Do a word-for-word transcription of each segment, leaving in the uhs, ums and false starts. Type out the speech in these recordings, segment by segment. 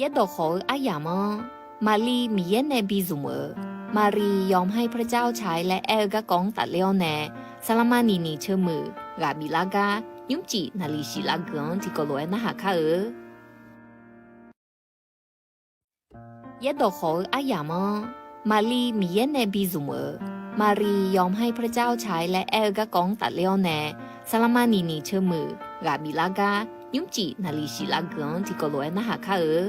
Yaerdawq khawf-eu aryamq-anr, Maqli Miqyaer nae bi zmq-euq, มารียอมให้พระเจ้าใช้ laer aer-eu garkawv-anr tafler-awr nae, saqlaqma niqniq ceuv muiq ghaq biflar gar nymrcif naqliq siqlav geuf-anr tiqkawv lof-aer narhaq kar-eu. Yaerdawq khawf-eu aryamq-anr, Maqli Miqyaer nae bi zmq-euq, มารียอมให้พระเจ้าใช้ laer aer-eu garkawv-anr tafler-awr nae, saqlaqma niqniq ceuv muiq ghaq biflar gar nymrcif naqliq siqlav geuf-anr tiqkawv lof-aer narhaq kar-eu.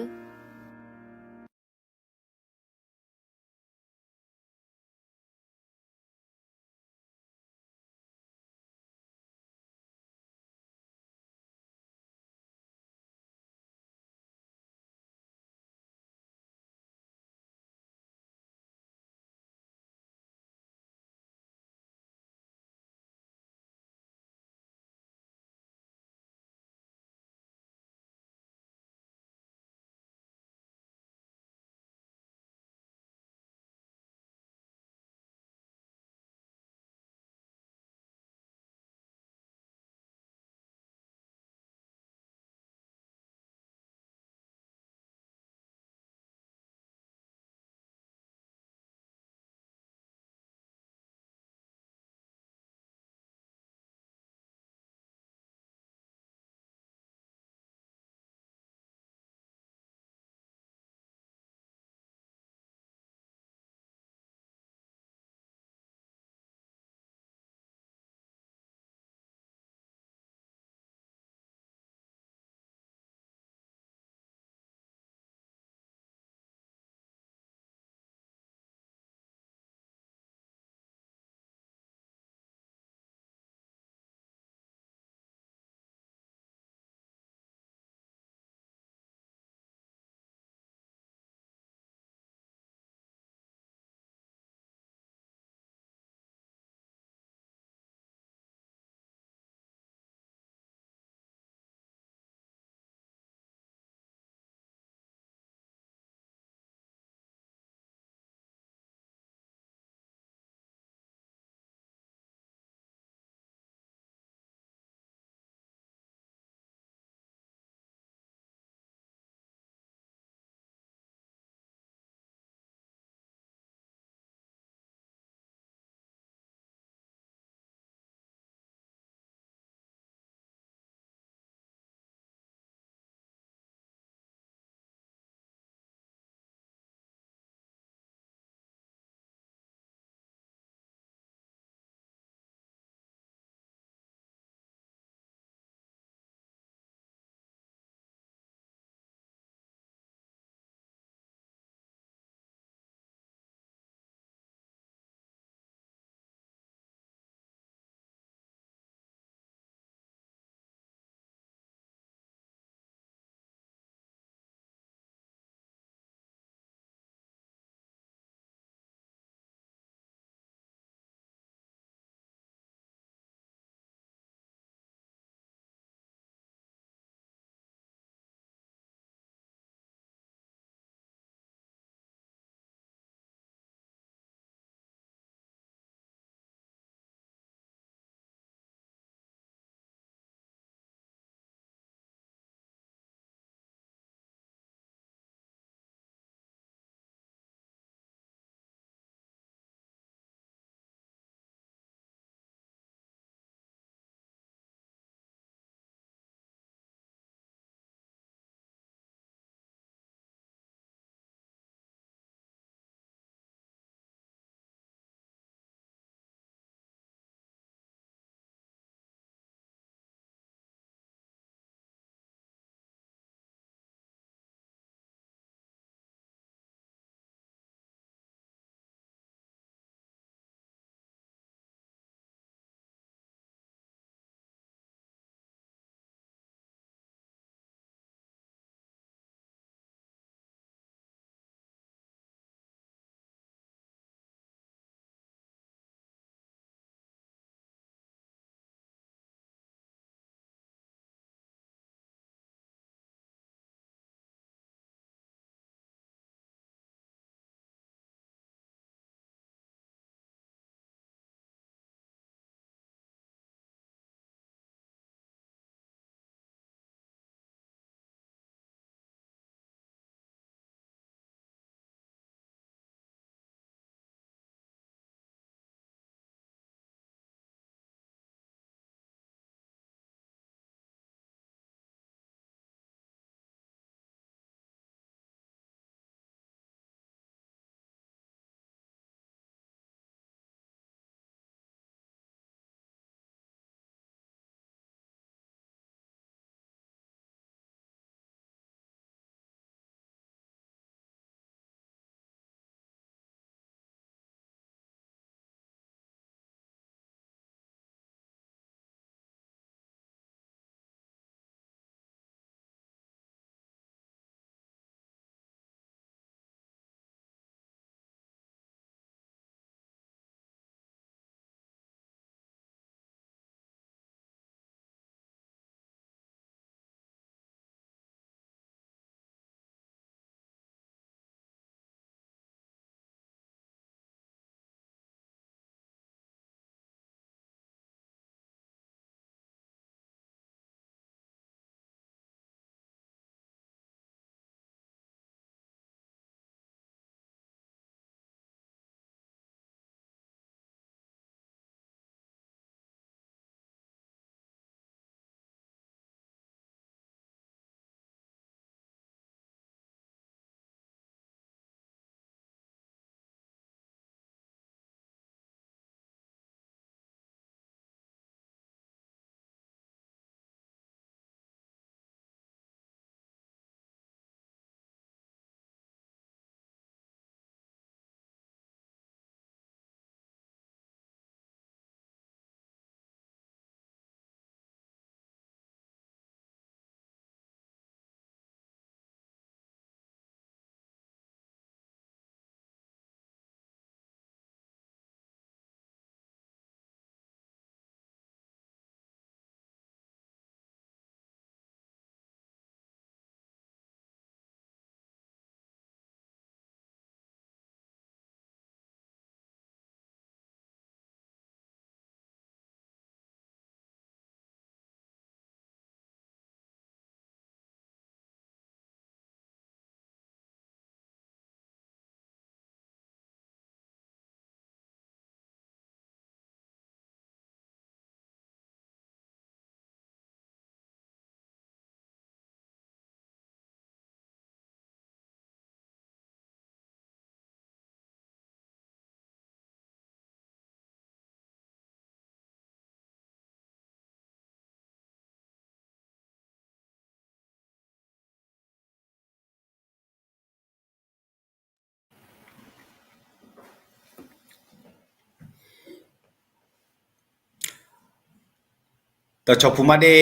Dawqcawq puq ma de.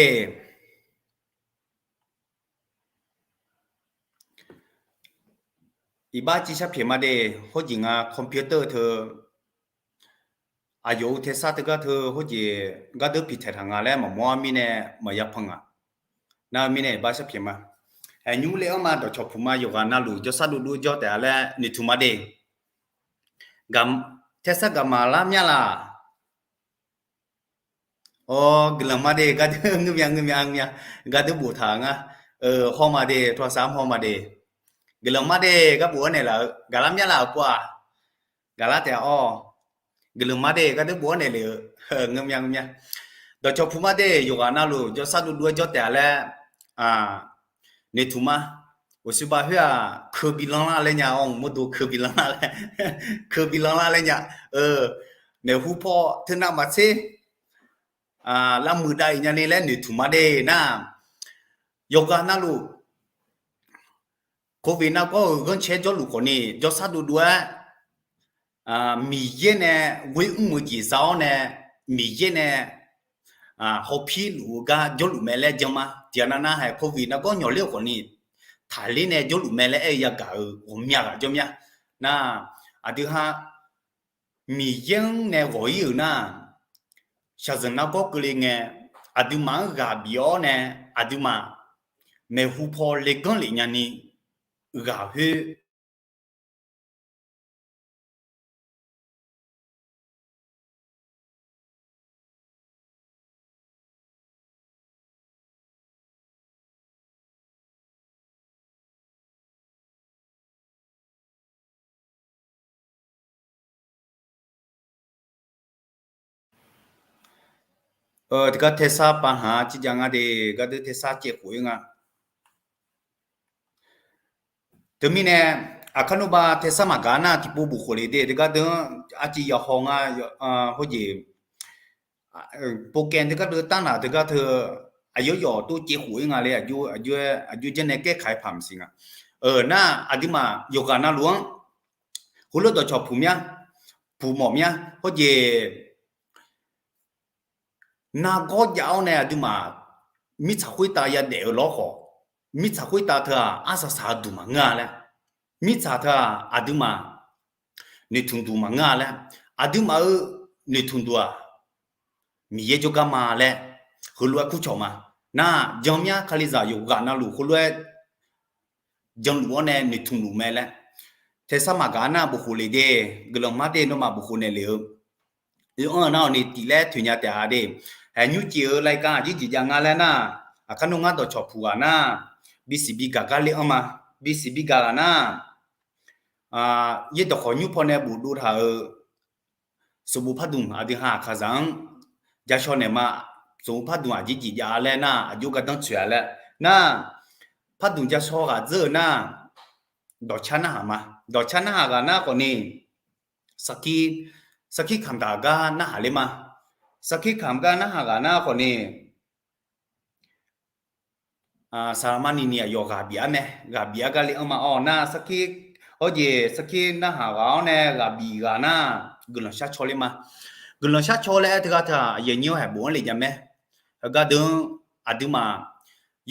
Iqbax civ shar pyaeq ma de. Khoerjeq nga computer teu aqyawf-euq tersar teugar teu khoerjeq gardeur piqtaeq taq nga laer maqmawr-ar mirnae maqya pan ngaq. Nar-eu mirnae iqbax shar pyaeq ma. Nymr ler-anr ma dawqcawq puq ma yawqghaq navluf jawrsar dovdov-aer jawr taef-a laer noeqtmq ma de. Tersar gaqmaq lar mya laq? Awr, guiqlanq ma de, gardeur ngeur mya ngeur mya ngeur mya, gardeur boftaq ngar. Hawr ma de, tawsar-anr hawr ma de. Guiqlanq ma de, garbof-anr naeqlaf-eu gaqlar mya laf-euq pov-aq. Gaqlar taef-a awr. Guiqlanq ma de, gardeur bof-anr naeqlaf-eu ngeur mya ngeur mya. Dawqcawq puq ma de, yawqghaq navluf jawrsar dovdov-aer jawr taef-a laer noeqtmq ma. Uqshoe bav khoer-aq, keubi lanrlar laer nya, awr mawrdo keubi lanrlar laer, keubi lanrlar laer nya. Maeqhu paw teunav maqtser, lavmuiq dav-iq nyani laer noeqtmq ma de nar, yawqghaq navluf covid nargawr-euq ghanrcae jawrluf khawfni jawrsar dovdov-aer, Miqyaer nae ghoer mr-eu jeq za-awr nae, Miqyaer nae hawpir luf-eu gar jawrluf mae laer jan ma. Tiqghaq navnav haeq covid nargawr nyawq ler-eu khawfni taqler nae jawrluf mae laer aer-eu yagaq-euq ghawqmya ghaq jawr mya. Nar, aqdui ha Miqyaer-anr nae ghawq-ir-euq nar, shaqzanq nargawr keuvle ngae, aqduimaf-anr ghaq bif-awr nae, aqduimaf maeqhu paw leganr lef nyani ghaq khoer Tiqgar tersar pav haq-a ciqjav nga de, gardeur tersar caev khof-ir nga. Teumirnae, aqkar nmrba tersar maqgaq nar tiqpov bof khof le de, teugar deuq-anr arciv yawhaw nga, hawjeq, pov kaev teugar deuq tanrnaq teugar teu, aqyawf yawf tov caev khof-ir nga le, aqjox janr nae kaer kaq-aer paq maqsiq nga. Nar, aqduimaf yawqghaq navluf-anr heulof dawqcawq puq mya, puq mawf mya, hawjeq, nargawr jav-awr nae aqduimaf mirtsaq khoertav yadaef-eu lawr khawf, mirtsaq khoertav teu-aq arsaq saq-eu duq maqngeur-a laer, mirtsaq teu-aq aqduimaf noeqtmq duq maqngeur-a laer, aqduimaf-euq noeqtmq duq-aq Miqyaer jawrgar ma laer heulof-aer kurcawq ma. Nar, janmyar Kalizaq yawqghaq navluf heulof-aer janluf-awr nae noeqtmq luf mae laer, tersar maqgaq nar bof khof le de, guiqlanq mar de, nawmaf bof khof naeq lef-eu oe-anr nar-awq ni tiq laer toeqnya taef-a de. Haeq nymr cif-eu laika aqjeq jeq jav nga laer nar, aqkar nmr ngar dawqcawq puq ghaq nar, bisiq bigaq gar le-anr ma. Bisiq bigaq ghaq nar, yaerdawq khawf nymr paw nae bofdov taq-euq sanqbof pardmq aqdui ha aqkaqzaq-anr jashawr naeq ma. Sanqbof pardmq aqjeq jeq jav laer nar, aqjox gardanr tsoeq-a laer nar, pardmq jashawr ghaq dzeur-eu nar, dawqcar narhaq ma. Dawqcar narhaq ghaq nar khawfni, sarkir, sarkir kamq daq gar narhaq ler ma. Sarkir kamq gar narhaq ghaq nar khawfni, saqlaqma nini aqyawf ghaq bif-ar mae, ghaq bif-ar gar le-anr ma. Awq nar sarkir, hawjeq sarkir narhaq ghaq-awr nae ghaq bif ghaq nar, guiqlanq shar caw ler ma. Guiqlanq shar caw laer aer teugar teu-aq, aqyuif aqnyir-anr haeq bof-anr le jav mae. Heugar deuq-anr aqduimaf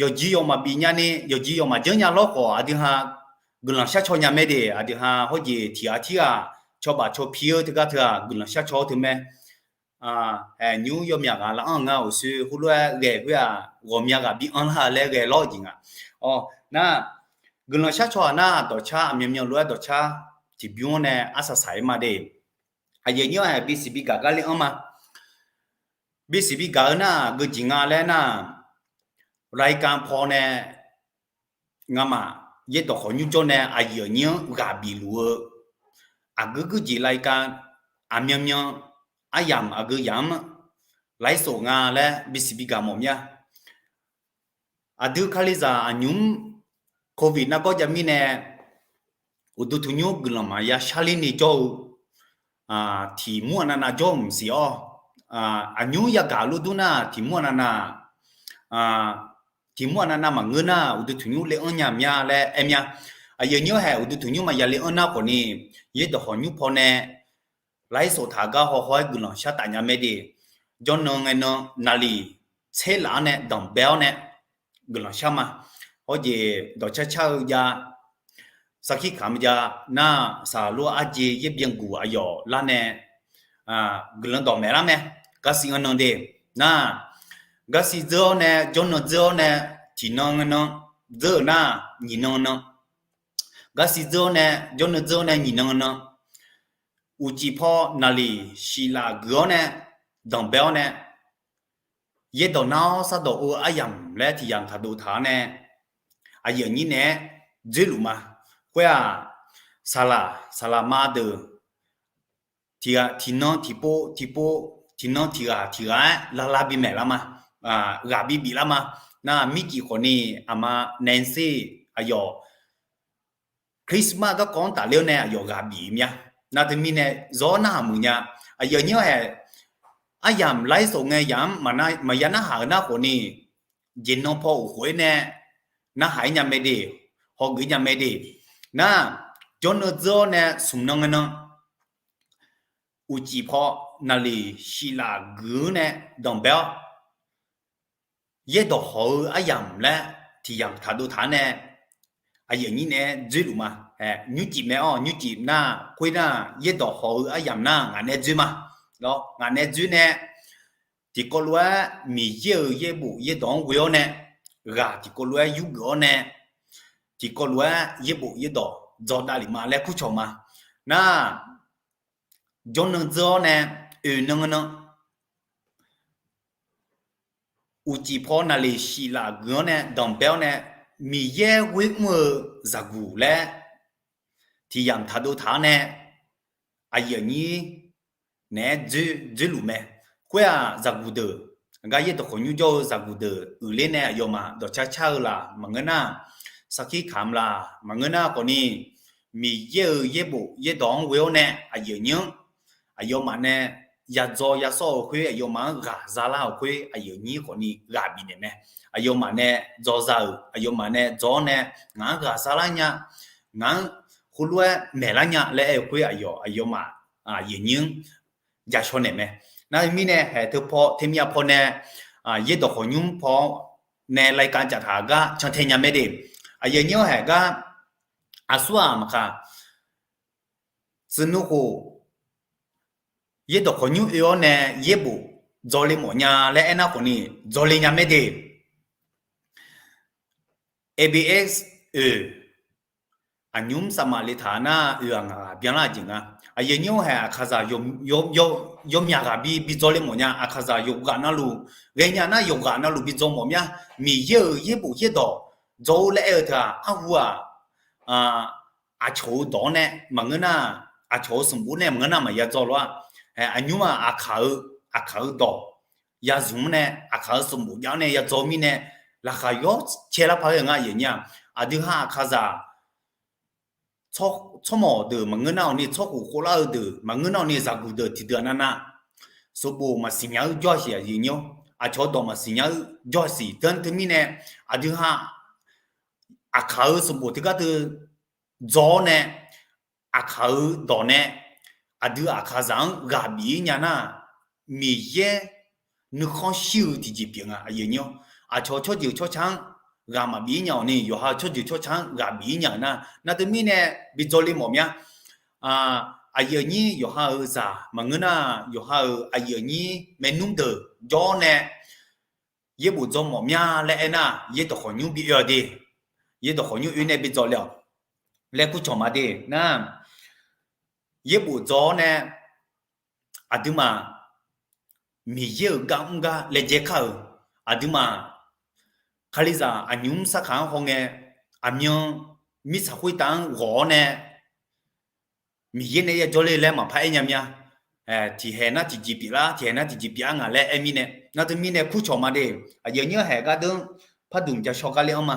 yawqjeq yawf maqbif nyani, yawqjeq yawf maqjanr nya lawr khawf, aqdui ha guiqlanq shar caw nya mae de. Aqdui ha hawjeq tiq ghaq tirghaq cawba caw pi-eu teugar teu-aq, guiqlanq shar caw-eu teu mae. Haeq nymr yawmyaq ghaq laf-anr nga uqshoe heulof-aer ghae khoer-aq, ghawqmya ghaq bi anrlar-eu laer ghae lawr-eu jeq nga. Awq nar, guiqlanq shar caw-aq nar, dawqcar aqmyanmyan lof-aer dawqcar tiqbymr-anr nae arsaq saq-ir ma de. Aqyuif aqnyir-anr haeq bisiq bigaq gar le-anr ma. Bisiq bigaq-eu nar, geujeq nga laer nar, laika paw nae ngamaf yaerdawq khawf nymr jawr nae aqyuif aqnyir-anr ghaq bif luf-eu aqgeu geujeq laika aqmyanmyan aryamq aqgeu yamq-anr lairshof nga laer bisiq bigaq mawf mya. Aqdui Kalizaq aqnymr covid nargawr jav mirnae, uqduq tanqnymr guiqlanq maqya sharler ni jawr-eu tiq mur aqnav nav jawr-eu maqsiq-awr, aqnymr yagaq lof dur nar tiq mur aqnav nav, tiq mur aqnav nav maqngeur nar uqduq tanqnymr le-anr nya mya laer aer mya. Aqyuif aqnyir haeq uqduq tanqnymr maqya le-anr nar khawfni, yaerdawq khawf nymr paw nae lairshof taq gar hawhaw-aer guiqlanq shar taf nya mae de. Jawrnan ngaenan naqliq tser laf-awr nae danqbae-awr nae guiqlanq shar ma. Hawr jeq dawqcar car-eu jav, sarkir kamq jav nar, saqlaq lof-aer arjeq yaer byan guq aqyawf lar nae guiqlanq dawq maeqlar mae. Garsiq nan nan de nar, garsiq dzeur-awr nae jawrnan dzeur-awr nae tiqnan nan dzeur-euq nar, nyiqnan nan, garsiq dzeur-awr nae jawrnan dzeur-awr nae nyiqnan nan, uqcif paw naqliq siqlaf guiq-awr nae danqbae-awr nae yaerdawq nar-awr sardawq-eu aryamq laer tiq yamq taqdov taq-awr nae aqyuif aqnyir naeq-aer dzoerluf ma. Khoer-aq, saqlaq saqlaq ma deuq tiqghaq tiqnan tiqpov tiqpov, tiqnan tiqghaq tiqghaq-aer lavlav bimaeq lar ma, ghaq bibif lar ma. Nar mircif khawfni aqma Nancy aqyawf Christmas garkawv-anr tafler-awr nae aqyawf ghaq bif mya. Nar teumirnae zawr narhaq muiq nya. Aqyuif aqnyir-anr hae, aryamq laer sof ngae yamq-anr maqya narhaq-eu nar khawfni, jeqnan paw uqkhof-ir nae narhaq-ir nya mae de, hawgeuf-ir nya mae de. Nar, jawrnan dzeur-awr nae smq nan ngae nan, uqcif paw naqliq siqlaf guiq-anr nae danqbae-awr yaerdawq hawq-eu aryamq laer tiq yamq taqdov taq-awr nae aqyuif aqnyir naeq-aer dzoerluf ma. Nymrcif mae-awr nymrcif nar khoer nar yaerdawq hawq-eu aryamq nar ngaq naeq-aer dzoer ma. Ngaq naeq-aer dzoer nae tiqkawv lof-aer Miqyaer-euq yaerbof yaerdawq-anr ghoe-awr nae, ghaq tiqkawv lof-aer yurgeuf-awr nae, tiqkawv lof-aer yaerbof yaerdawq dzaw davlef ma laer kurcawq ma. Nar, jawrnan dzeur-awr nae oeq nan nan uqcif paw naqliq siqlaf guiq-anr nae danqbae-awr nae Miqyaer ghoer mr-eu zaqguq laer tiq yamq taqdov taq-awr nae aqyuif aqnyir naeq-aer dzoer dzoerluf mae. Khoer-aq zaqguq deuq, gar yaerdawq khawqnymr jawr-eu zaqguq deuq uiqler nae aqyawfmaf dawqcar car-eu laf maqngeur nar, sarkir kamq laf maqngeur nar khawfni, Miqyaer-euq yaerbof yaerdawq-anr ghoe-awr nae aqyuif aqnyir-anr aqyawfmaf nae yadzaw yasawr-euq khoer, aqyawfmaf-anr ghaq zalar-euq khoer aqyuif aqnyir khawfni ghaq bifnaeq mae. Aqyawfmaf nae dzaw za-euq, aqyawfmaf nae dzaw-awr nae ngaq-anr ghaq zalar nya, ngaq-anr heulof-aer maeqlar nya laer aer-eu khoer aqyawf aqyawfmaf aqyuif aqnyir-anr jashaw naeq mae. Nar mirnae haeq teu paw teumyav paw nae yaerdawq khawqnymr paw nae รายการ caf taq gar cantae nya mae de. Aqyuif aqnyir-anr haeq gar aqsur-aq maqkaq, tsuif nmr khof yaerdawq khawqnymr oe-awr nae yaerbof dzaw le mawf nya laer aernar khawfni dzaw le nya mae de. ABS oeq, aqnymr safmaf le taq nar oeq-aq ngaq ghaq byanlar-eu jeq nga. Aqyuif aqnyir-anr haeq aqkaqzaq yawmyaq ghaq bi bi dzaw le mawf nya. Aqkaqzaq yawqghaq navluf ghae nya nar yawqghaq navluf bi dzaw mawf mya. Miqyaer-euq yaerbof yaerdawq dzaw-awr laer aer-eu teu-aq arhu-aq, aqcawq-eu dawq-anr nae maqngeur nar, aqcawq-eu sanqbof nae maqngeur nar maqya dzaw lof-a. Aqnymr-aq aqkaq-eu, aqkaq-eu dawq yazmq-anr nae aqkaq-eu sanqbof jav-anr nae yadzaw mirnae, laqkhaq yawr caelar paq-aer nga aqyuif aqnyir-aq, aqdui ha aqkaqzaq tsawrmawq deuq maqngeur nar-awq ni, tsawrkhof khovlar-eu deuq maqngeur nar-awq ni, zaqguq deuq tiqdeuq-aq navnav sanqbof maqsiq nya-eu jawr-a siq aqyuif aqnyir-awr, aqcawq-eu dawq maqsiq nya-eu jawr-a siq. Teu teumirnae aqdui ha aqkaq-eu sanqbof teugar teu dzaw-awr nae, aqkaq-eu dawq nae aqdui aqkaqzaq-anr ghaq bif-ir nya nar, Miqyaer nuikhanr shir-eu tiqjeq pyeuf nga aqyuif aqnyir-awr. Aqcawq tsawrjeuq tsawrca-anr ghaq maqbif-ir nya-awq ni, yawqha-eu tsawrjeuq tsawrca-anr ghaq bif-ir nya-euq nar, nar teumirnae bi dzaw le mawf mya. Aqyuif aqnyir yawqha-euq zaq maqngeur nar, yawqha-euq aqyuif aqnyir maernmr deuq jawr-awr nae yaerbof dzaw mawf mya laer aernar, yaerdawq khawqnymr bi oe-awq de. Yaerdawq khawqnymr oe nae bi dzaw le-awq laer kurcawq ma de nar, yaerbof dzaw-awr nae aqduimaf Miqyaer-euq gar mr gar laejae kar-euq, aqduimaf Kalizaq aqnymr sarkaq-anr hawngae, aqmyan mirtsaq khoertav-anr ghawq-awr nae Miqyaer nae yajawr ler laer maqpar aer nya mya. Tiqhaeq nar tiqjeq pyeuflar, tiqhaeq nar tiqjeq pyeuf-ar ngaq laer aer mirnae, nar teumirnae kurcawq ma de. Aqyuif aqnyir haeq gardeur-anr pardmq jashawr gar ler-anr ma.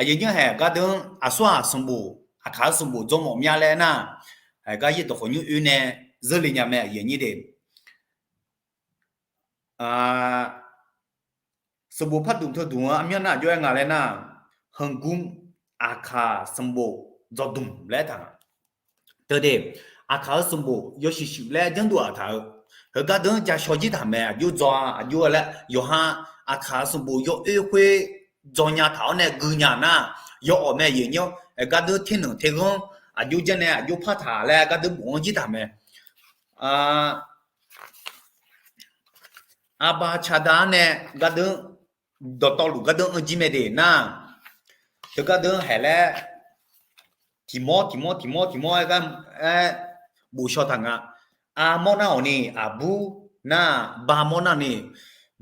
Aqyuif aqnyir haeq gardeur-anr aqsur-aq sanqbof, aqkaq-eu sanqbof dzaw mawf mya laer nar, haeq gar yaerdawq khawqnymr oe nae zeur le nya mae aqyuif aqnyir de. Sanqbof pardmq teu dmq-anr armyanr nar aqjox-aer nga laer nar, heugmr aqkaq sanqbof dzawqdmq laer taq nga. Teu de, aqkaq-eu sanqbof yawshuif shuif laer janrdov-aq taq-eu, Heugar deuq-anr ja shaw jir taq mae, aqjox dzaw-a, aqjox-a laer yawqha aqkaq sanqbof yawoer khoer dzaw nya taq-awr nae gui nya nar, yawawq mae aqyuif aqnyir-awr, heugar deuq ternaeq terghanr aqjox janr nae aqjox par taq laer gar deuq bof-anr jir taq mae. Arbar caqda-anr nae gar deuq dawqtawvluf gar deuq-anr jir mae de nar, teugar deuq-anr haeq laer tiq mawr tiq mawr tiq mawr tiq mawr-aer gar, aer, bof shaw taq nga. Armawr nar-awq ni aqbur nar, ba mawr nar ni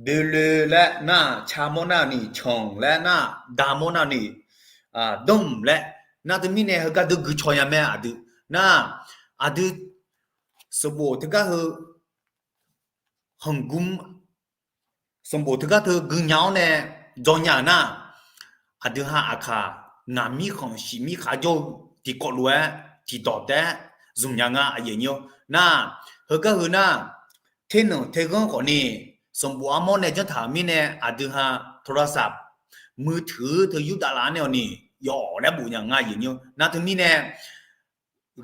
boeloe laer nar, ca mawr nar ni canq laer nar, da mawr nar ni danr laer nar, teumirnae heugar deuq gui caw nya mae aqdui nar, aqdui sanqbof teugar heu hanqgmr sanqbof teugar teu gui nya-awr nae dzaw nya-euq nar, aqdui ha aqkaq ngaq mir khanq shiq mir khaq jawr-eu tiqkawv lof-aer tiqdawq taef-aer zmq nya nga aqyuif aqnyir-awr nar, heugar heu nar, ternanq terghanr khawf ni, sanqbof armawr nae janr taq-euq mirnae aqdui ha โทรศัพท์มือถือ teu yurdav laf-anr nae-awq ni, yawf laer bof nya nga aqyuif aqnyir-awr nar, teumirnae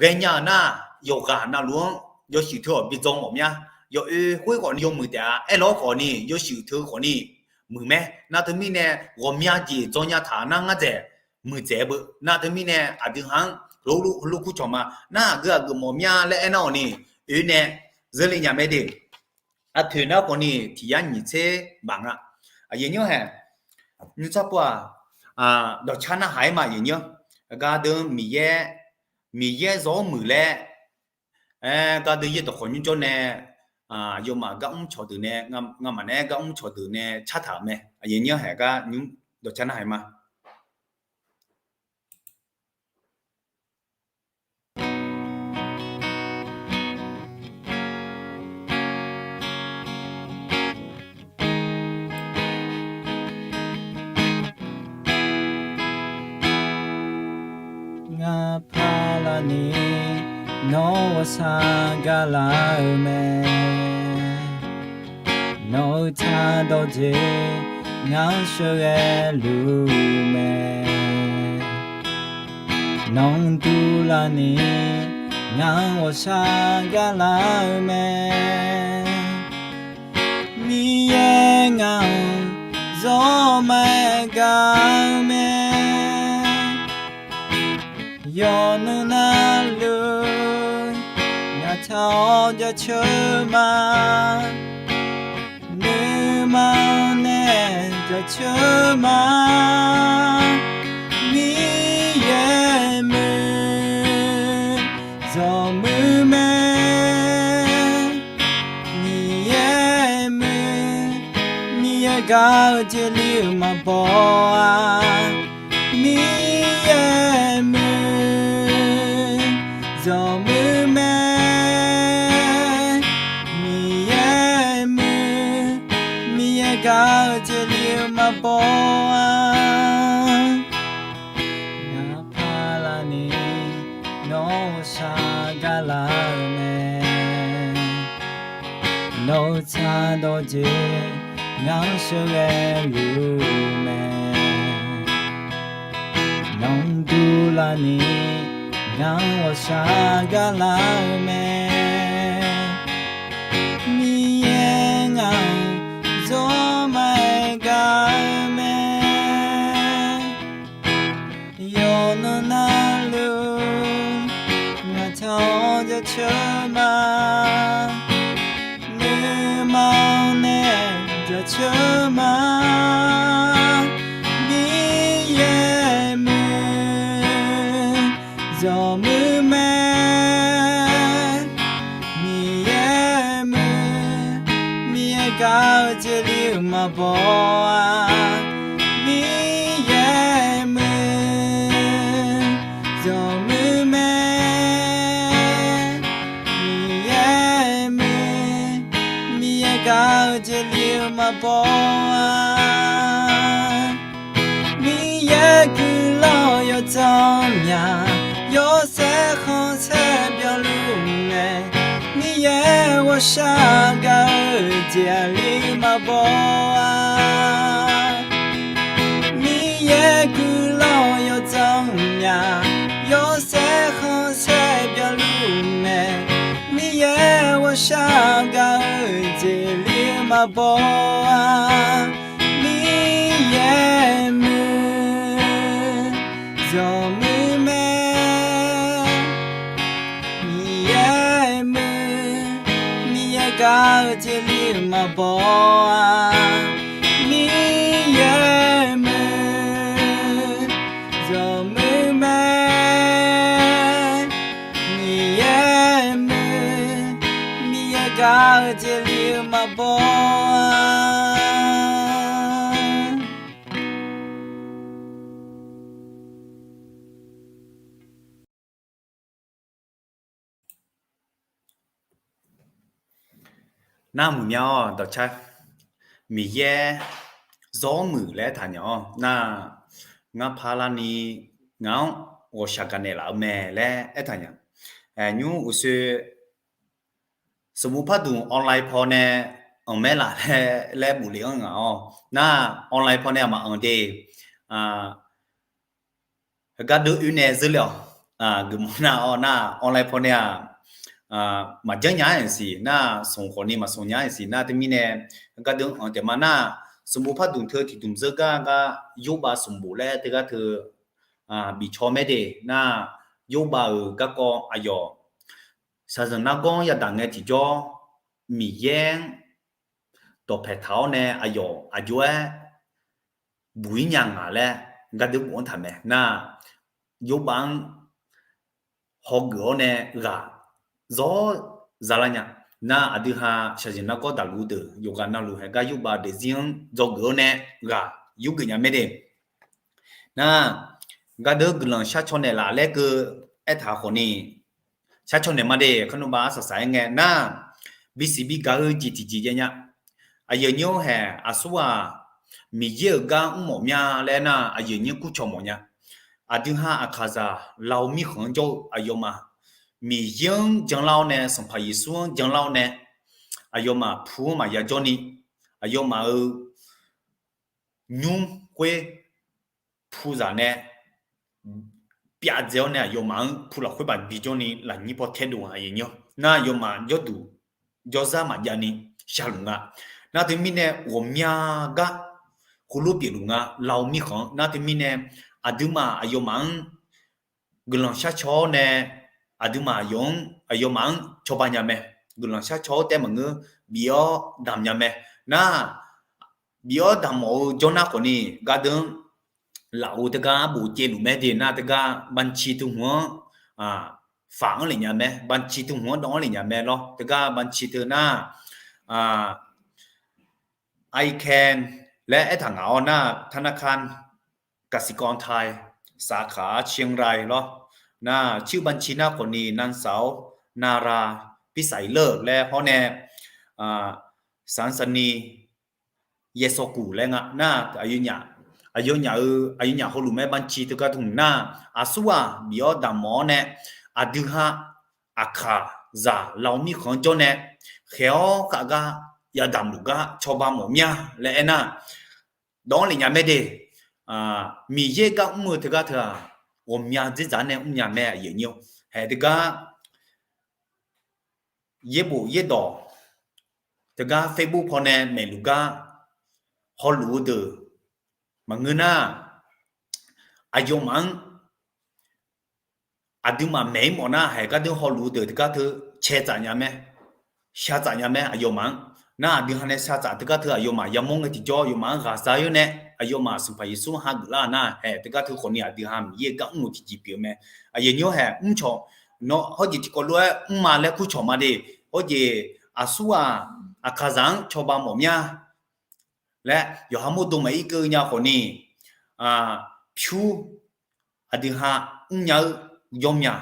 ghaenya-euq nar, yawqghaq navluf-anr yawshuif teu-awq bi dzaw mawf mya. Yawoer khoer khawf ni yawmuiq taef-a, aerlawr khawf ni yawshuif teu khawf ni muiq mae nar, teumirnae ghawqmya jeq dzaw nya taq nar ngar dzaeq muiqdzaeq beu nar, teumirnae aqdui ha-anr heulof kur cawq ma nar, aqgeu aqgeuf mawf mya laer aernar-awq ni, oe nae zeurle nya mae de. Aqtoeq nar khawf ni tiq yar nyiq tser baf nga. Aqyuif aqnyir-awr haeq, nymr tsar pov-aq, dawqcar narhaq-aer ma aqyuif aqnyir-awr, gar deuq Miqyaer, Miqyaer zawr muiq laer, aer, gar deuq yaerdawq khawf nymrjawr nae, aqyawfmaf gar mr cawqdeuq nae, ngamaf nae aer gar mr cawqdeuq nae cartaq-euq mae. Aqyuif aqnyir-awr haeq gar nymr dawqcar narhaq-aer ma. Ngaq paqlaq ni nawq-anr ghawqshaq gaqlar-eu mae. Nawq-euq tsaq dawqjeq ngar-anr sheuqghae luf-eu mae. Nawq-anr durlaf ni ngaq-anr ghawqshaq gaqlar-eu mae. Miqyaer ngaq-anr zawr ma-aer gaq-eu mae. Yawqnan navluf ngaq taq-awr jaceuq ma. Nuima-anr nae jaceuq ma. Miqyaer muiq, zawqmuiq mae. Miqyaer muiq, Miqyaer gaq-eu jeq li-euq maqbaw-a. Miqyaer muiq, zawqmuiq mae. Miqyaer muiq, Miqyaer gaq-eu jeq li-euq maqbaw-a. Ngaq paqlaq ni nawq-anr ghawqshaq gaqlar-eu mae. Nawq-euq tsaq dawqjeq ngaq-anr sheuqghae luf-eu mae. Nawq-anr durlaf ni ngaq-anr ghawqshaq gaqlar-eu mae. Miqyaer ngaq-anr zawr ma-aer gaq-eu mae. Yawqnan navluf ngaq taq-awr jaceuq ma. Nuima-anr nae jaceuq ma. Miqyaer muiq, zawqmuiq mae. Miqyaer muiq, Miqyaer gaq-eu jeq li-euq maqbaw-a. Miqyaer muiq, zawqmuiq mae. Miqyaer muiq, Miqyaer gaq-eu jeq li-euq maqbaw-a. Miqyaer guiqlanq yawdzanr myaq, yawshaef khanqsaer byanluf mae. Miqyaer ghawqshaq gaq-eu jeq li maqbaw-a. Miqyaer guiqlanq yawdzanr myaq, yawshaef khanqsaer byanluf mae. Miqyaer ghawqshaq gaq-eu maqbaw-a, Miqyaer muiq, yawmuiq mae. Miqyaer muiq, Miqyaer gaq-eu jeqli-euq maqbaw-a, Miqyaer muiq, yawmuiq mae. Miqyaer muiq, Miqyaer gaq-eu jeqli-euq maqbaw-a. Nar muiqmya-awr dawqcar, Miqyaer zawr muiq laer aertaq nya-awr nar, ngar parlarni ngaq-anr ghawqshaq gaqnaeq laf-eu mae laer aertaq nya. Nymr uqshoe sanqbof pardmq online paw nae anq maer laf laer, laer bof le-anr ngaq-awr nar, online paw nae aqma anq de. Heugar deur oer nae zeur le-awq. Geufmawf nar-awr nar, online paw nae-aq, maqjanr nya-aer siq nar, smq khawfni maqsmq nya-aer siq nar, teumirnae heugar deur-anr anq taef ma nar, sanqbof pardmq teu tiqdmq zeur gar gar, yorbav sanqbof laer teugar teu bifcaw maer de nar, yorbav-euq garkawv aqyawf shaqzanq nargawr-anr yadaq ngae tiqjawr, Miqyaer-anr dawqpaeq taq-awr nae aqyawf aqjox-aer buq-ir nya ngaq laer gardeur bof-anr taq mae nar, yorbav-anr hawgeuf-awr nae ghaq zawr zalar nya. Nar aqdui ha shaqzanq nargawr daqluf deuq yawqghaq navluf haeq gar yorbav daefzir-anr dzawgeuf-awr nae ghaq yurgeuf nya mae de. Nar gardeur guiqlanq sharcaw naeqlaf laer keuv aertaq khawfni, sharcaw naeq ma de. Kharnov bav arsaq saq-aer ngae nar, bisiq bigaq-eu jeq tiqjeq jaev nya. Aqyuif aqnyir-anr haeq aqsurghaq Miqyaer-euq gar mrmawf mya laer nar, aqyuif aqnyir kurcawq mawf nya. Aqdui ha aqkaqzaq Lao mirkhanq-anr jawr-eu aqyawfmaf, Miqyaer-anr janlar-awr nae, Sanqpaq Yeqsur-anr janlar-awr nae, aqyawfmaf pu-anr maqya jawrni, aqyawfmaf-euq nymr khoer puzaq nae pyavdzae-awr nae aqyawfmaf-anr pu lafkhoer baq bijawrni lafnyir paw taedov-a aqyuif aqnyir-awr nar, aqyawfmaf jawrduq jawrzar maqjavni sharluf nga. Nar teumirnae ghawqmya gar heulof pyeufluf nga. Lao mirkhanq-anr nar teumirnae aqduimaf aqyawfmaf-anr guiqlanq sharcaw-awr nae, aqduimaf aqyawf-anr, aqyawfmaf-anr cawba nya mae. Guiqlanq sharcaw-awr taef maqngeur, bif-awr damq nya mae. Nar, bif-awr damq mawf-eu jawrnar khawfni, gardeur-anr laf-eu teugar arbof caevluf mae de nar, teugar banci teu hmq-anr faq-anr lef nya mae, banci teu hmq-anr dawv-anr lef nya mae lawr. Teugar banci teu nar, iCan laer aertaq ngaq-awr nar, ธนาคารกสิกรไทย สาขาเชียงราย lawr. Nar civ banci nar khawfni นางสาว นารา พิสัยเลิศ laer hawr nae สถานี แยซอกู่ laer nga nar, aqyawfnyaf-eu aqyawfnyaf heulof mae banci teugar teu hmq nar, aqsurghaq bif-awr damq mawf-awr nae, aqdui ha aqkaqzaq Lao mirkhanq-anr jawr nae khaeq-awr khav gar yadamq luf gar cawba mawf mya laer aernar, dawv-anr lef nya mae de. Miqyaer gar mr-eu teugar teu-aq, ghawqmya dzerdzaq nae mrnya mae aqyuif aqnyir-awr. Haeq teugar yaerbof yaerdawq teugar Facebook pawnae maeqluf gar hawluf-eu deuq maqngeur nar, aqyawfmaf-anr aqduimaf maeq-ir mawf nar, haeq gardeur hawluf-eu deuq teugar teu cae tsaf nya mae, sha tsaf nya mae aqyawfmaf-anr. Nar aqdui ha nae sha tsaf teugar teu aqyawfmaf yamawr ngae tiqjawr yawfmaf-anr ghaqza-ir nae, aqyawfmaf Sanqpaq Yeqsur hageuf lar nar, haeq teugar teu khawfni aqdui ha Miqyaer gar mrluf tiqjeq pyeuf-eu mae. Aqyuif aqnyir-awr haeq mrcawq nawr hawjeq tiqkawv lof-aer mrma laer kurcawq ma de. Hawjeq aqsurghaq aqkaqzaq-anr cawba mawf mya laer yawqha mawrdo maqir keuv nya khawfni, pyur aqdui ha mrnya-eu yawmyaq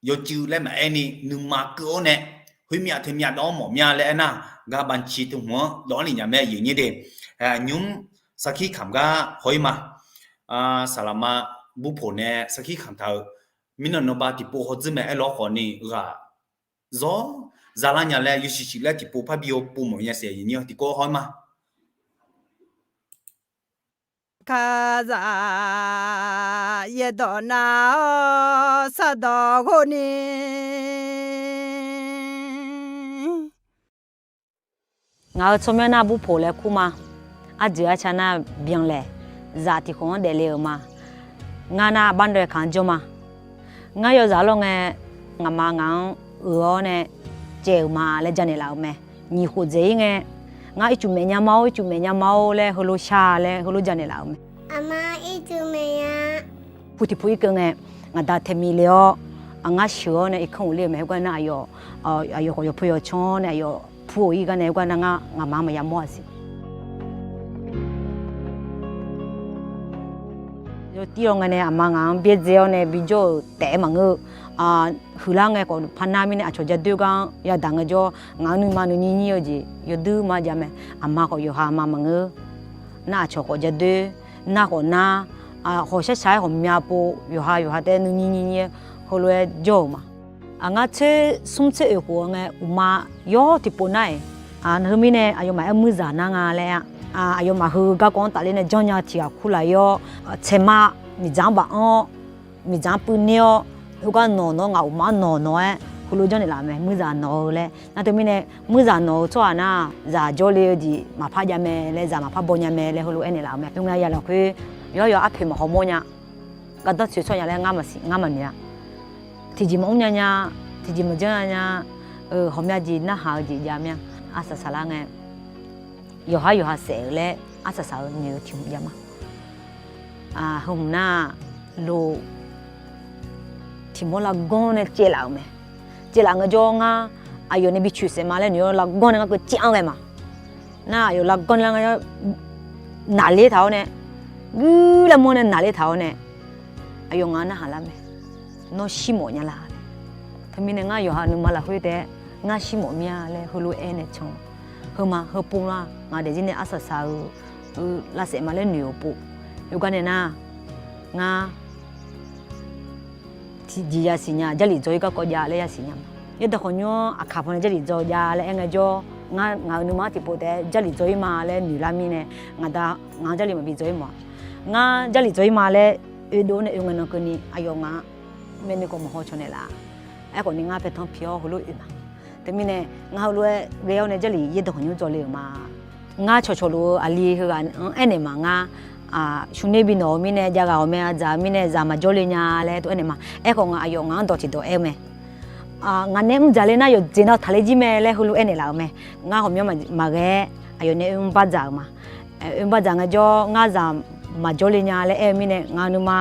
yawcuiv laer maqaer ni nuima keuv-awr nae, khoermyav teumyav dawv-anr mawf mya laer aernar, gar banci teu hmq-anr dawv-anr lef nya mae aqyuif aqnyir de. Nymr sarkir kamq gar haw-ir ma. Saqlaqma burpoq nae sarkir kamq taq-euq mirnan nawba tiqpov hawdzeur mae aerlawr khawfni ghaq zawr zalar nya laer yawshuif shuif laer tiqpov parbi-eu pov mawf nya siq aqyuif aqnyir tiqkawv haw-ir ma. Kazaq yaerdawq nav-awr sardawq ghov ni, Ngaq-euq tsawrmyanr nar Burpoq laer kur ma. Arjeuq arca nar Byanlaeq, zaq tiq khof-anr daefle-euq ma. Ngar nar Barnae kaq-anr jawr ma. Ngar yawzaq lawr ngae, ngaqma ngaq-anr uiq-awr nae caev-euq ma laer janaeq laf-euq mae. Nyiq khof dzaeq-ir ngae, ngar ircuf maef nya ma-or, ircuf maef nya ma-or laer heulof shar laer heulof janaeq laf-euq mae. Aqma ircuf maef nya. Pu tiq pu irkeuv ngae, ngaq da tae mi le-awr, ngar sheuq-awr nae irkanr ghofler-eu mae. Heugar nar aqyawf, aqyawf khawf yawqpu yawqcan-awr nae aqyawf pu-euq ir gar nae heugar nar ngar ngaqma-anr maqya mawr-a siq. Yawtir-awr ngae nae aqma ngaq-anr byaerdzae-awr nae bijawr-euq taef-aer maqngeur-eu, huiqlar ngae khawf par nar mirnae aqcawq jadoer gar-anr yadaq ngaejawr, ngaq-euq nuima nuinyir nyir-eu jeq yawduir ma jav mae. Aqma khawf yawqha ma maqngeur. Nar aqcawq khawf jadoer, nar khawf nar, hawq shar shaq-aer ghawqmya pov yawqha yawqha taef-aer nuinyir nyir nyir-aer heulof-aer jawr-euq ma. Aq, ngar tser smr tser oeq khof-eu ngae, uqma yawr tiqpov nar-iq, nar heu mirnae aqyawfmaf aer muirzaq nar nga laer-a. Aqyawfmaf heu garkawv-anr tafler nae janrnya tiq ghaq kurlaf-ir-awr, tsaeqma miqdzaq-anr baf anr-awr, miqdzaq-anr puivner-awr, heugar nawq nawq-awr ngaq uqma-anr nawq nawq-aer heulof janrnaeq laf-euq mae, muirzaq nawq-eu laer. Nar teumirnae muirzaq nawq-eu tsawrhaq nar, zaq jawrle-eu jeq maqpar jav mae laer, zaq maqpar baw nya mae laer heulof aernaeq laf-euq mae. Heugar ya lafkhoer, yawr yawq arpoeq maqhaw mawr nya. Gardanr tsoeq tsawrhaq nya laer ngar maqsiq, ngar maqnoeq-a. Tiqjeq maqmr nya nya, tiqjeq maqjanr nya nya, ghawqmya jeq narhaq-eu jeq jav mir-a. Arsaq saqlar ngae, yawqhar yawqha saef-euq laer arsaq saq-eu noeq-eu tiq hmq jav ma. Heu hmq nar, lo tiq mawr lavganr nae caev laf-euq mae. Caev laf ngaejawr ngar, aqyawf nae bi coeq saef ma laer noeq-awr lavganr nae ngar keuv caev-anr ghae ma. Nar aqyawf lavganr lar ngae, naqler taq-awr nae, guir lar manr nae naqler taq-awr nae, aqyawf ngaq-anr narhaq lar mae. Nawr shir mawf nya la? Teumirnae ngar yawqha nuima lafkhoer taef-aer ngar shir mawf mir-a laer heulof-aer nae can. Heu ma heu pov nar ngaq daefzir nae arsaq saq-eu lavsaef ma laer noeq-euq pov. Heugar nae nar, ngar tiqjeq yasiq nya, Jarlif dzaw-ir garkawv jav laer yasiq nya ma. Yaerdanq khawqnymr-anr aqkaq paw nae Jarlif dzaw jav laer aer ngaejawr, ngar ngaq-euq nuima-anr tiqpov taef-aer Jarlif dzaw-ir ma laer noeq lar mirnae, ngaq da ngaq-anr Jarlif maqbi dzaw-ir mawf-a. Ngar Jarlif dzaw-ir ma laer oedov-awr nae oe ngae nan keuvni aqyawf ngaq-anr maernui khawf maqhaw cawq naeqlaf-a. Aerkhawfni ngar paertanr pi-awr heulof oe ma. Teumirnae ngar heulof-aer ghae-awr nae Jarlif yaerdanq khawqnymr dzaw le-euq ma. Ngar cawqcawq luf-eu aqli heughaq-anr aernaeq ma. Ngar shuner bi nawq-eu mirnae, jav ghaq ghawqmya dzaq-eu mirnae zaq maqjawr le nya laer tov aernaeq ma. Aerkhawf ngaq aqyawf ngaq-anr dawq tiqdawq aer-eu mae. Ngaq nae mr dzaq le nar yawqjeq nav taqler jir mae laer heulof aernaeq laf-euq mae. Ngar ghawqmyanr maqghae-aer aqyawf nae oe mr bardzaq-euq ma. Oe mr bardzaq ngaejawr ngar zaq maqjawr le nya laer aer-eu mirnae ngaq nuima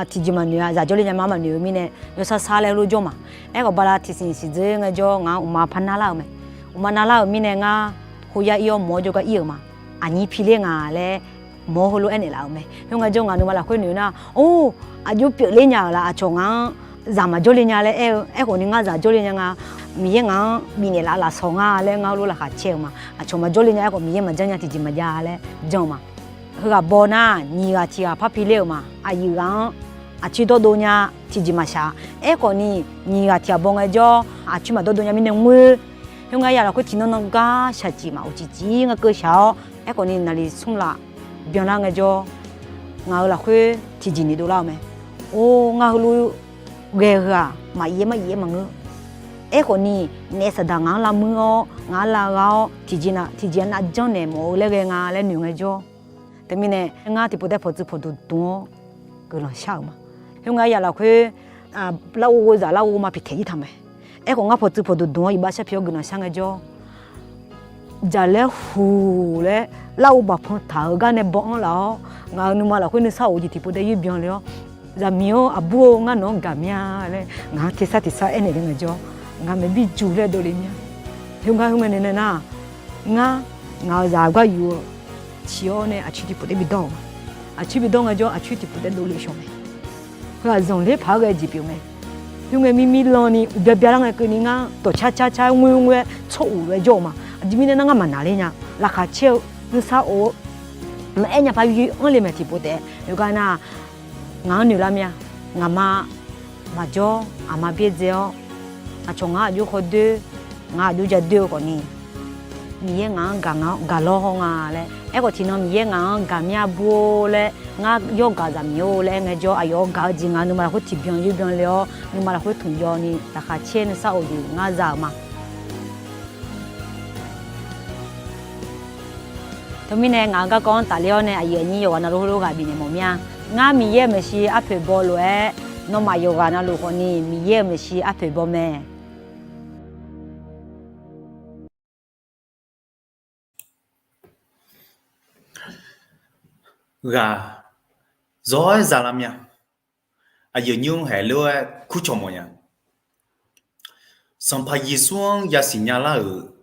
tiqjeq maqnoeq-a. Zaq jawrle nya ma maqnoeq-eu mirnae yawsar sar laer heulof jawr ma. Aerkhawf bala tiqsiq siqdzeur ngaejawr ngaq-anr uqma par narlar-euq mae. Uqma narlar-euq mirnae ngar khoyar ir-awr mawq-awr jawrgar ir-euq ma. Aqnyir piler nga laer mawq-awr heulof aernaeq laf-euq mae. Khoerngae jawr ngaq nuima lafkhoer noeq nar, or, aqjox pyeufler nya-euq la, aqcawq ngaq-anr zaq maqjawr le nya laer aer-eu. Aerkhawfni ngar zaq jawrle nya nga, Miqyaer ngaq-anr bifnaeq laf lafsawq nga laer ngar heulof laqkhaq caer-euq ma. Aqcawq maqjawr le nya aerkhawf Miqyaer maqjanr nya tiqjeq maqjav laer jan-eu ma. Heughaq baw nar nyiq ghaq tiq ghaq par piler-euq ma. Aqyuif ghaq-anr aqcoer dawrdov nya tiqjeq maqshaq. Aerkhawfni nyiq ghaq tiq ghaq baw ngaejawr aqcoer maqdawrdov nya mirnae ngoer. Khoerngae ya lafkhoer tiqnan nan gar shaqcif ma uqcif cif-ir ngar keuv shaq-awr, aerkhawfni naqli smr laf byanlar ngaejawr, ngaq-euq lafkhoer tiqjeq noeqdov lar-eu mae. Or, ngar heulof ghae-eu heu-aq maqyaef maqyaef maqngeur. Aerkhawfni naef saqdaq ngaq-anr lavmuir-awr ngaq-anr lavgha-awr tiqjeq nav tiqjeq nav janrnaeq mawf-eu laer ghae nga laer noeq ngaejawr, teumirnae ngar tiqpov taef pawqtsuif pawqdmq dmq-awr guiqlanq shar-euq ma. Khoerngae ya lafkhoer larghov ghovzaq larghov ma piqtaeq jir taq mae. Aerkhawf ngar pawqtsuif pawqdmq dmq-awr iqbax shar pi-awr guiqlanq shar ngaejawr, jaqlaer huq laer larghov baqpan taq-euq gar nae baw-anr laf-awr, ngaq-euq nuima lafkhoer nuisar of-eu jeq tiqpov taef yur byanle-awr, zaqmiq-or aqbur-or ngar nawq-anr gaq mir-a laer ngaq-anr tersar tiqsar aernaeq le ngaejawr, ngaq maeqbir juq laer dovle mir-a. Khoerngae khoerngae nae nae nar, ngar ngaq-euq zaq gar yuf-eu ciq-awr nae aqcoer tiqpov taef bi dawr-euq ma. Aqcoer bi dawr ngaejawr aqcoer tiqpov taef dovle shawq mae. Heu-aq zanqler paq-aer ghae jeq pyeuf mae. Khoerngae mirmir lanni uqbya bya lar ngae keuvni ngar dawqcar car car ngoer ngoer-aer tsawr uq lof-aer jawr-euq ma. Aqjeq mirnae nar ngar maqnaqler nya. Laqkhaq caer-eu nuisar of-eu maqaer nya par yur-anr le mae tiqpov taef. Heugar nar, ngaq-anr noeq lar mir-a. Ngaqma maqjawr aqma byaerdzae-awr, aqcawq ngaq-anr aqjox khawdoer, ngaq aqjox jadoer-eu khawfni, Miqyaer ngaq-anr gaq nga-awr gaq lawr haw nga laer. Aerkhawf tiqnan Miqyaer ngaq-anr gaq mir-a bur-or laer ngar yawr gaq zaqmiq-or laer aer ngaejawr, aqyawf-anr gaq-eu jeq ngaq nuima lafkhoer tiqbyan yur byanle-awr nuima lafkhoer tmq jaw ni laqkhaq caer nuisar of jeq ngar za-euq ma. Teumirnae ngaq-euq garkawv-anr tafler-awr nae aqyuif aqnyir yawqghaq navluf heulof ghaq bifnaeq mawf mir-a. Ngar Miqyaer-euq maeqshi arpoeq baw lof-aer, nawmaf yawqghaq navluf khawfni Miqyaer-euq maeqshi arpoeq baw mae. Ghaq zawr-aer za lar mir-a. Aqyuif aqnyir haeq lof-aer kurcawq mawf nya. Sanqpaq Yeqsur-anr yasiq nya lar-euq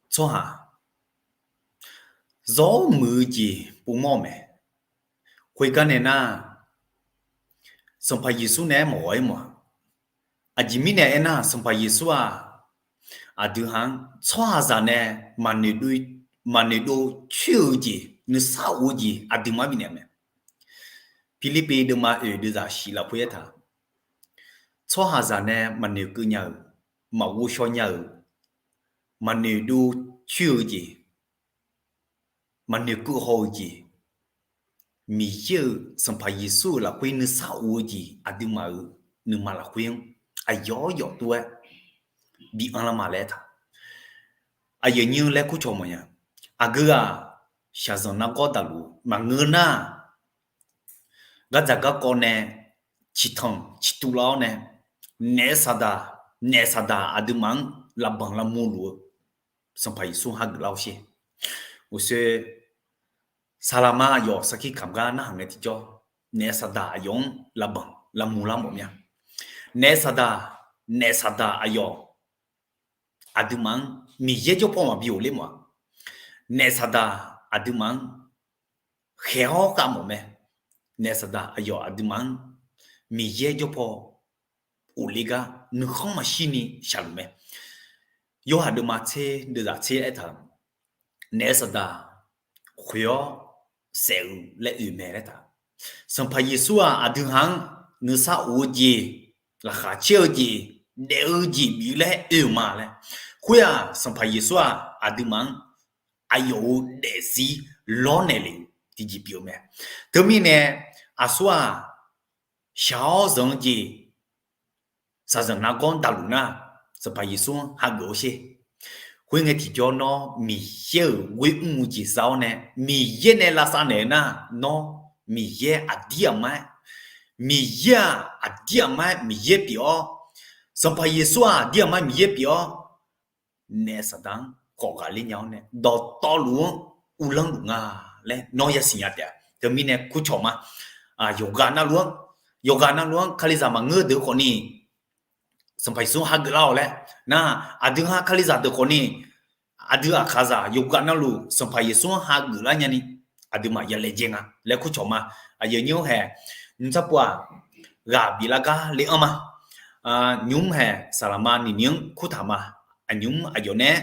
tsawrhaq zawr muiq-eu jeq povmawr-eu mae. Khoergar nae nar, Sanqpaq Yeqsur nae aermawf-awr aermawf-a. Aqjeq mirnae aernar, Sanqpaq Yeqsur-aq, aqdui ha-anr tsawrhaqzaq nae maqnoeqdov coer-eu jeq, nuisar of-eu jeq aqduimaf-anr bifnaeq-eu mae. Pirlirpiv deuvma oeq deuvzaq shif lafkhoer aertaq, tsawrhaqzaq nae maqnoeqkeuv nya-euq, maqghovshaw nya-euq, maqnoeqdov coer-eu jeq, maqnoeqkeuv haw-eu jeq, Miqyaer-euq Sanqpaq Yeqsur-euq lafkhoer nuisar of-eu jeq aqduimaf-euq nuima lafkhoer-anr aqyawf yawf tov-aer bi anrlar ma laer aertaq. Aqyuif aqnyir laer kurcawq mawf nya. Aqgeu-aq, shaqzanq nargawr daqluf maqngeur nar, gardzaq garkawv nae ciqtanq ciqtuv lar-awr nae, naef saqdaq, naef saqdaq aqduimaf-anr lavbanq lavmur luf-eu Sanqpaq Yeqsur hageuf lar-awr sher. Uqshoer saqlaqma aqyawf sarkir kamq gar narhaq ngae tiqjawr, naef saqdaq aqyawf-anr lavbanq lavmur lar mawf mir-a. Naef saqdaq, naef saqdaq aqyawf aqduimaf-anr Miqyaer jawrpaw maqbi of ler mawf-a. Naef saqdaq aqduimaf-anr khaeq-awr khav mawf mae. Naef saqdaq aqyawf aqduimaf-anr Miqyaer jawrpaw of ler gar nuikhanr maqshir ni shaqluf mae. Yorhaq deuvma tser deuvzaq tser aertaq, naef saqdaq khoeq-awr saef-eu laer oe mae laer taq. Sanqpaq Yeqsur-aq aqdui ha-anr nuisar of-eu jeq, laqkhaq caer-eu jeq, daef-eu jeq bif laer oe-eu ma laer. Khoer-aq Sanqpaq Yeqsur-aq aqduimaf-anr aqyawf-euq daefzir lawrnaeq lef-eu tiqjeq pyeuf-eu mae. Teumirnae aqsur-aq shaq-awr zanq-eu jeq, shaqzanq nargawr daqluf nar, Sanqpaq Yeqsur-anr hageuf-awr sher. Khoerngae tiqjawr nawr Miqyaer-euq ghoer mr-eu jeq za-awr nae Miqyaer nae lavsav naeq-eu nar, nawr Miqyaer aqdir aqmar-aer, Miqyaer-aq aqdir aqmar-aer Miqyaer pyeuf-awr, Sanqpaq Yeqsur-aq aqdir aqmar Miqyaer pyeuf-awr, naef saqdaq-anr khawf ghaqler nya-awr nae dawqtawvluf-anr uvlanr luf nga laer nawr yasiq nya taef-a. Teumirnae kurcawq ma. Yawqghaq navluf-anr, yawqghaq navluf-anr Kalizaq maqngeur deuq khawfni Sanqpaq Yeqsur hageuf lar-awq laer nar, aqdui ha Kalizaq deuq khawfni aqdui aqkaqzaq yawqghaq navluf Sanqpaq Yeqsur-anr hageuf lar nyani aqduimaf yalaejae nga laer kurcawq ma. Aqyuif aqnyir-anr hae, nymrsar pov-aq, ghaq biflar gar le-anr ma. Nymr hae saqlaqma niqni-anr kurtaq ma. Aqnymr aqyawf nae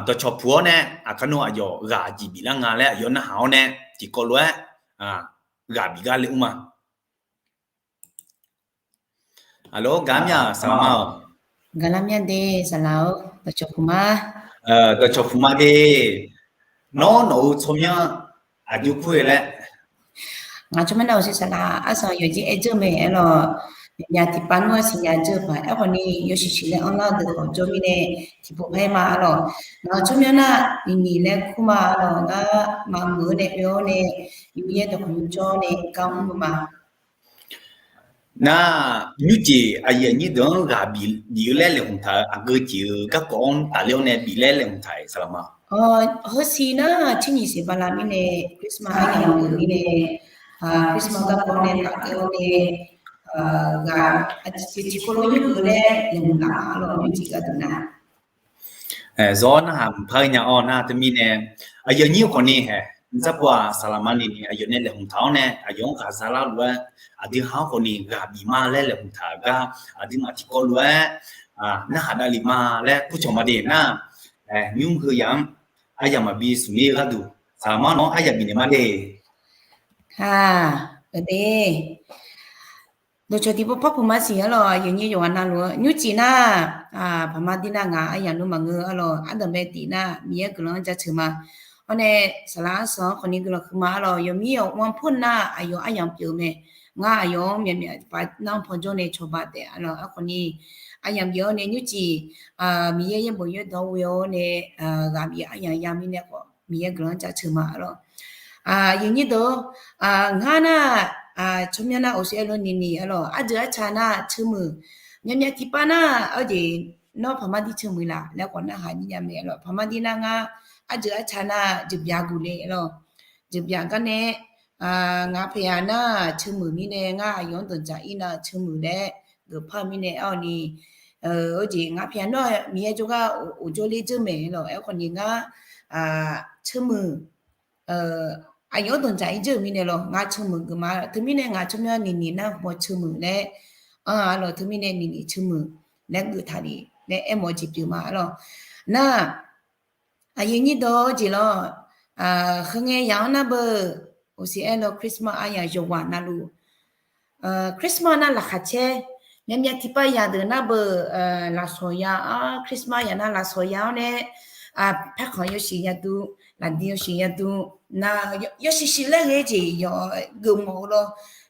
dawqcawq puq-awr nae aqkar nawr aqyawf ghaq jeq biflar nga laer aqyawf narhaq-awr nae tiqkawv lof-aer ghaq bif gar le-anr ma. Alo, gaq-ar mya saqlaqma-awq. Gaq-ar mya de saqlaq-or, dawqcawq puq ma. Dawqcawq puq ma de. Nawr nawq-euq tsawrmyanr aqjox kur-eu laer. Ngaq tsawrmyanr nar-euq saqlaq arsaq yawqjeq aer dzeur mae aer lawq. Yaq tiqpav nmr-a siqnya dzeur paq aerkhawf ni yawshuif shuif laer anrlar-eu deuq khawf jawr mirnae tiqpov paer ma aer lawq. Ngaq tsawrmyanr nar nyiq nyiq laer kur ma aer lawq. Ngar maqmuiq-eu nae oe-awr nae yawyaer dawqkawq nymr jawr nae gar mr-eu ma. Nar, nymrjeq aqyuif aqnyir deuq-anr ghaq bif-eu laer laeqhmq taq-euq aqgeu jeq-euq garkawv-anr tafler-awr nae bif laer laeqhmq taq-euq saqlaqma. Heusiq nar tser nyiq siq bala mirnae Christmas aryamq deuq mirnae, Christmas garkawv nae tafler-awr nae ghaq tiqkawv lof yur-eu laer laeqhmq taq-a lawq, nymrjeq gharduq nar. Zawr narhaq mqpar nya-awr nar teumirnae aqyuif aqnyir khawfni hae, nymrsar pov-aq saqlaqma ni ni aqyawf nae laeqhmq taq-awr nae aqyawf-anr ghaq za lar lof-aer aqdui ha-anr khawfni ghaq bif ma laer laeqhmq taq-euq gar aqduimaf tiqkawv lof-aer narhaq davlef ma laer kurcawq ma de nar, nymr heu yaq-anr aryamq maqbi smq mir-eu gharduq saqlaqma nawr aryamq bifnaeq ma de. Dawqcawq tiqpov par puq ma siq aer lawq, aqyuif aqnyir yawqghaq navluf-eu nymrjeq nar, paqma dir nar ngaq aryamq nmr maqngeur aer lawq, ardanqbae tif nar Miqyaer guiqlanq-anr jaceuq ma. Hawr nae saqlaq arsanq-anr khawfni guiqlanq huiqma aer lawq, yawmir yawq-anr pur nar aqyawf aryamq pyeuf-eu mae. Ngar aqyawf-anr myaqmyaq tiqpav nar-anr pawjawr nae cawba taef aer lawq, aerkhawfni aryamq bif-awr nae nymrjeq Miqyaer yaerbof yaerdawq ghoe-awr nae ghaq bif aryamq ya mirnae khawf Miqyaer guiqlanq-anr jaceuq ma arlawq. Aqyuif nyir deuq-or, ngar nar, tsawrmyanr nar oqsiq aerlo niniq arlawq, ardeuq arca nar ceuq muiq, myavmyav tiqpav nar arjeq, nawr paqmar dir ceuq muiq laf laer khawf narhaq nyir nya mae arlawq. Paqmar dir nar ngar ardeuq arca nar jeuqbyaq guq le arlawq. Jeuqbyaq gar nae, ngaq paqyaq nar ceuq muiq mirnae ngar aqyawf-anr danqdzaq ir nar ceuq muiq laer geufpar-eu mirnae arlawq ni, arjeq ngaq paqyaq nar Miqyaer jawrgar oqjawr ler dzeur mae arlawq. Aerkhawf ni ngar ceuq muiq, aqyawf-anr danqdzaq ir dzeur-euq mirnae lawq, ngar ceuq muiq geuf ma. Teumirnae ngaq tsawrmyanr niniq nar hmq ceuq muiq laer, arlawq, teumirnae niniq ceuq muiq laer geuf taqlef laer aermawf-eu jeq pyeuf ma arlawq. Nar, aqyuif nyir deuq-or jeq lawr, heu ngae yaq-anr nar beu, oqsiq aerlo Christmas aryamq yawqghaq navluf, Christmas nar laqkhaq caer, myavmyav tiqpav yaq deuq nar beu, lafsawq ya-ar, Christmas yaq nar lafsawq ya-awr nae, paerkhanq yawshuif yaduq, lafdi yawshuif yaduq, nar yawshuif shuif laer ghae jeq yawf geufmawf-eu lawr.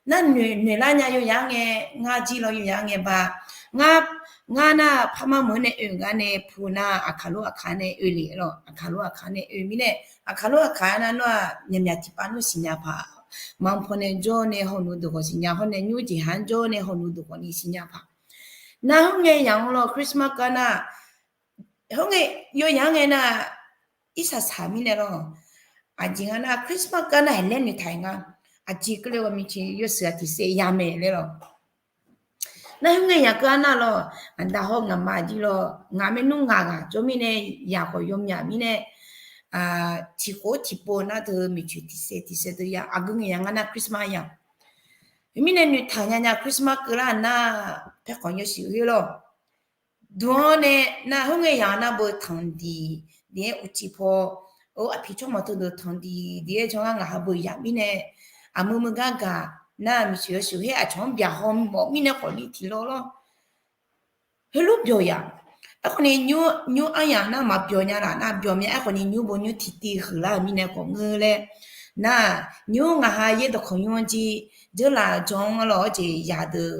Nar noeq noeqlar nya yawyaq-anr ngae, ngar jir lawr yawyaq-anr ngae ba, ngar, ngar nar parmar meuq-anr nae oe-eu gar nae pu nar aqkaq lor aqkaq nae oe le lawq. Aqkaq lor aqkaq nae oe mirnae, aqkaq lor aqkaq nar nawr-aq myavmyav tiqpav nawr siqnya paq. Maqanr paw nae jawr nae hawnuq deuq khawf siqnya, hawr nae nymr jeqhaq-anr jawr nae hawnuq deuq khawf ni siqnya paq. Nar khoerngae yaq-anr lawr Christmas keuv nar, khoerngae, yawyaq-anr ngae nar, irsaq saq mirnae lawr. Aqjeq nga nar Christmas keuv nar haeq laer noeqtaq-iq nga. Aqjeq keuvle ghawqmyaq tiq yawshuif-aq tiqsaev ya mae laer lawq. Nar khoerngae yaq keuv-anr nar lawr, aqda hawr ngaqma jir lawr, ngaq maernmr ngaq ghaq jawr mirnae, yaq khawf yawmyaq mirnae, tiqkhof tiqpov nar teu maeqtsoeq tiqsaev tiqsaev teu ya, aqgeu ngae yaq nga nar Christmas yaq. Khoermirnae noeqtaq nya nya Christmas keuvlar nar, paerkhanq yawshuif ghoer lawr. Duq-anr nae nar khoerngae yaq nar beu tanqdiq, diq-aer uqcif paw, aqpiq tsawrmawq teudeuq tanqdiq, diq-aer janr ngar ngaq ha beu yaq mirnae, aqmui meugar gaq nar maeqtsoeq yawshuif ghoer aqcawq-anr byaqhaw mawf mirnae khawf ni tiqlawr lawr. Heulof byawq yaq. Aerkhawf ni nymr, nymr aryamq nar maqbyawq nya laf nar byawq mya. Aerkhawf ni nymr bo nymr tiqtiv huiqlar-euq mirnae khawf ngeur laer nar, nymr ngaq ha yaer dawqkawq nymr-anr jir dzeurlaf janr-anr lawr-awr jeq yaq deuq,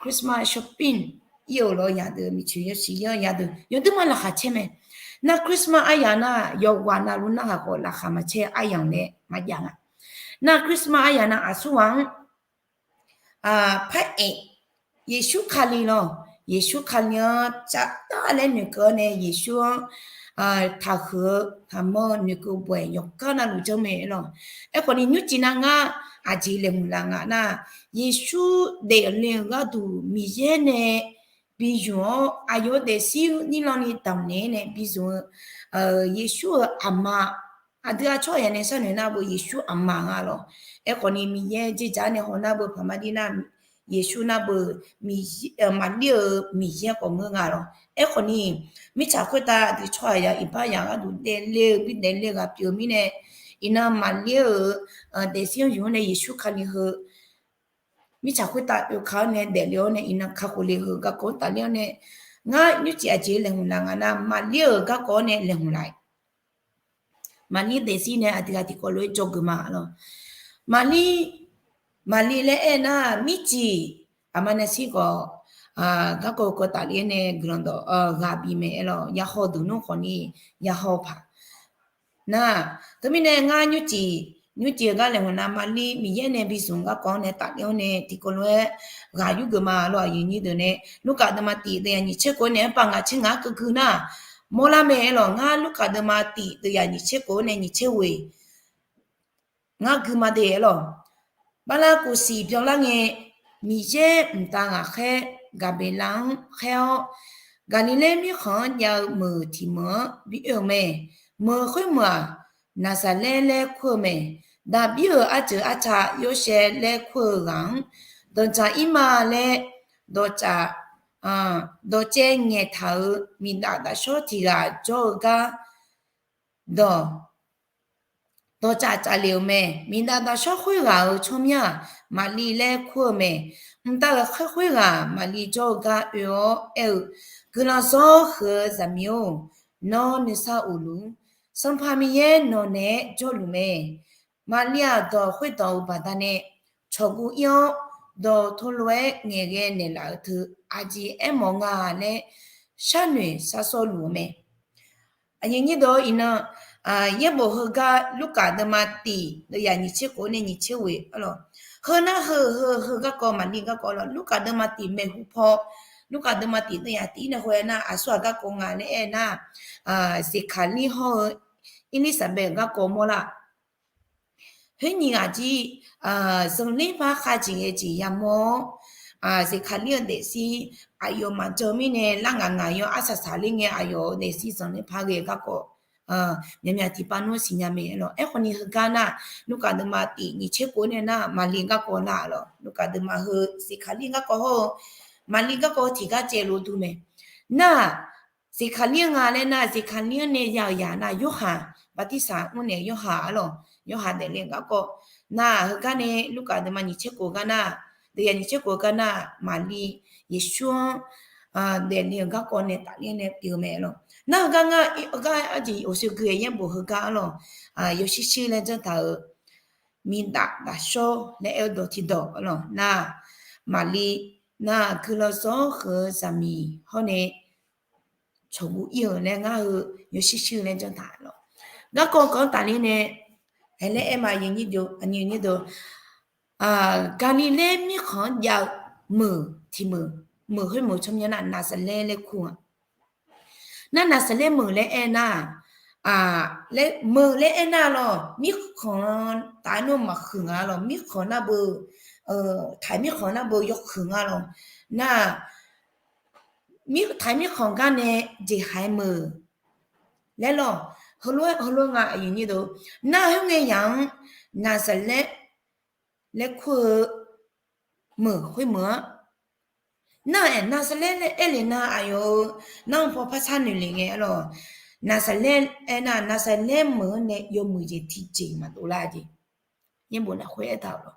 Christmas shopping ir-euq lawr yaq deuq, maeqtsoeq yawshuif ir-anr yaq deuq yawduq ma laqkhaq caer mae. Nar Christmas aryamq nar yawqghaq navluf narhaq khawf laqkhaq maqcaer aryamq nae maqjav nga. Nar Christmas aryamq nar aqsurghaq-anr, par aef, Yeqsur Kali lawr, Yeqsur Kali-anr tsaftav laer noeqkeuv-awr nae Yeqsur-anr taqhuiq-eu taqmanr noeqkeuv bawaeq yawqgar navluf janr mae lawr. Aerkhawf ni nymrcif nar ngar aqjeq laeqhmq laf nga nar, Yeqsur daefle-euq gharduq Miqyaer nae bizmq-awr aqyawf-eu daefzir nirlanni damqnaeq-aer nae bizmq-eu Yeqsur-euq aqma, aqdui aqcawq yaq nae sharnoeq nar beu Yeqsur aqma nga lawr. Aerkhawf ni Miqyaer dzerzaq nae haw nar beu paqmar dir nar, Yeqsur nar beu Maqlir-euq Miqyaer khawf ngeur nga lawr. Aerkhawf ni mirtsaq khoertav aqdui tsawrhaq yaq iqbax yaq gharduq daefle-eu bi daefle-eu ghaq pyeuf mirnae, iqnan Maqlir-euq daefzir-anr yuf-anr nae Yeqsur Kali heu mirtsaq khoertav oeka-awr nae daefle-awr nae iqnan kakhof le heu garkawv-anr tafler-awr nae, ngar nymrcif aqjeq laeqhmq laf nga nar Maqlir-euq garkawv-awr nae laeqhmq laf-iq. Maqlir daefzir nae aqdui ghaq tiqkawv lof-aer dzawgeuf ma lawr. Maqlir, Maqlir laer aer nar mircif aqma nae shir khawf, garkawv kawv tafler nae guiqlanq dawq ghaq bif mae aer lawr. Yahaw duq nmr khawf ni yahaw paq. Nar, teumirnae ngar nymrcif, nymrcif-eu gar laeqhmq nar Maqlir Miqyaer nae bizmq-eu garkawv-anr nae tafler-awr nae tiqkawv lof-aer ghaq yurgeuf ma lawr. Aqyuif nyir deuq nae Lurkaf deuvma tif deuv yaq nyiq tser kov nae arpaf ngaq tser ngaq-anr keuvgui nar mawrlar mae aer lawq. Ngar Lurkaf deuvma tif deuv yaq nyiq tser kov nae nyiq tser ghoeq ngar gui ma de aer lawq. Bala kofsiq byanlar ngae, Miqyaer mqtav ghaqkhaer Gaqbeqlav-anr khaer-awr, Gaqliqlaer mirkhanq-anr jav-eu meuq tiq meuq-anr bi oe-euq mae. Meuq khoermeuq-aq, Naqsaqlaer laer kur-eu mae. Daqbir-euq arceuq arca Yorsaev laer kur-eu ghaq-anr, danqdzaq ir ma laer dawqcaev ngaeqtaq-euq miqdaf dafshawr tiq ghaq jawr-eu gar dawq, dawqcaev caev lef-euq mae. Miqdaf dafshawr khoerghaq-euq tsawrmyanr-aq, Maqli laer kur-eu mae. Mqtav ghaqkhaer khoerghaq Maqli jawr-eu gar oe-awr aer-eu, Guiqlanq zawr huiq-eu zaqmiq-or, nawr nuisar of luf-ur. Sanqpaq Miqyaer nawq naeq-aer jawrluf mae. Maqli-aq, dawq khoerdawq-euq baqdanae cawqguv ir-awr, dawq tov lof-aer ngaeqghae naeqlaf-eu teu aqjeq aermawf nga laer sharnoeq sharsawr luf-eu mae. Aqyuif nyir deuq-or, iqnan yaerbof heugar Lurkaf deuvma tiq deuvyaq nyiq tser khof nae nyiq tser ghoeq arlawq. Heu nar heu heu heu garkawv maqli garkawv lawq. Lurkaf deuvma tiq maeqhu paw, Lurkaf deuvma tiq deuvyaq tiq-ir nae khoer-aer nar aqsurghaq garkawv nga laer aer nar, Zeqkaqlir hawr-eu Erlirsaqbaev-euq garkawv mawrlar. Khoer nyiq ghaq jir, zanqler par khavjeq ghae jeq yamawr-awr, Zeqkaqlir-euq daefzir aqyawf maqjan mirnae lar ngaq ngaq yawr arsaq saqler ngae aqyawf-euq daefzir zanqler par ghae garkawv myaqmyaq tiqpav nmr siqnya mae lawq. Aerkhawf ni heugar nar, Lurkaf deuvma tiq nyiq tser khof nae nar maqli garkawv lar lawq. Lurkaf deuvma heu Zeqkaqlir garkawv hawr-eu maqli garkawv tiqgar caev lof dur mae. Nar-aq, Zeqkaqlir nga laer nar, Zeqkaqlir-anr nae ya-euq yaq nar Yorhaq, bartirsaq mrnaeq Yorhaq arlawq. Yorhaq daefle-eu garkawv nar, heugar nae Lurkaf deuvma nyiq tser khof gar nar, deuvyaq nyiq tser khof gar nar, maqli Yeqsur-anr daefle-euq garkawv nae tafler nae pyeuf-eu mae lawq. Nar heugar ngar, heugar arjeq ghawqsheu gui-aer yaerbof heugar arlawq, yawshuir shuir laer janr taq-euq miqdaf dafshawr laer aer-eu dawq tiqdawq arlawq nar, maqli nar guiqlanq sawr-awr huiq-eu zaqmiq hawr nae cawqguv ir-euq laer ngar heu yawshuir shuir-eu laer janr taq lawq. Garkawv kawv-anr tafler nae, aer laer aer ma, Gaqliqlaer mirkhanq-anr jav-eu meuq tiq meuq, meuq khoer meuq tsawrmyanr nar Naqsaqlaer laer kur-a. Nar Naqsaqlaer meuq laer aer nar, meuq laer aer nar lawq, mirkhanq taf-aer nawr maqhuiq nga lawq, mirkhanq nar beu, taq mirkhanq nar beu yawhuiq nga lawq. Nar, taq mirkhanq gar nae jeqhaq-aer meuq laer lawq. Heulof-aer nga aqyuif nyir deuq, nar khoerngae yaq-anr Naqsaqlaer laer kur-eu meuq khoer meuq-anr, nar-aq Naqsaqlaer laer aer le nar aqyawf-euq narhaq paw parshar noeq le ngae arlawq. Naqsaqlaer aer nar Naqsaqlaer meuq-anr nae yawmuiq jeq tiqjeq maqdov lar jeq. Yaerbof lafkhoer aertaq-euq lawq.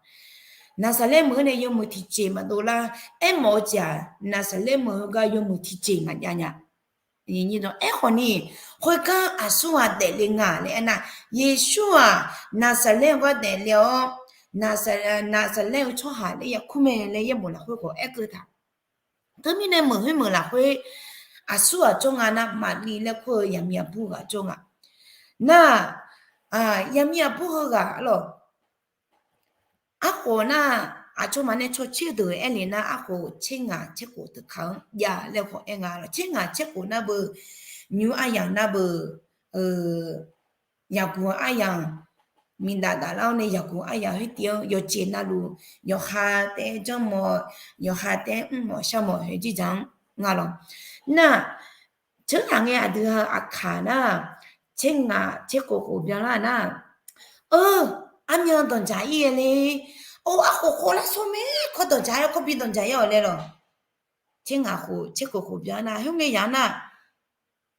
Naqsaqlaer meuq-anr nae yawmuiq tiqjeq maqdov lar. Aermawf-eu jeq-aq Naqsaqlaer meuq heugar yawmuiq tiqjeq maqjav nya. Aerkhawf ni, khoergar aqsurghaq daefle nga laer aer nar, Yeqsur-aq Naqsaqlaer-eu gar daefle-awr, Naqsaqlaer-eu tsawrhaq laer yakur mae laer yaerbof lafkhoer khawf aerkeuv taq. Teumirnae meuq khoer meuq lafkhoer aqsurghaq jawr nga nar, Maqli laer kur-eu yaqmiq aqbur ghaq jawr nga. Nar, yaqmiq aqbur heughaq arlawq. Arkhof nar, aqcawq maqnae cawtser deuq aer le nar, arkhof tser ngaq tser khof teukaq-anr jav laer khawf aer nga lawq. Tser ngaq tser khof nar beu, nymr aryamq nar beu, yaqguq aryamq, miqdaf daflar-awr nae yaqguq aryamq khoertiv-anr yawqjeq navluf, yawqha taef-aer janrmawf, yawqha taef-aer mrmawf sharmawf khoer jirdzaq-anr nga lawq. Nar, tser ngaq ngae aqdui-aq aqkaq nar, tser ngaq tser khof khof byanlar nar, eu, armyan danqdzaq ir-aer le. Or, arkhof khof lar sawr mae, kawr danqdzaq ir-awr kawr bi danqdzaq ir-awq laer lawq. Tser ngaq khof tser khof khof byan nar, khoerngae yaq nar,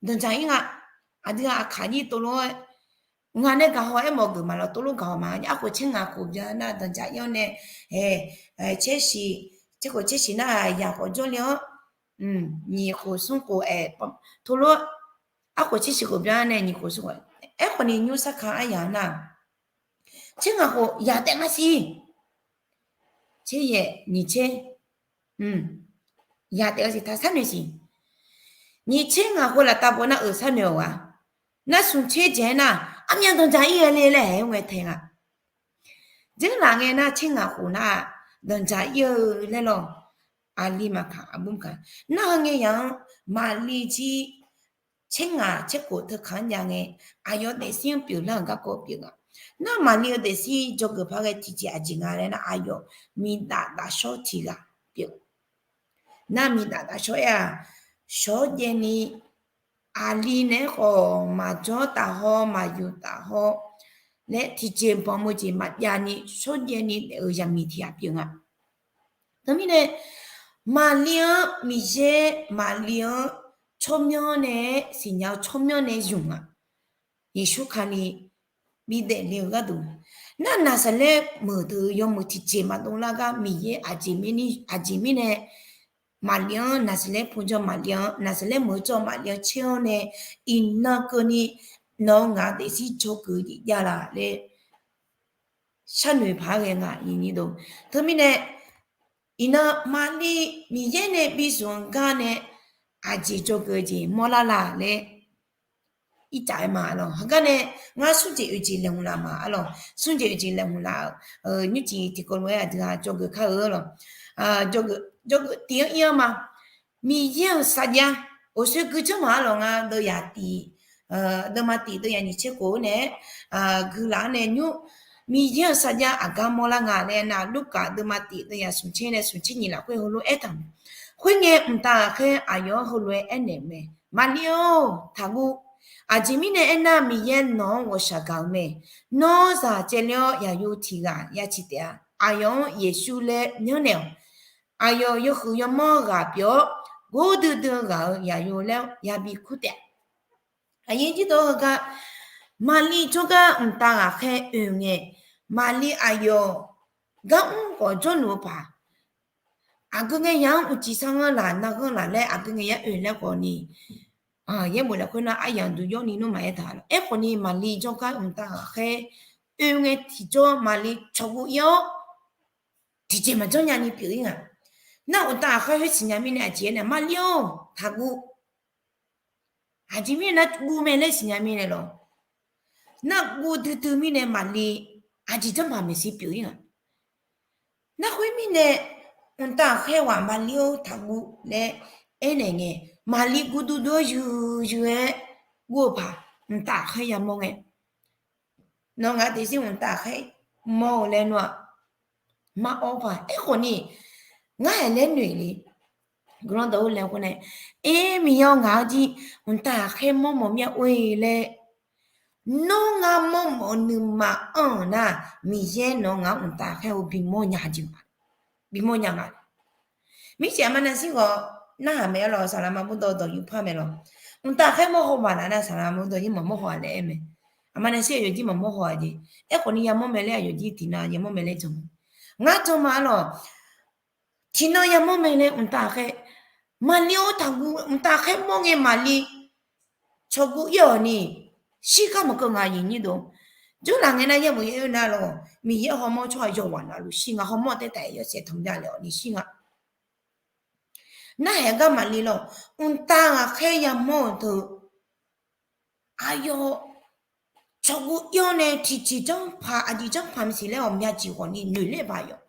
danqdzaq ir nga. Aqdui-aq aqkaq nyir tov lof-aer, ngaq nae gaqhaw aermawf geuf maqlawq, tov lof gaqhaw ma. Arkhof tser ngaq khof byan nar danqdzaq ir-awr nae, tser shiq, tser khof tser shiq nar yaq khawf jawrle-awr, nyiq khof smr khof aer, tov lof, arkhof tser shiq khof byan nae nyiq khof smr khof, aerkhawf ni nymr sarka aryaq nar, tser ngaq khof yaq taef nga siq. Tser yaeq nyiq tser, yaq taef-a siq taq sharnoeq siq. Nyiq tser ngaq khof laftav baw nar-euq sharnoeq-awq ghaq. Nar smq tser dzaeq-aer nar, armyan danqdzaq ir-aer le laer aer-eu ngae tae nga. Dzeurlaf ngae nar tser ngaq khof nar, danqdzaq ir-eu laer lawq. Aqli maqkaq aqbur maqkaq. Nar heu ngae yaq-anr Maqli jir tser ngaq tser khof teukaq-anr jav ngae, aqyawf daefzir-anr pyeuflar-euq garkawv pyeuf nga. Nar Maqli-eu daefzir dzawgeuf par ghae tiqjeq aqjeq nga laer nar, aqyawf miqdaf dafshawr tiq ghaq pyeuf. Nar miqdaf dafshawr aer-aq, shawr jaev ni aqli naeq-aer khawf maqjawr taf haw maqyuf taf haw laer tiqjeq banq meuq jeq maqjav ni shawr jaev ni daef-eu zaqmiq tiq ghaq pyeuf nga. Teumirnae, Maqli-anr Miqyaer, Maqli-anr tsawrmyanr nae siqnya-eu tsawrmyanr nae zmq nga. Yeqsur Kali bidaef le-eu gharduq, nar Naqsaqlaer meuq deuq yawmuiq tiqjeq maqdov lar gar Miqyaer aqjeq mirnae, Maqli-anr Naqsaqlaer pu jawr Maqli-anr, Naqsaqlaer meuq jawr Maqli-anr caer-awr nae, iqnan keuvni nawq-eu ngaq-eu daefzir dzawgeuf-eu jeq javlaf laer sharnoeq paq-aer ghae nga. Teumirnae, iqnan Maqli Miqyaer nae bizmq-eu gar nae aqjeq dzawgeuf-eu jeq mawrlar la laer ircaf-aer ma lawq. Heugar nae ngar smr jeq oeq jeq laeqhmq laf ma-a lawq. Smr jeq oeq jeq laeqhmq laf-euq nymrcif tiqkawv lof-aer aqdui-aq dzawgeuf kar-eu lawq. Dzawgeuf tiq-anr ir-anr ma. Miqyaer-euq sarjax, oqsoer guijanr maq-a lawq. Ngar deuvma tif, deuvma tif deuvyaq nyiq tser khof-anr nae-aer guilaf-anr nae nymr, Miqyaer-euq sarjax aqgar mawrlar nga laer nar, Lurkaf deuvma tif deuvyaq smq tser nae smq tser nyiq lafkhoer heulof-aer aertaq-euq mae. Khoerngae, mqtav ghaqkhaer aqyawf-anr heulof-aer aernaeq-euq mae. Maqlir-or, taqguv. Aqjeq mirnae aernar, Miqyaer nawq-anr ghawqshaq gaq-eu mae. Nawr zaq caevler-awr, yaqyo tiq ghaq ya ciq taef-a. Aqyawf-anr Yeqsur laer myanrnaeq-awq. Aqyawf yawhuiq yawmanr ghaq pyeuf-awr, gordui dui-eu ghaq-euq yaqyo laer yabi kur taef-a. Aqyuif jir deuq-eu heugar, Maqli jawrgar mqtav ghaqkhaer oe ngae, Maqli aqyawf gar mr khawf jawrluf-eu paq, aqgeu ngae ya-anr uqcif sar ngar laq, nar ghanr laq laer aqgeu ngae ya oe laer khawf ni, yaerbof lafkhoer nar aryamq duq jawr ni nmr maqaer taq lawq. Aerkhawf ni Maqli jawrgar mqtav ghaqkhaer oe ngae tiqjawr Maqli cawqguv ir-awr, tiqjeq maqjanr nyani pyeuf-ir nga. Nar mqtav ghaqkhaer khoer siqnya mirnae aqjeq-aer nae Maqli-or, taqguv. Aqjeq mirnae nar guv mae laer siqnya mirnae lawq. Nar guv duidui mirnae Maqli aqjeq janrpaq maeqshi pyeuf-ir nga. Nar khoer mirnae, mqtav ghaqkhaer ghaq Maqli-or, taqguv laer aernaeq ngae, Maqli guv duidui-awr yuiq yuiq-aer guv-eu paq, mqtav ghaqkhaer yamawr ngae, nawr ngaq daefzir mqtav ghaqkhaer mawr-eu laer nar-aq, maqawr paq. Aerkhawf ni, ngar haiq laer noeq le. Guiqlanq dawq-eu laeqhmq nae, aer, Miqyaer-awr, ngaq-anr jir mqtav ghaqkhaer mawrmawf mir-a or-e laer, nawr ngar mawrmawf-eu nuima anr-euq nar, Miqyaer nawq-anr ngaq-anr mqtav ghaqkhaer-eu bimawr nya jeq, bimawr nya nga. Mircif aqma navshir ghawq narhaq mae-a lawq. Saqlaqma bawrdaw dawq yurpar mae lawq. Mqtav ghaqkhaer mawr haw baq laf nar, saqlaqma bawrdaw jir maqmawr haw-a laer aer mae. Aqma navshir aqyawf jir maqmawr haw-a jeq. Aerkhawf ni yamawr mae laer aqyawf jir tiqnan yamawr mae laer jan. Ngar jan ma-a lawq. Tiqnan yamawr mae laer mqtav ghaqkhaer, Maqli-or, taqguv. Mqtav ghaqkhaer mawr ngae Maqli cawqguv ir-awq ni, shirgar maqkeuv nga, aqyuif aqnyir deuq. Jawrlaf ngae nar yaerbof yaer-eu nar lawq, Miqyaer hawmawr tsawrhaq yawqghaq navluf shir nga. Hawmawr taertaq-aer yawshaef tanqjav le-awq ni shir nga. Narhaq gar Maqli lawq, mqtav ghaqkhaer yamawr-euq teu aqyawf cawqguv ir-awr nae tiqjeq janrpaq aqjeq janrpaq maqsiq laer ghawqmya jeq ghawq ni noeq ler paq yawf.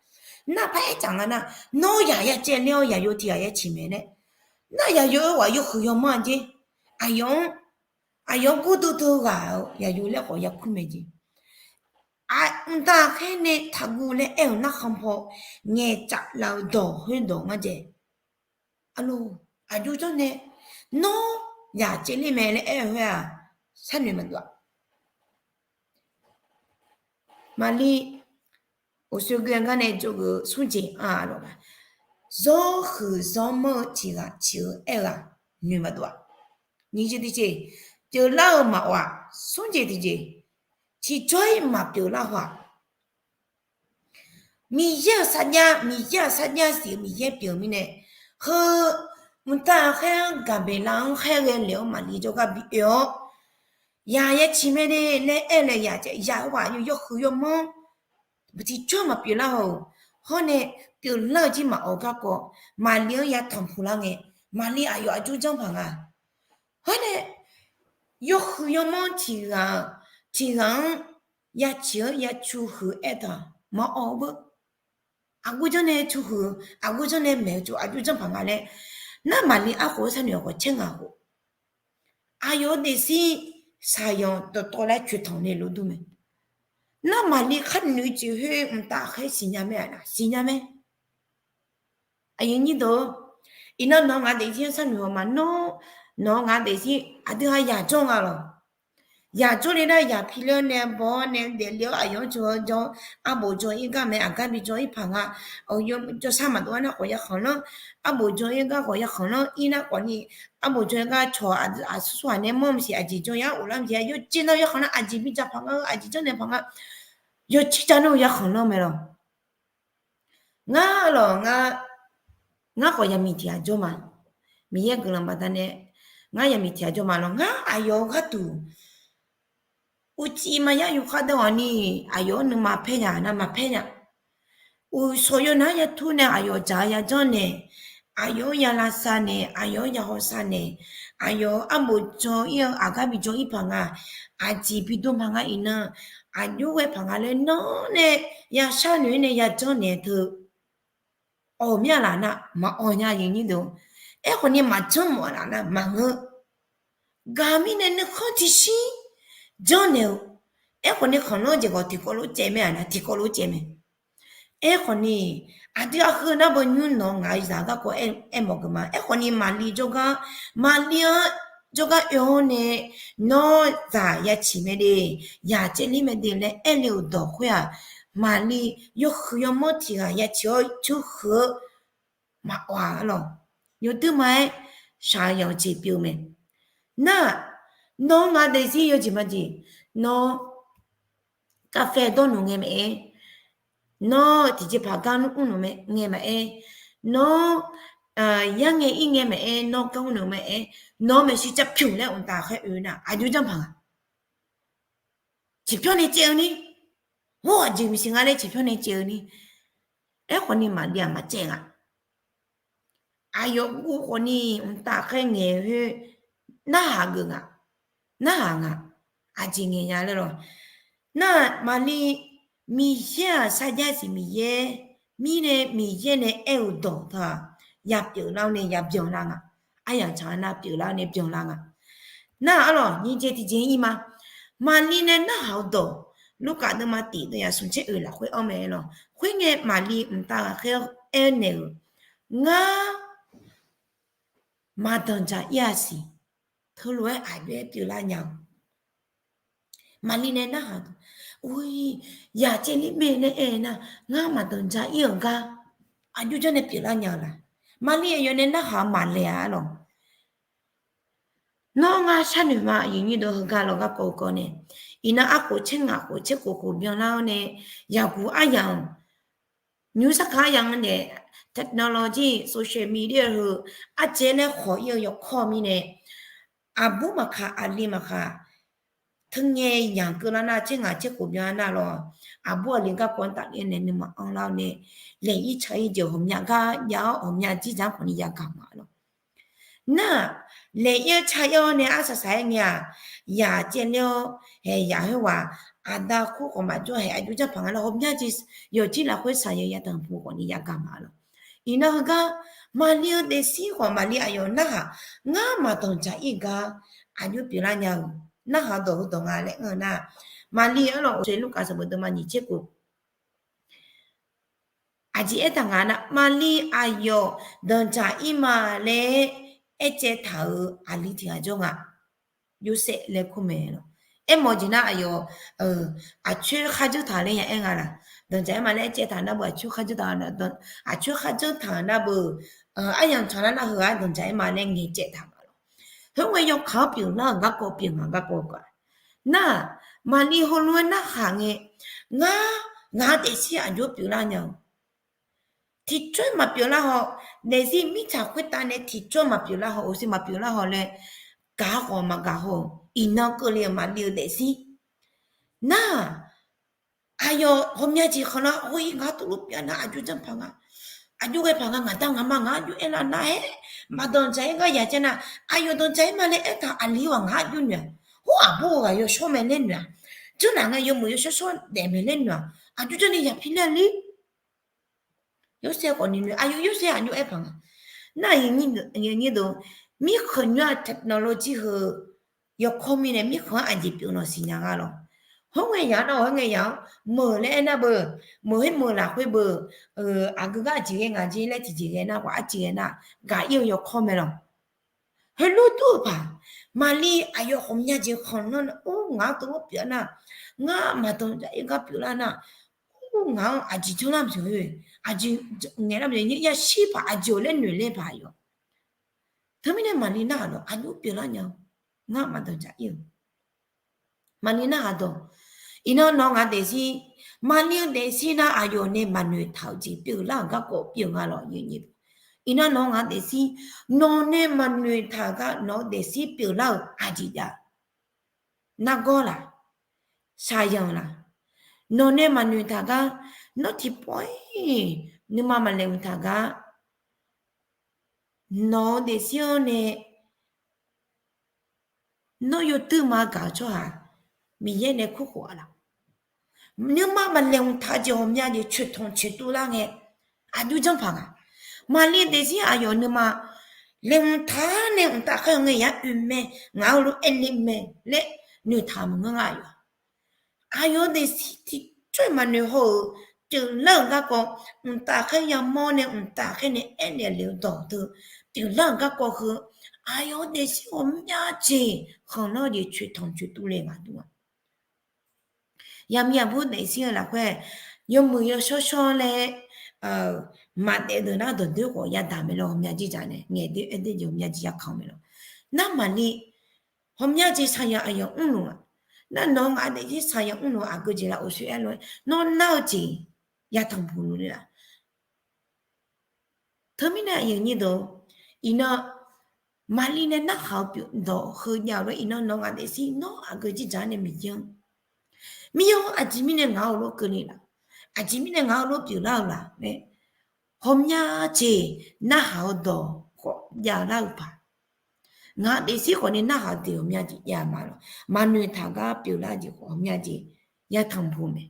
Nar par aer tsaf nga nar, nawr yaq ya caevler-awr yaqyo tiq ghaq ya ciq mae laer. Nar yaqyo-aer ghaq yawhuiq yawmanr-a jer. Aqyawf-anr, aqyawf-anr gordui dui-eu ghaq-eu yaqyo laer khawf ya kur mae jeq. Mqtav ghaqkhaer nae taqguv laer aer-euq narkhan paw ngaeqcaf laf-eu dawq khoerdawq ngar jae. Aqloq, aqjox janr nae, nawr yaq caevler mae laer aer-eu khoer-aq, sharnoeq maqdov-a. Maqli, uqshoe gui-a gar nae jawrgeuf-eu smr jeq anr-a lawq ma. Zawrhuiq zawrmanr-eu tiq ghaq ciq-eu aer-eu-aq, noeq maqdov-a. Nyiq jeq tiqjeq, pyeuflar-eu maqawf-aq, smr jeq tiqjeq, tiqjawr-ir maqpyeuf lar haw-aq. Miqyaer-euq sarjax, Miqyaer-euq sarjax siq-eu Miqyaer pyeuf-eu mirnae, heu mqtav ghaqkhaer-anr Gaqbeqlav-anr khaerghae lef-awr Maqli jawrgar bi oe-awr, yaq ya ciq mae de laer aer-eu nae yaq caev yaq-eu ghaq yawhuiq yawmanr tiqjawr maqpyeuf lar haw-euq, hawr nae pyeuflar-eu jir maqawf garkawv, Maqli-anr ya tanqpuq lar ngae, Maqli aqyawf aqjox janrpaq nga. Hawr nae yawhuiq yawmanr tiq ghaq, tiq ghaq-anr ya ciq-anr ya cu huiq aertaq maqawf-eu beu. Aqgeu janr nae cu huiq, aqgeu janr nae maeq-eu cuf aqjox janrpaq nga laer, nar Maqli arkhof-anr sharnoeq-awq khawf caer nga khof, aqyawf-eu daefzir shaqyanq dawqtawv laer coeqtanq nae lof dur mae. Nar Maqli khar noeq-eu jeq khoer mqtav ghaqkhaer siqnya mae-aq, siqnya mae. Aqyuif aqnyir deuq-or, iqnan nawq-eu ngaq daefzir-anr sharnoeq haw ma. Nawr nawq-eu ngaq daefzir aqdui ha yaq jawr nga lawq. Yaq jawr le nar yaq pi ler-awr nae baw-awr nae daefle-awr aqyawf-anr cawq-eu jawr, arbof jawr-ir gar mae, aqgar bi jawr-ir paq nga. Jawrshar maqdov-ar nar khawf ya khanqlanr, arbof jawr-ir gar khawf ya khanqlanr-ir nar khawf ni, arbof jawr-ir gar cawq aqsur sar-aq nae mawr maqsiq aqjeq jawr-ir-ar ghoflar maqsiq yawjeq nar ya khanqlanr aqjeq bi dzaq paq nga-eu aqjeq janrnaeq paq nga. Yawjeq jar nar-eu ya khanqlanr mae lawq. Ngar lawq, ngar khawf yaqmiq tiq ghaq jawr ma. Miqyaer guiqlanq baqdanae ngar yaqmiq tiq ghaq jawr ma lawq. Ngar aqyawf-eu gharduq uqcif maqya yuf khar deuq-awq ni, aqyawf-anr nuima paer nya nar maqpaer nya. Uqshawq yawnar ya tur nae aqyawf dzaq-eu yajanr nae, aqyawf-anr ya lavsav naeq, aqyawf-anr ya hawsav naeq, aqyawf-anr arbof jan ir-eu aqgar bi jan ir paq nga, aqjeq bi dm paq nga iqnan, aqjox ghae paq nga laer nawr nae ya sharnoeq-aer nae ya janrnaeq teu. Awq mir-a laf nar maqawq nya. Aerkhawf ni maqjanr mawf-a laf nar maqngeur. Gaq mirnae nuikhanr tiqshir janrnaeq-eu. Aerkhawf ni khanqlanr jeq khawf tiqkawv lof caev mae-a nar tiqkawv lof caev mae. Aerkhawf ni aqdui aqheu nar beu nymr nawq ngaq-eu zaq garkawv aermawf geuf ma. Aerkhawf ni Maqli jawrgar, Maqli-anr jawrgar oe-awr nae nawr zaq ya ciq mae de, yaq caevler mae de laer aerle-euq dawq khoer-aq, Maqli yawhuiq yawmanr tiq ghaq ya ciq-awr teuheu-eu maqawq-a lawq. Yawduir ma-aer shaq-eu yanq-eu jeq pyeuf mae. Nar-aq, nawr ngaq daefzir yawjeq majeq, nawr kaffae dawrnuq ngae maqaer, nawr tiqjeqpaq gar nmr mrnuq ngae maqaer, nawr yarngae ir ngae maqaer, nawr gar mrnuq maqaer, nawr maeqshi cav pyuq laer mqtav khaer oe nar aqjox janr paq nga. Ciqpyawr nae caev-eu ni, hawr aqjeq maqsiq nga laer ciqpyawr nae caev-eu ni. Aerkhawf ni Maqli-aq maqcaev nga. Aqyawf guv khawf ni mqtav khaer ngaeq khoer narhaq geuf nga. Narhaq nga. Aqjeq ngaeq nya laer lawq. Nar-aq Maqli, Miqyaer-aq sarjax siq Miqyaer mirnae Miqyaer nae aer-euq dawq taq ya pyeuflar-awr nae ya byanlar nga. Aryamq tsaq-anr nar pyeuflar-awr nae byanlar nga. Nar-aq arlawq nyiq jeq tiqjeq ir ma. Maqli nae narhaq-eu dawq, Lurkaf deuvma tiq deuv yaq smq tser oeq lafkhoer anr mae lawq. Khoerngae Maqli mqtav ghaqkhaer aernaeq-euq, ngar maqdanq dzaq ir-a siq. Teulof-aer aqjox-aer pyeuflar nya-eu. Maqli nae narhaq-eu, yaq caevler mae laer aer nar, ngar maqdanq dzaq ir-euq gar aqjox janr nae pyeuflar nya-eu laf. Maqli aqyawf nae narhaq-eu maqlaeq-a lawq. Nawr ngar sharnoeq ma, aqyuif nyir deuq heugar lawq garkawv-eu kawv nae, iqnan arkhof tser ngaq khof tser khof khof byanlar-awr nae, yaqguq aryamq-anr, nymr sarkaq aryamq-anr nae, technology, social media heu, ardzae laer khawq ir-eu yawkawr mirnae, aqbur maqkaq aqli maqkaq, teungae yamq keuvlar nar tser ngaq tser khof byanlar nar lawq, aqbur aqli garkawv-anr tafler nae nuima anrlar-awr nae, laeq ir tsaq ir jeq ghawqmya gar jav-awr ghawqmya jir dzaq khawf ni yagaq ma lawq. Nar-aq, laeq ir-awr tsaq ir-awr nae arsaq saq-aer ngae-aq, yaq caevler-awr haeq yaq khoerghaq, aqda kur khawf maqjawr haeq aqjox janr paq nga laer ghawqmya jeq yawqjir lafkhoer saqyaq yatanq pu khawf ni yagaq ma lawq. Iqnan heugar, Maqli-eu daefzir khawf Maqli aqyawf narhaq, ngar maqdanq dzaq ir gar aqjox pyeuflar nya-eu narhaq dawq heudawq nga laer ngeur nar, Maqli arlawq oqtsoeq Lurkaf sanqbof deuvma nyiq tser khof aqjeq aertaq nga nar, Maqli aqyawf danqdzaq ir ma laer aercaev taq-euq aqli tiq ghaq jawr nga. Yorsaev laer kur mae lawq. Aermawf-eu jeq nar aqyawf aqcoer khardzeur taq laer ya aer nga laq. Danqdzaq ir ma laer aercaev taq nar beu aqcoer khardzeur taq, aqcoer khardzeur taq-eu nar beu, aryamq tsaqlar nar heu-aq danqdzaq ir ma laer ngaeqcaev taq nga lawq. Khoerngae yawkaq-anr pyeuflar-euq garkawv pyeuf nga garkawv-eu kawv-aq, nar-aq, Maqli heulof-aer narhaq ngae, ngar, ngaq-anr daefzir aqjox pyeuflar nya-eu tiqcoer maqpyeuflar haw, daefzir mirtsaq khoertav nae tiqcoer maqpyeuflar haw, oqsur maqpyeuflar haw laer gaq khawf maqgaq haw-eu, iqnan keuvle-euq Maqli-eu daefzir. Nar-aq, aqyawf ghawqmya jeq khanqlar ghoe-ir ngar tuvlof pyeuf nar aqjox janr paq nga. Aqjox ghae paq nga, ngaq da ngaq ma ngaq aqjox aerlar nar-aer, maqdanqdzaq ir gar yaq caev nar, aqyawf danqdzaq ir ma laer aertaq aqli-aq ngaq aqjox noeq-aq, hawr aqbur-eu ghaq yawshawr mae laer noeq-aq, janrlaf ngae yawmuiq yawshawr shawr daef mae laer noeq-aq, aqjox janr nae yaq pi laer ler Yorsaev khawf ni noeq, aqyawf Yorsaev aqjox aer paq nga. Nar-aq, mirkhanq nymr-aq technology heu yawkawr mirnae mirkhanq-anr aqjeq pyeuf nawq siqnya nga lawq. Khoerngae yaq-anr nar-aq, khoerngae yaq-anr meuq laer aer nar beu, meuq khoer meuq lafkhoer beu, aqgeu gar aqjeq ghae ngaq jer laer tiqjeq ghae nar khawf arjeq ghae nar, gaq ir-eu yawkawr mae lawq. Heulof dur-eu paq, Maqli aqyawf ghawqmya jeq khanqlanr nae, or, ngaq-anr tov-aer pyeuf nar, ngar maqdanqdzaq ir gar pyeuflar nar, or, ngaq-anr aqjeq janrlar maqjeq, aqjeq ngaeqlar maqjeq, yashir paq aqjeq-awq laer noeq ler paq aqyawf. Teumirnae Maqli narhaq dawq aqjox pyeuflar nya-eu, ngar maqdanqdzaq ir-eu Maqli narhaq dawq, iqnan nawq-eu ngaq daefzir, Maqli-eu daefzir nar aqyawf nae maqnoeq taq-euq jeq pyeuflar-euq garkawv pyeuf nga lawq. Iqnan nawq-eu ngaq daefzir, nawq nae maqnoeq taq gar nawq-eu daefzir pyeuflar-euq aqjeq jav, nargawr laq, shaqzanq laq, nawq nae maqnoeq taq gar, nawr tiqpawf-ir nuima maqlaeq mq taq gar nawq-eu daefzir-anr nae nawr yawduir ma gaq-eu tsawrhaq Miqyaer nae kurkhof-a laq? Nuima maqlaeqhmq taq jeq ghawqmya jeq coeqtanq coeqtuv lar ngae, aqjox janrpaq nga. Maqli daefzir aqyawf nuima laeqhmq taq nae mqtav khaer-eu ngae yar oe mae, ngaq-euq lof aerle mae laer noeqtaq maqngeur nga aqyawf. Aqyawf-eu daefzir tiqcoer maqnoeq haw-euq pyeuflar-euq garkawv, mqtav khaer yamawr nae mqtav khaer nae aernaeq lef-eu dawq deuq pyeuflar-euq garkawv heu, aqyawf-eu daefzir ghawqmya jeq khanqlanr jeq coeqtanq coeqtuv le ngaq dur-a. Yaqmiq aqbur daefzir-eu lafkhoer, yawmuiq yawshawr shawr laer maqdaef deuq nar dawqdoer khawf yadaq mae lawr, ghawqmya jeq dzaq nae ngaeq doer aer doer jeq ghawqmya jeq yakanq mae lawr. Nar maqli ghawqmya jeq saqyanq aqyawf mrluf-aq, nar nawq-eu ngaq daefzir saqyanq mrluf aqgeu jeq laf oqsoer aer lof-aer nawr nar-eu jeq yatanq puq luf le laf? Teumirnae aqyuif nyir deuq, iqnan maqli nae narhaq-eu pyeuf dawq heu jav-eu lof-aer iqnan nawq-eu ngaq daefzir nawr aqgeu jeq dzaq nae Miqyaer-anr, Miqyaer-anr aqjeq mirnae ngaq-euq lof keuvle laf? Aqjeq mirnae ngaq-euq lof pyeuflar-eu laf laer ghawqmya jeq narhaq-eu dawq khawf javlar-eu paq. Ngaq daefzir khawf ni narhaq-eu deuq ghawqmya jeq jav ma lawr, maqnoeq taq gar pyeuflar jeq khawf ghawqmya jeq yatanq puq mae.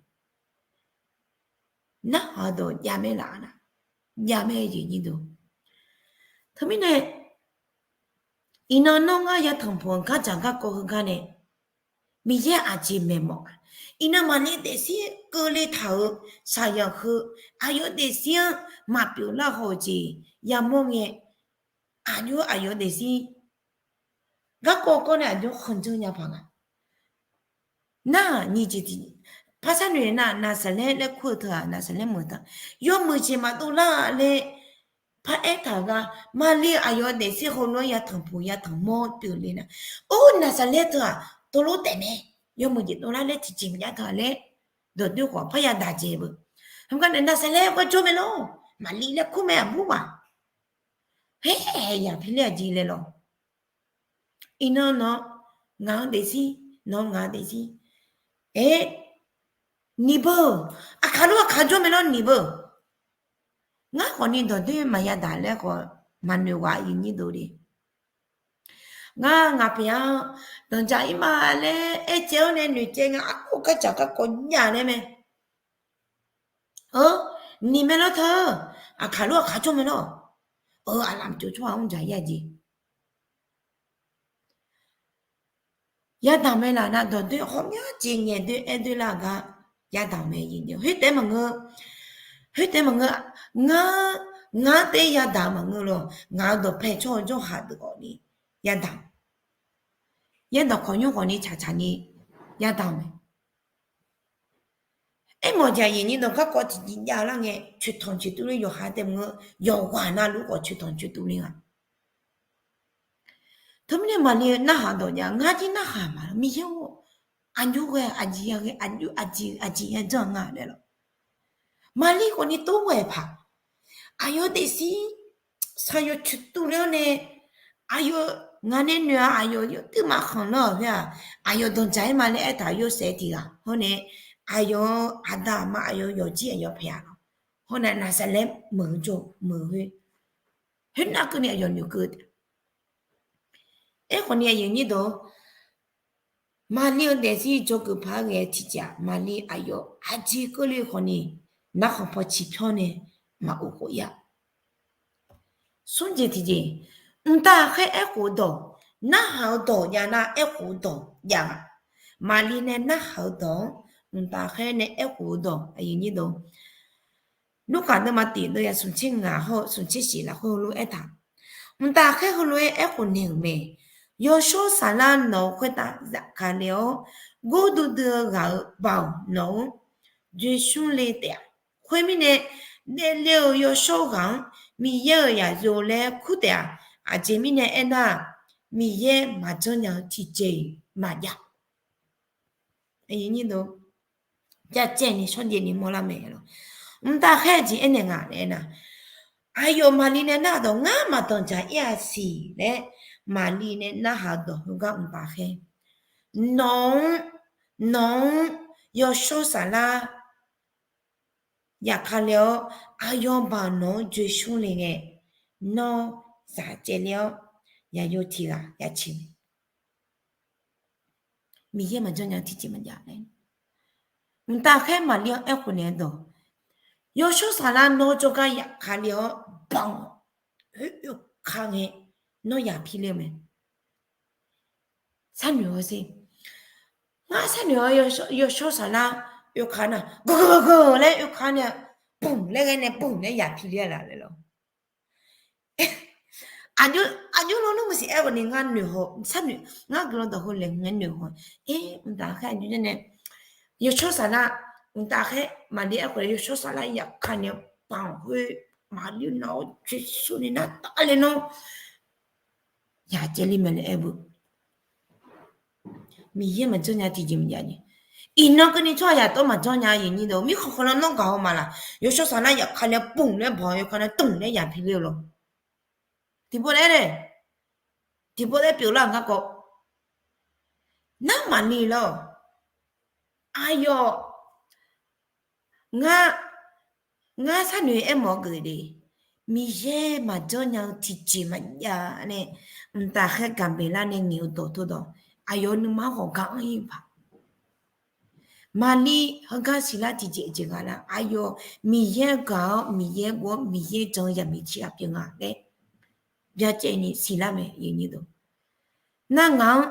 Narhaq-eu dawq jav mae laf nar, jav mae jeq nyir deuq. Teumirnae iqnan nawr ngar yatanq puq-eu gardzaq garkawv heugar nae Miqyaer aqjeq maeqmawf-a? Iqnan maqli daefzir keuvle taq-euq saqyanq heu, aqyawf daefzir-anr maqpyeuf lar haw-eu jeq yamawr ngae, aqjox aqyawf daefzir garkawv kawv nae aqjox khanqdzeur nya paq nga. Nar nyiq jeq tiq, par sar noeq nar Naqsaqlaer laer kur-eu teu-aq, Naqsaqlaer meuq taq, yawmuiq jeq maqdov lar laer paraer taq-eu gar, maqli aqyawf daefzir heulof-aer yatanq puq yatanq mawr pyeufle nar, or Naqsaqlaer teu-aq teulof taef mae, yawmuiq jeq dovlar laer tiqjeq maqjav taq laer dawqdoer khawf parya daq dzaeq beu. Heugar nae Naqsaqlaer gar jawr mae lawr, maqli laer kur mae aqbur ghaq. Haer yaq pi ler-aq jeq laer lawr. Iqnan nawq ngaq-anr daefzir, nawq ngaq-anr daefzir. Aer, niq beu, aqkaq lof aqkaq jawr mae lawr niq beu. Ngar khawf ni dawqdoer maqya daq laer khawf maqnoeq ghaq aqyuif nyir deuq le. Ngar ngaq pyaeq-anr danqdzaq ir ma laer aer caev-awr nae noeq caev nga, arlawr gardzaq garkawv jav laer mae. Niq mae lawr teu, aqkaq lof aqkaq jawr mae lawr. Aqlamq cawv tsawrhaq-anr dzaq ir-a jeq. Yadaq mae laf nar dawqdoer ghawqmya jeq ngaeq doer aer doer lar-eu gar yadaq mae. Khoertaef maqngeur, khoertaef maqngeur, ngar, ngar taef yadaq maqngeur lawr, ngaq-euq dawqpae tsawrhaq-eu tsawrhaq deuq khawf ni yadaq. Yaerdawq khawqnymr khawf ni tsaqtsaq ni yadaq-eu mae. Aermawf jeq aqyuif nyir dawq garkawv tiqjeq jav lar ngae coeqtanq coeqtuv le yawqha taef maqngeur, yawqghaq navluf khawf coeqtanq coeqtuv le nga. Teumirnae maqli narhaq dawq jav, ngar jir narhaq ma lawr Miqyaer-or, aqjox ghae aqjeq ya ghae aqjox aqjeq aqjeq ya janr nga laer lawr. Maqli khawf ni tov ghae paq, aqyawf daefzir saqyawq coeqtuv le-awr nae, aqyawf ngaq nae noeq-a aqyawf yawduir ma khanqlanr-euq khoer-aq, aqyawf danqdzaq ir ma laer aertaq-euq yawshaef tiq ghaq hawr nae, aqyawf-eu aqda aqma aqyawf yawqjir aqyawf paeq-a lawr. Hawr nae Naqsaqlaer meuq-eu jawr meuq-eu khoer, khoernav keuvni aqyawf noeqkeuv taef. Aerkhawf ni aqyuif nyir dawq, Maqli-eu daefzir dzawgeuf paq-aer ghae-eu tiqjeq-aq, Maqli aqyawf aqjeq keuvle khawf ni narkhanq paw ciqpyawr nae maqof khof ir-a. Smr jeq tiqjeq, mqtav khaer aerkhof-eu dawq, narhaq-eu dawq jav nar aerkhof-eu dawq jav-a. Maqli nae narhaq-eu dawq-anr, mqtav khaer nae aerkhof-eu dawq, aqyuif nyir dawq, Lurkaf deuvma tiq deuvyaq smqtser ngaq hawr-eu smqtser shif lafkhoer heulof-aer aertaq, mqtav khaer heulof-aer aerkhof naeq-euq mae. Yawshawr Saflar nawq-euq khoertav zafkale-awr, gordui dui-eu ghaq-euq baoq nawq-anr dzoeqshmr le taef-a. Khoermirnae, daefle-euq yawshawr ghaq-anr Miqyaer-euq zaqyo laer kur taef-a. Aqjeq mirnae aernar, Miqyaer maqjanr nya-eu tiqjeq-iq maqjav. Byacaevni shawrjaev ni mawrlar mae lawq. Mqtav khaer aqjeq aernaeq nga laer nar, aqyawf Maqli nae narhaq dawq ngar maqdanqdzaq ir-a siq laer, Maqli nae narhaq dawq heugar mqtav khaer, nawq-anr, nawq-anr Yawshawr Saflar zafkale-awr, aqyawf baoq nawq-anr dzoeqshmr le ngae, nawr zaq caevler-awr, yaqyo tiq ghaq ya ciq. Miqyaer maqjanr nya tiqjeq maqjav laer. Mqtav khaer Maqlir-anr aerkhof naeq-eu dawq, Yawshawr Saflar nawr jawrgar yaf kale-awr, banq, oe, oe, ka ngae, nawr yaf pi ler-eu mae. Sharnoeq-awr sher. Ngar sharnoeq-awr Yawshawr Saflar oeka nar, gaq gaq gaq laer oeka nae, bmq laer ghae nae bmq laer yaf pi ler-a laf laer lawr. Aqjox, aqjox lawnmr maqsiq aer-awr ni ngar noeqhaw, sharnoeq, ngar guiqlanq dawq heu laeqhmq-aer noeqhaw. Aer, mqtav khaer aqjox nae, Yawshawr Saflar, mqtav khaer Maqlir aerkhof nae Yawshawr Saflar yaf ka nae, banq khoer, Maqlir nawq-awr jeqsur ni nar taf le nawr yaf caevler mae laer aer beu. Miqyaer maqjanr nya tiqjeq maqjav ni. Iqnan keuvni tsawrhaqzaq tawv maqjanr nya-a. Aqyuif aqnyir deuq, mirkhanq khanqlan nawr gaq-eu ma laq? Yawshawr Saflar yaf ka nae bmq laer banq-awr yawkhav nae tmq laer yaf pi ler-eu lawr. Tiqpov laer nae, tiqpov laer pyeuflar-euq garkawv, nar maqli lawr. Aqyawf, ngar, ngar sharnoeq aermawf-eu geuf de, Miqyaer maqjanr nya-eu tiqjeq maqjav nae, mqtav khaer Gaqbeqlar nae ngaeq-eu dawq tawrdawq, aqyawf nuima-anr ghawqgar anr-ir paq. Maqli heugar siqlar tiqjeq jeq ghaq nar, aqyawf Miqyaer gaq-awr Miqyaer ghof-awr Miqyaer jan-eu zaqmiq tiq ghaq pyeuf nga laer byacaevni siqlar mae. Nar ngaq-anr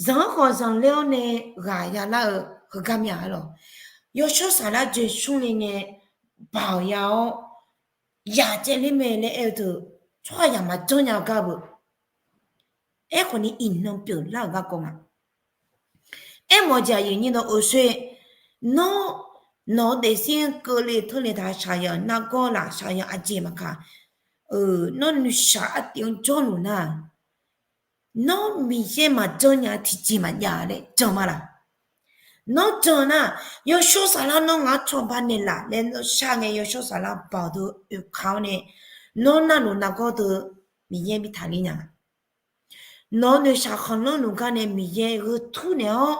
zanq-anr khawf zanqler-awr nae ghaq yalar-eu heugar mir-aq lawr. Yawshawr Saflar joeqsmr le ngae, baoq ya-awr yaf caevler mae laer aer-eu teu, tsawrhaqzaq maqjanr nya-eu gar beu. Aerkhawf ni iqnan pyeuflar-euq garkawv nga. Aermawf-eu jeq aqyuif aqnyir deuq, uqshoe, nawr, nawq-eu daefzir keuvle teurle taq shaqyaq nargawr laf shaqyaq aqjeq maqkaq, nawr nuishaq artiv-anr jawrluf nar, nawr Miqyaer maqjanr nya tiqjeq maqjav laer jan ma laq? Nawr jan nar, Yawshawr Saflar nawr ngaq-anr cawba naeqlaf laer nawr shar ngae, Yawshawr Saflar baoq deuq oeka-awr nae, nawr navluf nargawr deuq Miqyaer bi taqler nya. Nawq-eu noeqshaq khanqlanr luf gar nae Miqyaer gheu tur naeq-awr,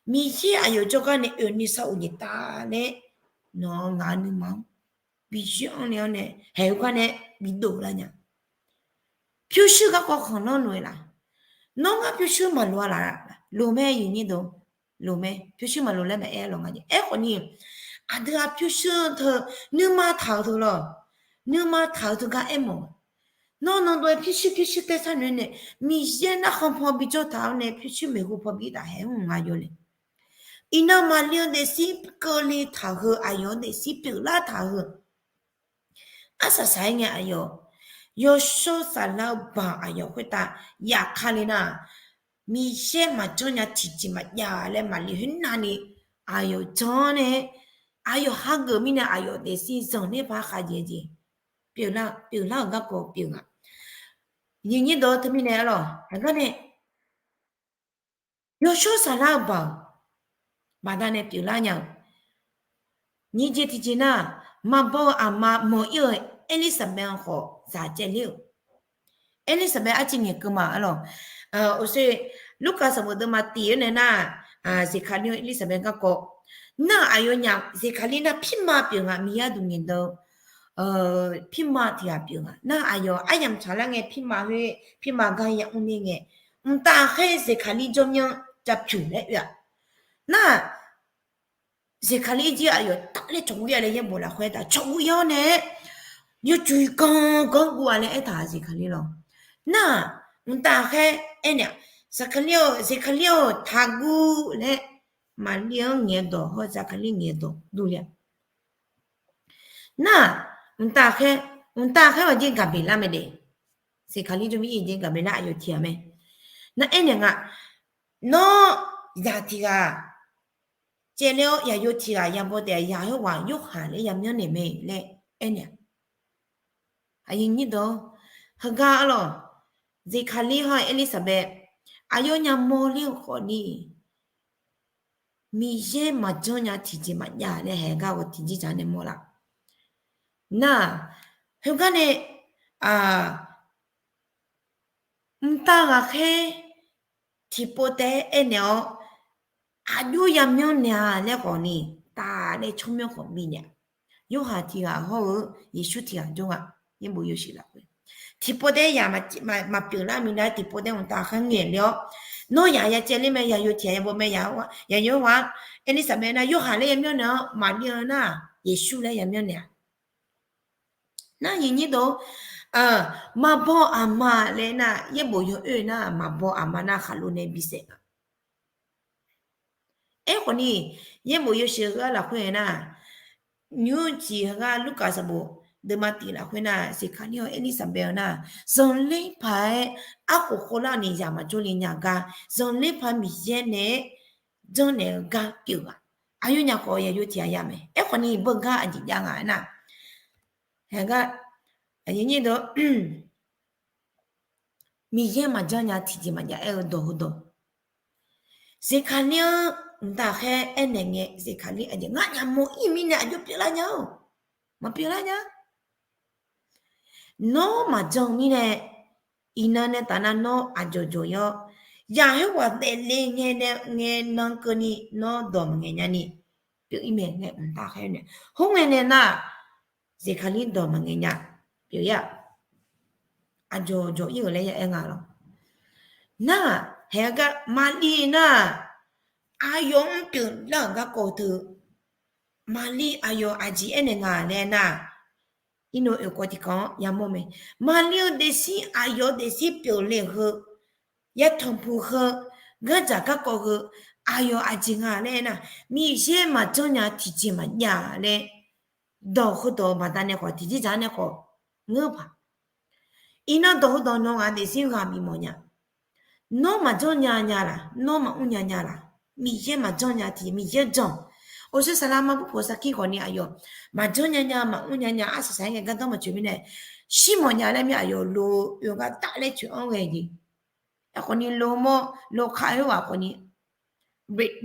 Miqyaer aqyawf jawrgar nae oeq ni sar uqjeq taf laer, nawq-eu ngaq-eu nuima-anr bi yoer-anr nae-awr nae haeq-eu gar nae bi dovlar nya. Pyurshuir garkawv khanqlanr luf-eu laf? Nawr ngar pyurshuir maqloq-a laf? Loq mae, aqyuif aqnyir deuq. Loq mae, pyurshuir maqloq laer maqaer lawq nga jeq. Aerkhawf ni, aqdui-aq pyurshuir teu, nuima taq-eu teu lawr. Nuima taq-eu teugar aermawf. Nawr nan dov-aer pyurshuir pyurshuir taer sharnoeq nae, Miqyaer narkhan paw bijawr taq-awr nae pyurshuir maeqhu paw bi taf haeq mr nga yawle. Iqnan maqli-eu daefzir keuvle taq-eu heu, aqyawf-eu daefzir pyeuflar taq-eu heu, arsaq saq-aer ngae aqyawf, Yawshawr Saflar-eu baoq aqyawf khoertav yaf ka le nar, Miqyaer maqjanr nya tiqjeq maqjav laer maqli khoernav ni, aqyawf janr nae, aqyawf hageuf mirnae aqyawf daefzir zanqler par khavjeq jeq pyeuflar-euq garkawv pyeuf nga. Aqyuif aqnyir deuq, teumirnae arlawq, aqgar nae Yawshawr Saflar-eu baoq baqdanae pyeuflar nya-euq. Nyiq jeq tiqjeq nar, maqbaw-eu aqma mawq-ir-eu Erlirsaqbaev-anr khawf zaq caevler-euq. Erlirsaqbaev arciv ngaeqkeuv ma arlawq. Uqshoe, Lurkaf sanqbof deuvma tiq-aer nae nar, Zeqkaqlir-anr Erlirsaqbaev garkawv nar, aqyawfnyaf Zeqkaqlir nar pirma pyeuf nga, Miqyaer duq ngaeqdan-eu pirma tiq ghaq pyeuf nga. Nar aqyawf aryamq tsaqlar ngae pirma khoer, pirma gar yamr ler ngae, mqtav khaer Zeqkaqlir jawrmyanr japyuq laer oe-aq. Nar, Zeqkaqlir jir aqyawf tafler cawqguv ya laer yaerbof lafkhoer taf cawqguv ya-awr nae, yawjuq ganr ganr guv-a laer aertaq Zeqkaqlir lawr. Nar, mqtav khaer aernaeq-aq, Zeqkaqlir-or, Zeqkaqlir-or, taqguv laer Maqlir-anr ngaeq-eu dawq hawr Zeqkaqlir ngaeq-eu dawq durler-a. Nar, mqtav khaer, mqtav khaer-aq jeq Gaqbeqlar mae de. Zeqkaqlir jawr mir-ir jeq Gaqbeqlar aqyawf tiq ghaq mae. Nar aernaeq nga, nawr zaq tiq ghaq caevler-awr yaqyo tiq ghaq yabaw taef-a, yaq khoerghaq Yorhaq laer yamyanr naeq mae laer aernaeq-a. Aqyuif aqnyir deuq, heugar arlawq, Zeqkaqlir hawr-eu Erlirsaqbaev aqyawfnyaf mawrler-eu khawfni, Miqyaer maqjanr nya tiqjeq maqjav laer haeq gar ghawq tiqjeq dzaq nae mawrlar. Nar, heugar nae, mqtav ghaqkhaer tiqpov taef-aer aernaeq-awr, aqjox yamyanr naeq-a laer khawfni, taf nae tsawrmyanr khawf bifnaeq-a. Yorhaq tiq ghaq hawr-eu Yeqsur tiq ghaq jawr nga. Yaerbof yawshuif lafkhoer Tiqpov taef-aer yaq maqpyeuf lar minav, tiqpov taef-aer mqtav khaer ngaeq le-awr, nawr yaq ya caev ler mae, yaq yawtiq yaq ya baw mae, yaq yawr-a. Ernirsaqbaev nar, Yorhaq laer yamyanr naeq-awr, Maqlir-eu nar, Yeqsur laer yamyanr naeq-a. Nar nyiq nyir deuq, maqbaw aqma laer nar, yaerbof yawoer nar, maqbaw aqma nar khaqlo nae bisaef nga. Aerkhawf ni, yaerbof yawshuif heugar lafkhoer aer nar, nymr ciq heugar Lurkaf sanqbof deuvma tiq lafkhoer nar, Zeqkaqlir-awr Ernirsaqbaev-eu nar, zanqler paq-aer arkhof khov lar-awq ni zaq maqjawr le nya gar, zanqler paq Miqyaer nae-aer janrnaeq-eu gar pyeuf-a. Aqyawfnyaf khawf yaq yawtiq yaq ya mae. Aerkhawf ni beugar aqjeq jav nga aernar, haegar, Miqyaer maqjanr nya tiqjeq maqjav aer-eu dawq heudawq, Zeqkaqlir-anr mqtav khaer aernaeq ngae, Zeqkaqlir aqjeq ngar yamawr-ir mirnae aqjox pyeuflar nya-or, maqpyeuflar nya. Nawr maqjan mirnae, iqnan nae taf nar nawr aqjawq jawq-ir-awr, yaq khoerghaq daefle ngae nae ngae nan keuvni nawr dawq maqngaeq nyani pyeuf-ir mae laer mqtav khaer nae. Khoerngae nae nar, Zeqkaqlir dawq maqngaeq nya pyeuf-ir-aq, aqjawq jawq-ir-euq laer ya aer nga lawr. Nar, haeq gar Maqlir nar, aqyawf-anr pyeuflar-euq garkawv teu, Maqlir aqyawf aqjeq aernaeq nga laer nar, irnov oeqkawv tiqkawv-anr yamawr mae. Maqlir-eu daefzir aqyawf-eu daefzir pyeufle heu, yatanqpuq heu, gardzaq garkawv heu, aqyawf aqjeq nga laer aer nar, Miqyaer maqjanr nya tiqjeq maqjav laer, dawq heudawq baqdanae khawf tiqjeq dzaq-anr nae khawf ngeur paq. Iqnan dawq heudawq nawq-anr daefzir ghaq bif mawf nya. Nawr maqjanr nya nya laq, nawr maqmr nya nya laq. Miqyaer maqjanr nya tiq Miqyaer janr. Oqshoe saqlaq maqbur poq sarkir khawf ni aqyawf maqjanr nya nya maqmr nya nya arsaq saq-aer ngae gardanr maqtsoeq mirnae, shir mawf nya laer mir aqyawf lo oe gar taf laer tsoeq-anr ghae jeq. Aerkhawf ni lo mawr lo kar-eu khoerghaq khawf ni,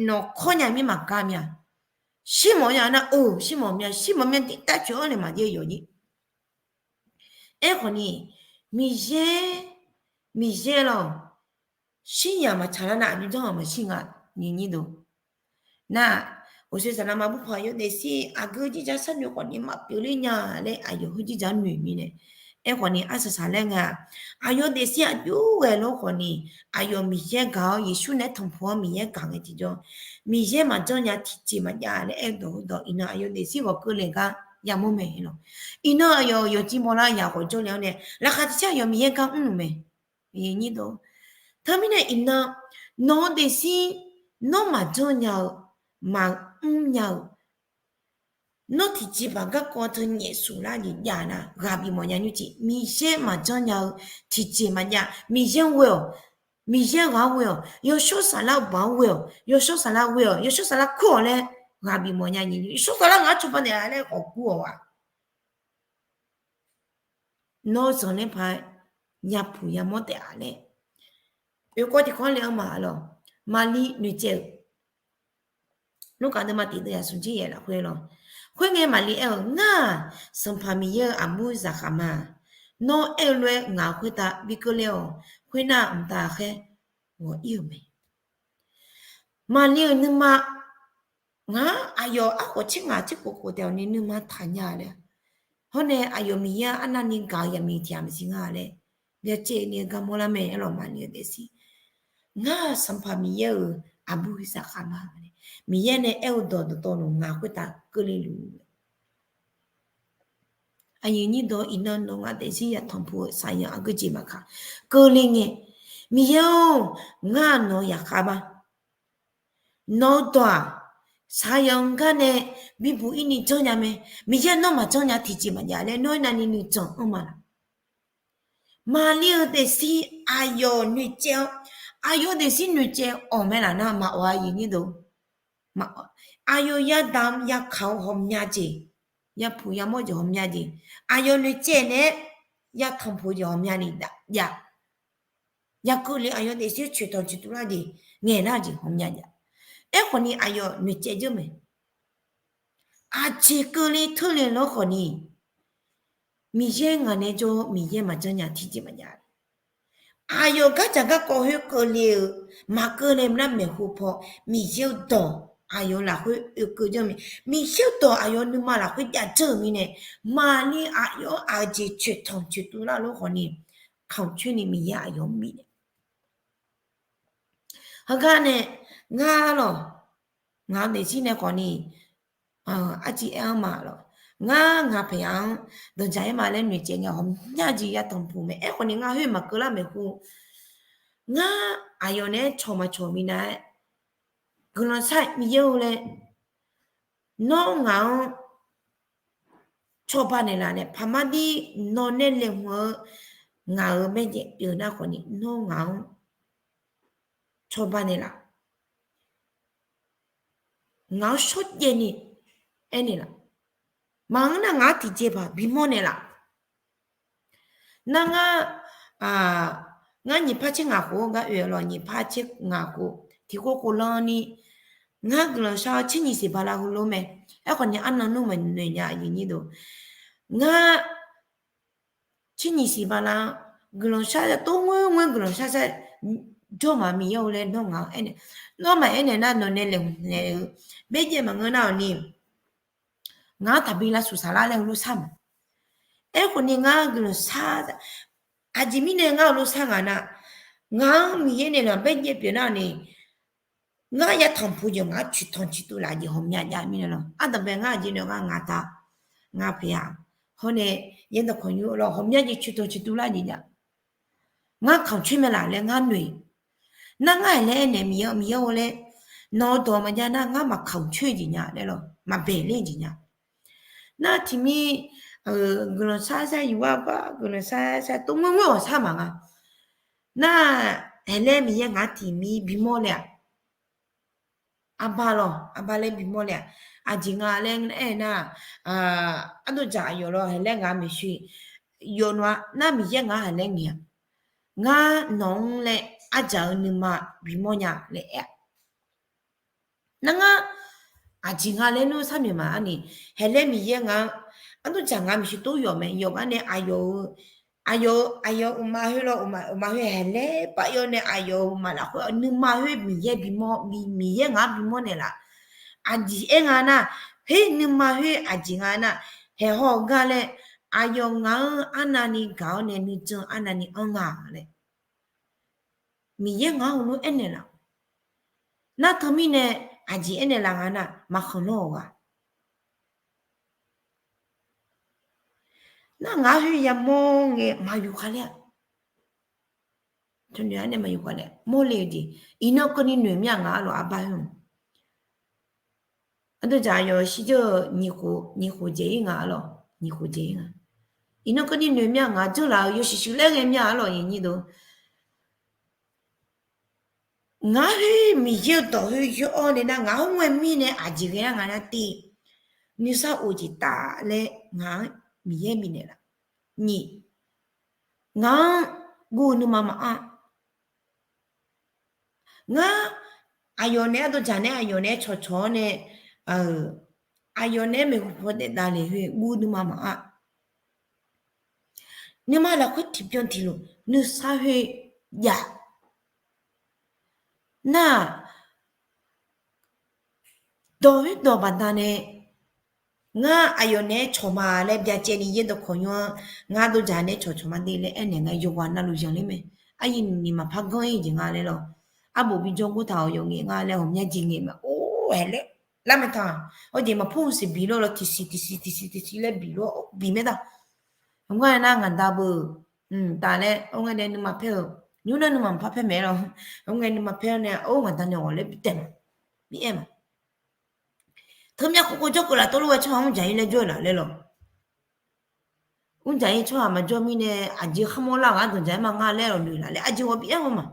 nawq kawr nya mir maqgar mya. Shir mawf nya nar, shir mawf mya, shir mawf mya tiv tav tsoeq-anr nae maqjav yawq jir. Aerkhawf ni, Miqyaer, Miqyaer lawr, shir yaq maqtsaq lar nar aqjox janr-aq maqshir nga, nyiq nyir deuq. Nar, oqshoe saqlaq maqbur paq aqyawf daefzir aqgeu jirdzaq sharnoeq khawf ni maqpyeuf ler nya laer aqyawf heu jirdzaq noeq mirnae. Aerkhawf ni arsaq saq laer nga, aqyawf daefzir aqjox ghae lof khawf ni, aqyawf Miqyaer gaq-awr Yeqsur nae tanqpuq-anr Miqyaer gaq ngae tiqjawr, Miqyaer maqjanr nya tiqjeq maqjav laer aer-eu dawq heudawq iqnan aqyawf daefzir ghawq keuvle gar yamawr mae lawr. Iqnan aqyawf yawqjeq mawrlar yaq ghawq jawrle-awr nae laqkhaq tiqcaer aqyawf Miqyaer gar mrluf mae. Teumirnae iqnan, nawq-eu daefzir, nawr maqjanr nya-eu, maqmr nya-eu, nawr tiqjeqpaq garkawv teu nyaef suf lar jeq jav nar ghaq bif mawf nya nymrcif Miqyaer maqjanr nya-eu tiqjeq maqjav. Miqyaer ghoe-awq, Miqyaer ghaq-anr ghoe-awq, yawshawr saflar-eu baoq-anr ghoe-awq, yawshawr saflar ghoe-awq, yawshawr saflar kur-awq laer ghaq bif mawf nya nyiq, yawshawr saflar ngaq-anr cawba naeq-a laer ghawq gur-awq-aq, nawr zanqler paq-aer yapuq yamawr taef-a laer. Oeqkawv tiqkawv-anr le-anr ma lawr, Maqlir noeqtsaev-euq Lurkaf deuvma tiq deuv yaq smq jir yaeq lafkhoer lawr. Khoerngae Maqlir aer-eu, Ngar-aq, Sanqpaq Miqyaer-euq aqbur zaqkhav ma. Nawr aer-eu lof-aer ngaq khoertav bi keuvle-awq. Khoernar, mqtav khaer ghawq-ir-euq mae. Maqlir-euq nuima, ngar aqyawf arkhof tser ngaq tser khof khof taef-awq ni nuima taqnya laer. Hawr nae aqyawf Miqyaer-anr arnavni gaq-eu yaqmiq tiq ghaq maqsiq nga laer, byacaevni-eu gar mawrlar mae. Aerlawq, Maqlir-eu daefzir, Ngar-aq, Sanqpaq Miqyaer-euq aqbur zaqkhav ma. Miqyaer nae aer-eu dawq dawqtawvluf ngaq khoertav keuvle luf-eu Aqyuif nyir dawq iqnan nawq ngaq daefzir yatanq puq-eu shaqzanq aqgeu jeq maqkaq keuvle ngae, Miqyaer-or, ngar nawq-eu zaqkhav ma. Nawq-eu dawq-aq, shaqzanq-eu gar nae bibuq-ir ni janrnya mae. Miqyaer nawr maqjanr nya tiqjeq maqjav laer nawr-aer navni nuijanq anr ma laq? Maqlir-eu daefzir aqyawf noeqtsaev-awr, aqyawf daefzir noeqtsaev-awr mae laf nar maqawq-a. Aqyuif nyir dawq, aqyawf yadaq-eu yakaq-eu ghawqmya jeq, yapuq yamawr jeq ghawqmya jeq, aqyawf noeqtsaev naeq-aer yatanq puq-eu jeq ghawqmyani jav. Yakeuvle aqyawf daefzir coeqtanq coeqtuv lar jeq, ngaeqlar jeq ghawqmya jav. Aerkhawfni aqyawf noeqtsaev dzeur mae. Aqjeq keuvle teurle lawr khawfni, Miqyaer ngaq nae jawr-eu Miqyaer maqjanr nya tiqjeq maqjav. Aqyawf gardzaq garkawv khoer keuvle-eu maqkeuv nae nar maeqhu paw Miqyaer-eu dawq aqyawf lafkhoer oekeuv janr-eu mi, Miqyaer-eu dawq aqyawf nuima lafkhoer jav janr-euq mirnae, maqni aqyawf-anr aqjeq coeqtanq coeqtuv lar lof khawfni, kamq coer ni Miqyaer aqyawf-anr bifnaeq. Heugar nae ngar lawq, ngaq-eu daefzir nae khawfni, arciv aer-anr ma lawq, ngar ngaq paeqyaq-anr danqdzaq-aer ma laer noeqtsaev ngae, ghawqmya jeq yatanq puq mae. Aerkhawfni ngar khoer maqkeuv lar maeqhu, ngar aqyawf naeq-aer cawq maqcawq minav-aer, guiqlanq shar Miqyaer-eu laer, nawr ngaq-anr cawba naeqlaf nae paqmar dir nawq nae laeqhmq-eu ngaq-euq maerjaev pyeuf nar khawfni, nawr ngaq-anr cawba naeqlaf, ngaq-anr shawrjaev ni aernaeq laf. Maqngeur nar ngaq-anr tiqjeqpaq bimawr naeqlaf. Nar ngar, ngar nyiq par tser ngaq khof-anr gar oe-eu lawq, nyiq par tser ngaq khof tiqkhof khof lan ni, ngar guiqlanq shar-awr tser nyiq siq bala heulof mae. Aerkhawfni arnan nmr maqnoeq nya aqyuif nyir deuq, ngar tser nyiq siq bala-anr guiqlanq shar tov ngoer ngoer guiqlanq shar shar jawr ma Miqyaer-eu laer nawr ngaq-anr aernaeq, nawr maqaer naeq nar nawq nae laeqhmq naeq-eu baerjaev maqngeur nar-awq ni, ngaq-anr taqbi lavsuf saflar laer heulof shar ma. Aerkhawfni ngar guiqlanq shar, aqjeq mirnae ngar heulof shar ngaq nar, ngaq-anr Miqyaer naeq laf baerjaev pyeuf nar-awq ni, ngar yatanq puq jeq ngaq-anr coeqtanq coeqtuv laf jeq ghawqmya jav mirnae lawq. Ardanqbae ngar aqjeq nae ngar ngaq ta, ngaq paeq-aq, hawr nae yaerdawq kawq nymr lawq, ghawqmya jeq coeqtanq coeqtuv lar jeq jav. Ngar kamq coer mae laf laer ngar noeq. Nar ngar-aq laer aernaeq Miqyaer, Miqyaer-eu laer, nawq-eu dawq maqjav nar ngar maqkamq coer jeq nya laer lawq, maqbaeq ler jeq nya. Nar tiqmir guiqlanq shar shar yuqgar gar guiqlanq shar shar tov ngoer ngoer-awq shar maqnga. Nar haeqlaer Miqyaer ngaq-anr tiqmir bimawr le-aq, arbar lawq, arbar laer bimawr le-aq, aqjeq nga laer aer nar, ardov dzaq aqyawf lawr haeqlaer ngaq maeqshi yawf nmr-a nar Miqyaer ngaq-anr haeqlaer ngaeq-aq, ngar nawq-anr laer ardzaq-eu nuima bimawr nya laer aer-a. Nar ngar aqjeq nga laer nmr sharnoeq maqanr ni, haeqlaer Miqyaer ngaq-anr ardov dzaq ngaq maeqshi tov yawf mae. Yawf gar nae aqyawf-eu, aqyawf-eu, aqyawf-euq uqma khoer lawr, uqma khoer haeqlaer paf yawf nae aqyawf-euq uqma lafkhoer nuima khoer Miqyaer bimawr, Miqyaer ngaq-anr bimawr naeq laf. Aqjeq aer nga nar, her nuima khoer aqjeq nga nar, haeqhaw-eu gar laer, aqyawf ngaq-anr arnavni gaq-awr nae nuijan arnavni anr nga laer Miqyaer ngaq-anr heulof aernaeq laf. Nar teumirnae aqjeq aernaeq laf nga nar, maqkhanq lanr-awq ghaq. Nar ngaq-anr khoer yamawr ngae maqyuf khaler-a. Teunaeq-aer nae maqyuf khaler-a, mawrle-eu jeq. Iqnan keuvni noeq mir-a ngaq arlawq arbar khoer-aq. Ardov dzaq aqyawf shirdzeur-eu nyiq khof dzaeq-ir nga arlawq, nyiq khof dzaeq-ir nga. Iqnan keuvni noeq mir-a ngaq dzeur laf-eu yawshuif shuif laer ghae mir-a arlawq nyiq nyir deuq. Ngaq-anr khoer Miqyaer-eu dawq khoer yawr-awr nae nar ngaq-anr ngae mirnae aqjeq ghae-a nga nar tiv, nuisar of jeq taf laer ngaq-anr Miqyaer bifnaeq laf. Nyiq, ngaq-anr guv-eu nuima maqanr. Ngar aqyawf naeq-aer ardov dzaq nae aqyawf naeq-aer cawqcawq-awr nae, aqyawf naeq-aer maeqhu paw daef davlef khoer guv nuima maqanr. Nuima lafkhoer tiqbyan tiqlof nuisar khoer jav. Nar-aq, dawq khoerdawq baqdanae ngar aqyawf naeq-aer cawq ma laer byacaevni yaerdawq kawq nymr-anr ngar ardov dzaq nae cawqcawq ma de laer aernaeq nga yawqghaq navluf zanqler mae. Aqyuif ni maqpar ganr-ir jeq nga laer lawq. Arbof bijawr gurtaq-awq yawqngaef nga laer ghawqmya jeq ngaeq mae. Or, haeq laer lar mae taq. Hawjeq maqpar-eu siq biq lawr lawr tiqsiq tiqsiq tiqsiq tiqsiq laer biq lawr biq mae taq. Heugar nar ngaq da beu taf laer or ngae nae nuima paer-eu, nymr nar nuima maqpar paer mae lawr. Heugar nuima paer-awr nae or ngaq da nae ghawq laer bitaeq ma, bi aer ma. Teumyav khov khov jawrkeuv laf tawvlof-aer tsawrhaq mr dzaq-ir laer jawr-eu laf laer lawq. Mr dzaq-ir tsawrhaq maqjawr mirnae aqjeq kharmawr lar-euq ardaq dzaq-aer ma ngar laer lawq noeq laf laer aqjeq ghawq bi aer-eu ma.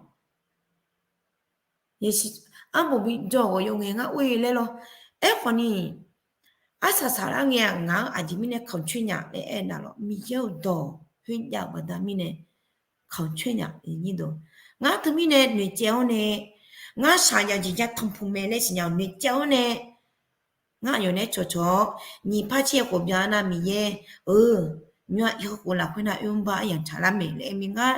Arbof bijawr ghawq yawqngae ngar or-ir laer lawr. Aerkhawfni, arsaq saqlar ngae-aq ngaq-anr aqjeq mirnae kamq coer nya laer aernav lawq. Miqyaer-euq dawq khoerjav-eu baqda mirnae kamq coer nya. Ngar teumirnae noeqtsaev-awr nae, ngar shaqyaq jeq jav tanqpuq mae laer siqnya-awq noeqtsaev-awr nae, ngar aqyawf naeq-aer cawqcawq-awr nyiq par tser khof byan-a nar Miqyaer-euq, nymr-aq irkhof lafkhoer nar oermr bar aryamq tsaqlar mae laer aer mir ngar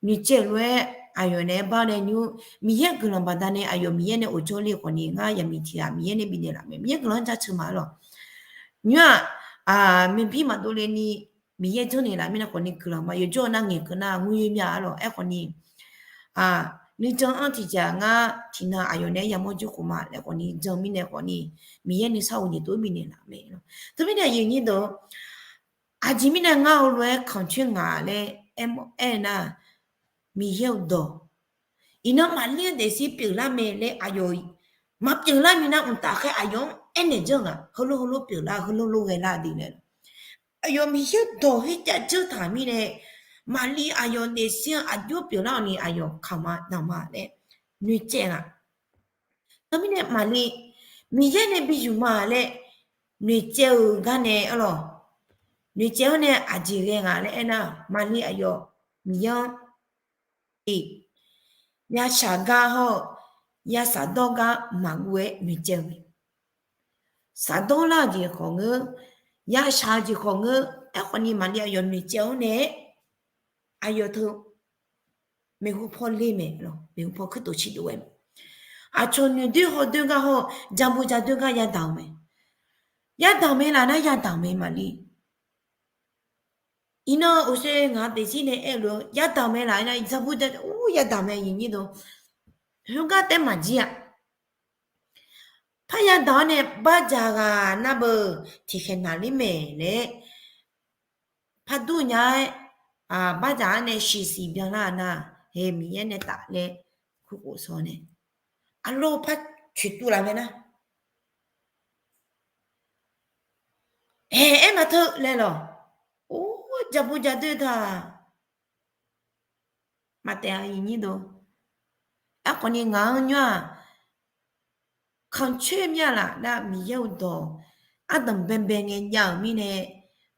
noeqtsaev-euq lof-aer aqyawf naeq-aer bar nae nymr, Miqyaer guiqlanq baqdanae aqyawf Miqyaer nae oqjawr le khawfni, ngar yaqmiq tiq ghaq Miqyaer nae bifnaeq laf mae, Miqyaer guiqlanq-anr jaceuq ma-a lawq. Nymr-aq, maqbir maqdov le ni Miqyaer janrnaeq laf mirnae khawfni guiqlanq ma. Yawjawr-eu nar ngaeqkeuv nar ngur yoer mya-a lawq. Aerkhawfni, nuijan-anr tiqjeq-aq ngar tiqnan aqyawf naeq-aer yamawr jir khof ma laer khawfni jan mirnae khawfni, Miqyaer nuisar-euq nyiq tov bifnaeq laf mae. Teumirnae aqyuif nyir deuq, aqjeq mirnae ngar heulof-aer kanqcoer ngaq laer aer-eu nar, Miqyaer-euq dawq, iqnan Maqlir-anr daefzir pyeuflar mae laer aqyawf maqpyeuflar minav mqtav khaer aqyawf-anr aernaeq janr ngaq, heulof heulof pyeuflar, heulof lof ghaelar dui laer, aqyawf Miqyaer-euq dawq khoerjav janr taq mirnae, Maqlir aqyawf daefzir-anr aqjox pyeuflar-awq ni aqyawf kamq-a damq-a laer noeqtsaev ngaq. Teumirnae Maqlir Miqyaer nae bi yuf ma laer noeqtsaev-euq gar nae arlawq, noeqtsaev-awr nae aqjeq ghae ngaq laer aernar, Maqlir aqyawf Miqyaer-anr tiq, yashaq gar hawr-eu yashaq dawr gar maqguv-aer noeqtsaev-eu mae. Shaqdawr lar-eu jeq khawf ngeur, yashaq-eu jeq khawf ngeur. Aerkhawfni Maqlir aqyawf noeqtsaev-awr nae, aqyawf teu maeqhu paw ler mae, maeqhu paw kuirtof cirdov-aer mae. Aqcawq noeqdoer hawdoer gar hawr-eu jaqbu jaqdoer gar yadaq-euq mae. Yadaq-euq mae laf nar yadaq-euq mae Maqlir. Iqnan uqshoe ngaq daefzir nae aer-eu lof-aer yadaq-euq mae laf nar jaqbu jaq ur yadaq mae nyiq nyir deuq. Khoergar taef maqjir-a. Parya daq-awr nae bardzaq ghaq nar beu tiqkhaeq naqler mae laer, pardur nya-aer, bardzaq-awr nae shiqsiq byanlar nar, heu Miqyaer nae taf laer kurkhof shaw nae, arlawr par coeqtuv laf mae nar, haeq aer ma teu laer lawq. Or, jaqbu jaqdoer taq maqtaef-a nyiq nyir deuq. Aerkhawfni ngaq-anr nymr-aq, kanqcoer mir-a laf nar Miqyaer-euq dawq ardanq baebae ngae jav-euq mirnae,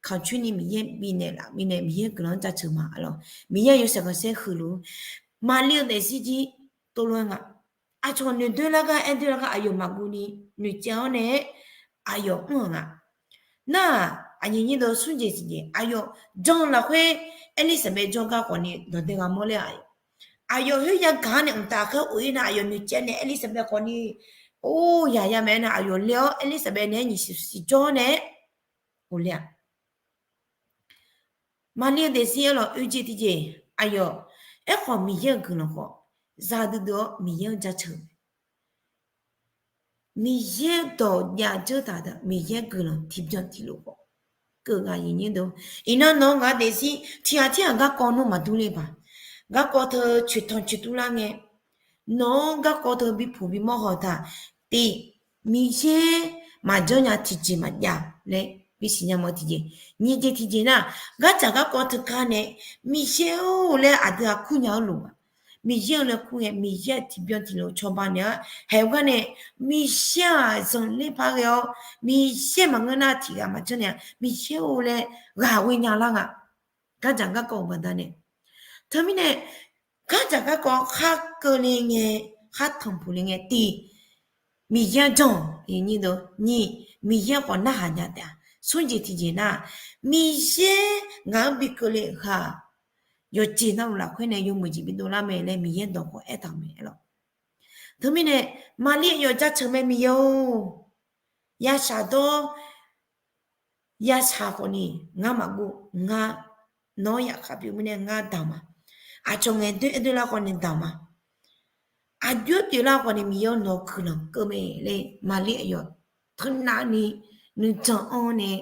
kanqcoer ni Miqyaer bifnaeq laf mirnae Miqyaer guiqlanq-anr jaceuq ma lawq. Miqyaer yawshaef khanqsaer huiq luf-eu Maqlir-eu daefzir jir tov lof-aer nga. Aqcawq noeqdoer lar gar aerdoer lar gar aqyawf maqguv ni noeqtsaev-awr nae-aer aqyawf mr-euq nga. Nar-aq, aqnyir nyir deuq smr jeq tiqjeq aqyawf jan-eu lafkhoer Erlirsaqbaev jawrgar khawfni dawqdae ghaq mawr ler-a. Aqyawf khoer yagaq-anr nae mqtav khaer of-ir nar aqyawf noeqtsaev nae Erlirsaqbaev khawfni, or, yaqya mae nar aqyawf le-awr Erlirsaqbaev naeq-aer nyiq siq siq jawr nae-aer of ler-a. Maqlir-eu daefzir aerlawq oe jeq tiqjeq aqyawf, aerkhawf Miqyaer-euq guiqlanq khawf za duidui-awr Miqyaer-anr jaceuq-eu mae. Miqyaer dawq jav dzeur taq-eu Miqyaer guiqlanq tiqbyan tiqlof khawf keuv ghaq nyiq nyir deuq. Iqnan nawq-eu ngaq daefzir tiqghaq tirghaq garkawv nmr maqdur ler paq. Garkawv teu coeqtanq coeqtuv lar ngae, nawq-anr garkawv teu bipuq bimawr haw taq, tiq, Miqyaer maqjanr nya tiqjeq maqjav laer bisiq nya ma tiqjeq. Nyiq jeq tiqjeq nar, gardzaq garkawv teuka nae Miqyaer-or laer aqdui-aq kur nya-eu loq-aq, Miqyaer-eu laer kur ngae Miqyaer tiqbyan tiqlof cawba naeq-aer haeq-eu gar nae, Miqyaer-aq zanqler par ghae-awr Miqyaer maqngeur nar tiqghaq maqjanr nae-a Miqyaer-or laer ghaq ghoe nya lar nga. Gardzaq garkawv-euq baqdanae, teumirnae gardzaq garkawv khar keuvle ngae, khar tanqpuq le ngae tiq, Miqyaer-anr jan-awq nyiq, Miqyaer khawf narhaq nya taef-a. Smr jeq tiqjeq nar, Miqyaer ngaq-anr bi keuvle-euq khaq, yawqjeq navluf lafkhoer nae yawmuiq jeq bidov lar mae laer Miqyaer dawq khawf aertaq-euq mae lawq. Teumirnae Maqlir aqyawf jaceuq mae Miqyaer-or, yashaq dawr yashaq khawfni ngar maqguv, ngar nawq-anr yaqkhav pyeuf mirnae ngar damq ma. Aqcawq ngaeqdoer aerdoer lar khawfni damq ma. Aqjox-aer pyeuflar khawfni Miqyaer-or nawq-eu guiqlanq keuv mae laer Maqlir aqyawf teunavni nuijan anr nae,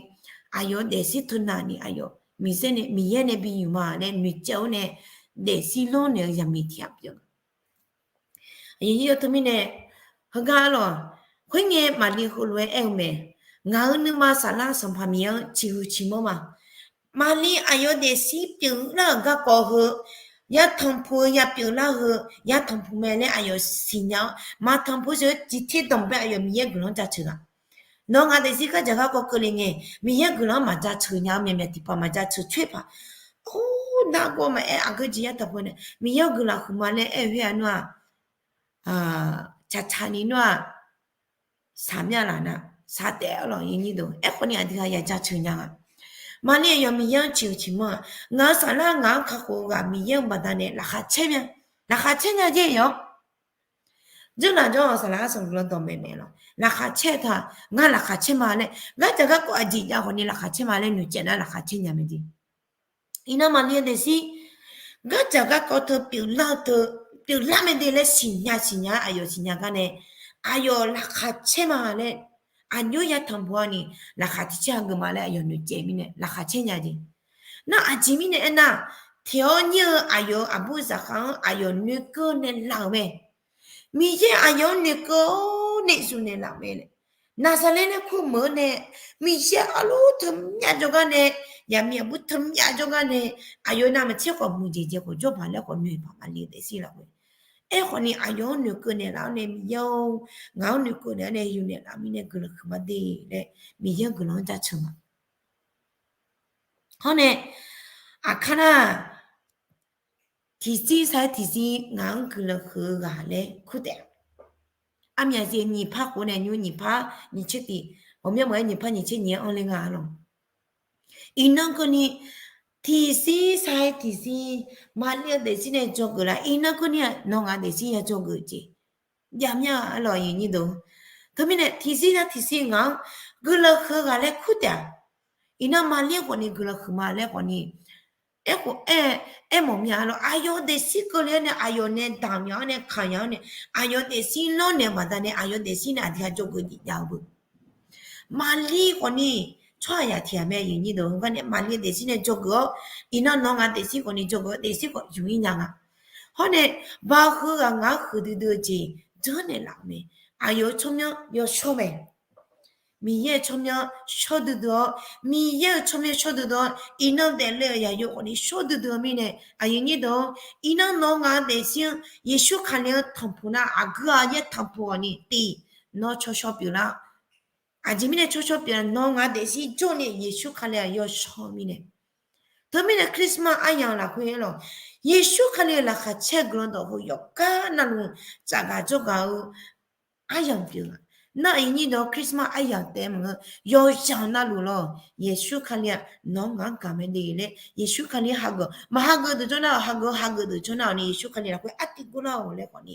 aqyawf-eu daefzir teunavni aqyawf Miqyaer nae, Miqyaer nae bi yuf ma laer noeqtsaev-awr nae daefzir lawrnaeq-eu yaqmiq tiq ghaq pyeuf-eu Aqyuif nyir-eu teumirnae, heugar arlawq, khoerngae Maqlir heulof-aer aer-eu mae, Ngaq-euq nuima saflar Sanqpaq Miqyaer-anr ciqhuiq ciqmanr ma. Maqlir aqyawf daefzir pyeuflar-euq garkawv heu, yatanqpuq-eu yapyeuflar heu, yatanqpuq mae laer aqyawf siqnya-awr, maqtanqpuq-eu jeq-eu tiqter danqbae aqyawf Miqyaer guiqlanq-anr jaceuq ghaq. Nawq-eu ngaq daefzir gardzaq garkawv keuvle ngae, Miqyaer guiqlanq-anr maqjaceuq nya-eu myaqmyaq tiqpaq maqjaceuq coer paq. Or, nargawr maqaer aqgeu jeq yatanqpuq nae Miqyaer-eu guiqlanq huiqma laer aer-eu khoer-aq nar-aq, caqcaqni nar-aq, saqmyar laf nar, saqtaef arlawq nyir deuq. Aerkhawfni aqdui-aq yajaceuq nya nga. Maqlir-aq yawf Miqyaer-anr ciq-eu ciqmanr-aq, ngaq-euq saflar ngaq-anr kakhof-eu ghaq Miqyaer-anr baqdanae laqkhaq caer mya, laqkhaq caer nya jer-awr. Janrlaf jawr-awq saqlaq arsanq guiqlanq dawqmaeq maeq lawq. Laqkhaq caer taq, ngar laqkhaq caer ma laer, gardzaq garkawv aqjeq jav khawfni laqkhaq caer ma laer noeqtsaev nar laqkhaq caer nya mae jeq. Iqnan Maqlir-eu daefzir gardzaq garkawv teu pyeuflar-eu teu pyeuflar mae de laer siqnya siqnya aqyawf siqnya gar nae, aqyawf laqkhaq caer ma laer, aqjox ya tanqpuq-a ni, laqkhaq tiqcaer hageuf ma laer aqyawf noeqtsaev mirnae laqkhaq caer nya jeq. Nar aqjeq mirnae aernar, tiq-awr nyir-eu aqyawf-euq aqbur zaqkhav-anr aqyawf noeqkeuv naeqlaf-euq mae. Miqyaer aqyawf-anr noeqkeuv-awr naeq zmq naeqlaf-euq mae. Naqzaqlaer laer kur meuq-eu nae, Miqyaer arluf teumyav jawrgar nae, yaqmiq aqbur teumyav jawrgar nae, aqyawf navmaqtser khawf muiqdzaeq dzaeq khawf jawr paq laer khawf noeq paq Maqlir-eu daefzir lafkhoer. Aerkhawfni aqyawf-anr noeqkeuv naeqlaf-awr nae Miqyaer-or, ngaq-anr noeqkeuv naeq-awr nae yawnaeq laf mirnae guiqlanq huiqma de laer Miqyaer-anr guiqlanq-anr jaceuq ma. Hawr nae, aqkar nar, tiqzir sar-aer tiqzir ngaq-anr guiqlanq huiq-eu ghaq laer kur taef-a. Armyaq zif nyiq par khof nae nymr nyiq par nyiq tser tiq, ghawqmyanr maqaer nyiq par nyiq tser nyiq-aer anr ler nga-a lawq. Iqnan keuvni tiqzir sar-aer tiqzir Maqlir-eu daefzir nae dzawgeuf lar. Iqnan keuvni-aq nawr ngaq daefzir ya dzawgeuf jeq jav mya-a lawq, aqyuif nyir deuq. Teumirnae tiqzir nar tiqzir ngaq-anr guiqlanq huiq-eu ghaq laer kur taef-a. Iqnan Maqlir khawfni guiqlanq huiqma laer khawfni, aerkhof aer, aermawf mya-a lawq. Aqyawf daefzir keuvle-awr nae aqyawf nae damq nya-awr nae kaq nya-awr nae, aqyawf daefzir lawrnaeq-eu baqdanae aqyawf daefzir nae aqdui-aq dzawgeuf jeq jav-eu beu. Maqlir khawfni tsawrhaqzaq tiq ghaq mae, aqyuif nyir deuq. Heugar nae Maqlir daefzir nae dzawgeuf-awr, iqnan nawr ngaq daefzir khawfni dzawgeuf-awr daefzir khawf yuf-ir nya nga. Hawr nae, baqhuiq ghaq ngaq-anr huiqdui dui-eu jeq janrnaeq laf-euq mae. Aqyawf-euq tsawrmyanr yawshawr mae. Miqyaer-euq tsawrmyanr shawr duidui-awr, Miqyaer-euq tsawrmyanr shawr duidui-awr, iqnan daefle-euq yaqyo khawfni shawr duidui-eu mirnae, aqyuif nyir deuq-or, iqnan nawr ngaq-anr daefzir-anr Yeqsur Kali-anr tanqpuq nar, aqgeu-aq yaer tanqpuq ghawqni tiq, nawr tsawrshawr pyeuflar. Aqjeq mirnae tsawrshawr pyeuf-a, nawr ngaq-anr daefzir jawr ni Yeqsur Kali-aq yawshawr mirnae. Teumirnae Christmas aryamq lafkhoer-aer lawq, Yeqsur Kali-euq laqkhaq caer guiqlanq dawq heu yawqgar navluf tsafgaq jawrgaq-eu aryamq pyeuf-a. Nar aqyuif nyir deuq-or, Christmas aryamq taef maqngeur, yawqyamq navluf lawq, Yeqsur Kali-aq nawq-anr ngaq-anr gaq mae de laer Yeqsur Kali hageuf, maqhageuf deuq jawr nar-awq, hageuf hageuf deuq jawr nar-awq ni Yeqsur Kali lafkhoer artiv guvlar-awq laer khawfni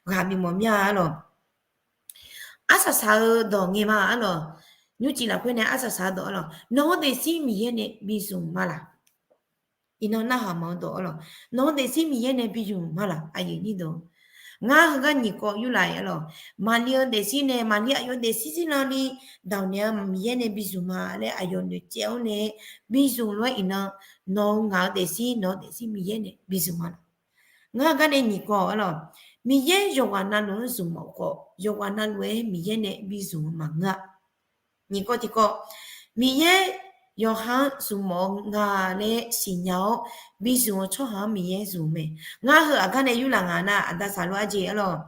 ghaq bimawf mya-a lawq. Arsaq saq-eu dawq ngae ma-a lawq. Nymrcif lafkhoer nae arsaq saq-eu dawq-a lawq, nawq-eu daefzir Miqyaer nae bizmq ma laq. Iqnan narhaq mawf-eu dawq-a lawq, nawq-eu daefzir Miqyaer nae bizmq ma laq, aqyuif nyir deuq. Ngar heugar nyiq kawv yurlaf-a lawq, Maqlir-eu daefzir nae, Maqlir aqyawf daefzir zirlanni dawq naeq-a Miqyaer nae bizmq ma laer aqyawf noeqtsaev-awr nae bizmq lof-aer iqnan nawq-eu ngaq-eu daefzir, nawq-eu daefzir Miqyaer nae bizmq ma laq. Ngar heugar nae nyiq kawv-a lawq, Miqyaer yawqghaq navluf-anr zmq mawf khawf, yawqghaq navluf-aer Miqyaer nae bizmq-eu maqngeur-a. Nyiq kawv tiq kawv, Miqyaer yawqha-anr zmq mawf-eu nga laer siqnya-awr, bizmq-eu tsawrhaq-anr Miqyaer zmq mae. Ngar heu aqgar nae yurlaf nga nar, Aqda Saqlor arjeq-a lawq,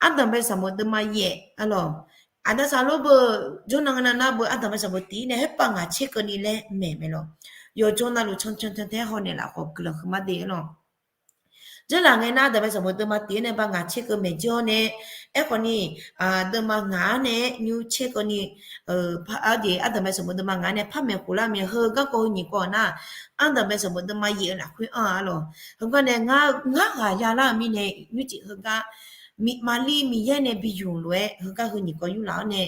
ardanqbae sanqbof deuvma yaef-a lawq. Aqda Saqlor beu jawrnan nga nar, beu ardanqbae sanqbof tiq-ir nae khoerpav ngaq tser keuvni laer maeq mae lawq. Yawqjawr navluf cancan cantae-aer hawnaeq laf khawf guiqlanq huiqma de-a lawq. Janrlaf ngae nar, ardanqbae sanqbof deuvma tiq-ir nae ba ngaq tser keuv maeq jawr nae, aerkhawfni, deuvma ngaq-anr nae nymr tser keuvni, arjeq ardanqbae sanqbof deuvma ngaq-anr nae par maeqkhof lar mae. Heu garkawv heu nyiq kawv nar, ardanqbae sanqbof deuvma yaef-eu lafkhoer anr-a lawq. Heugar nae ngar ghaq ya lar-eu mirnae nymrcif heugar, Maqlir Miqyaer nae bizmq lof-aer heugar heu nyiq kawv yurlaf-awr nae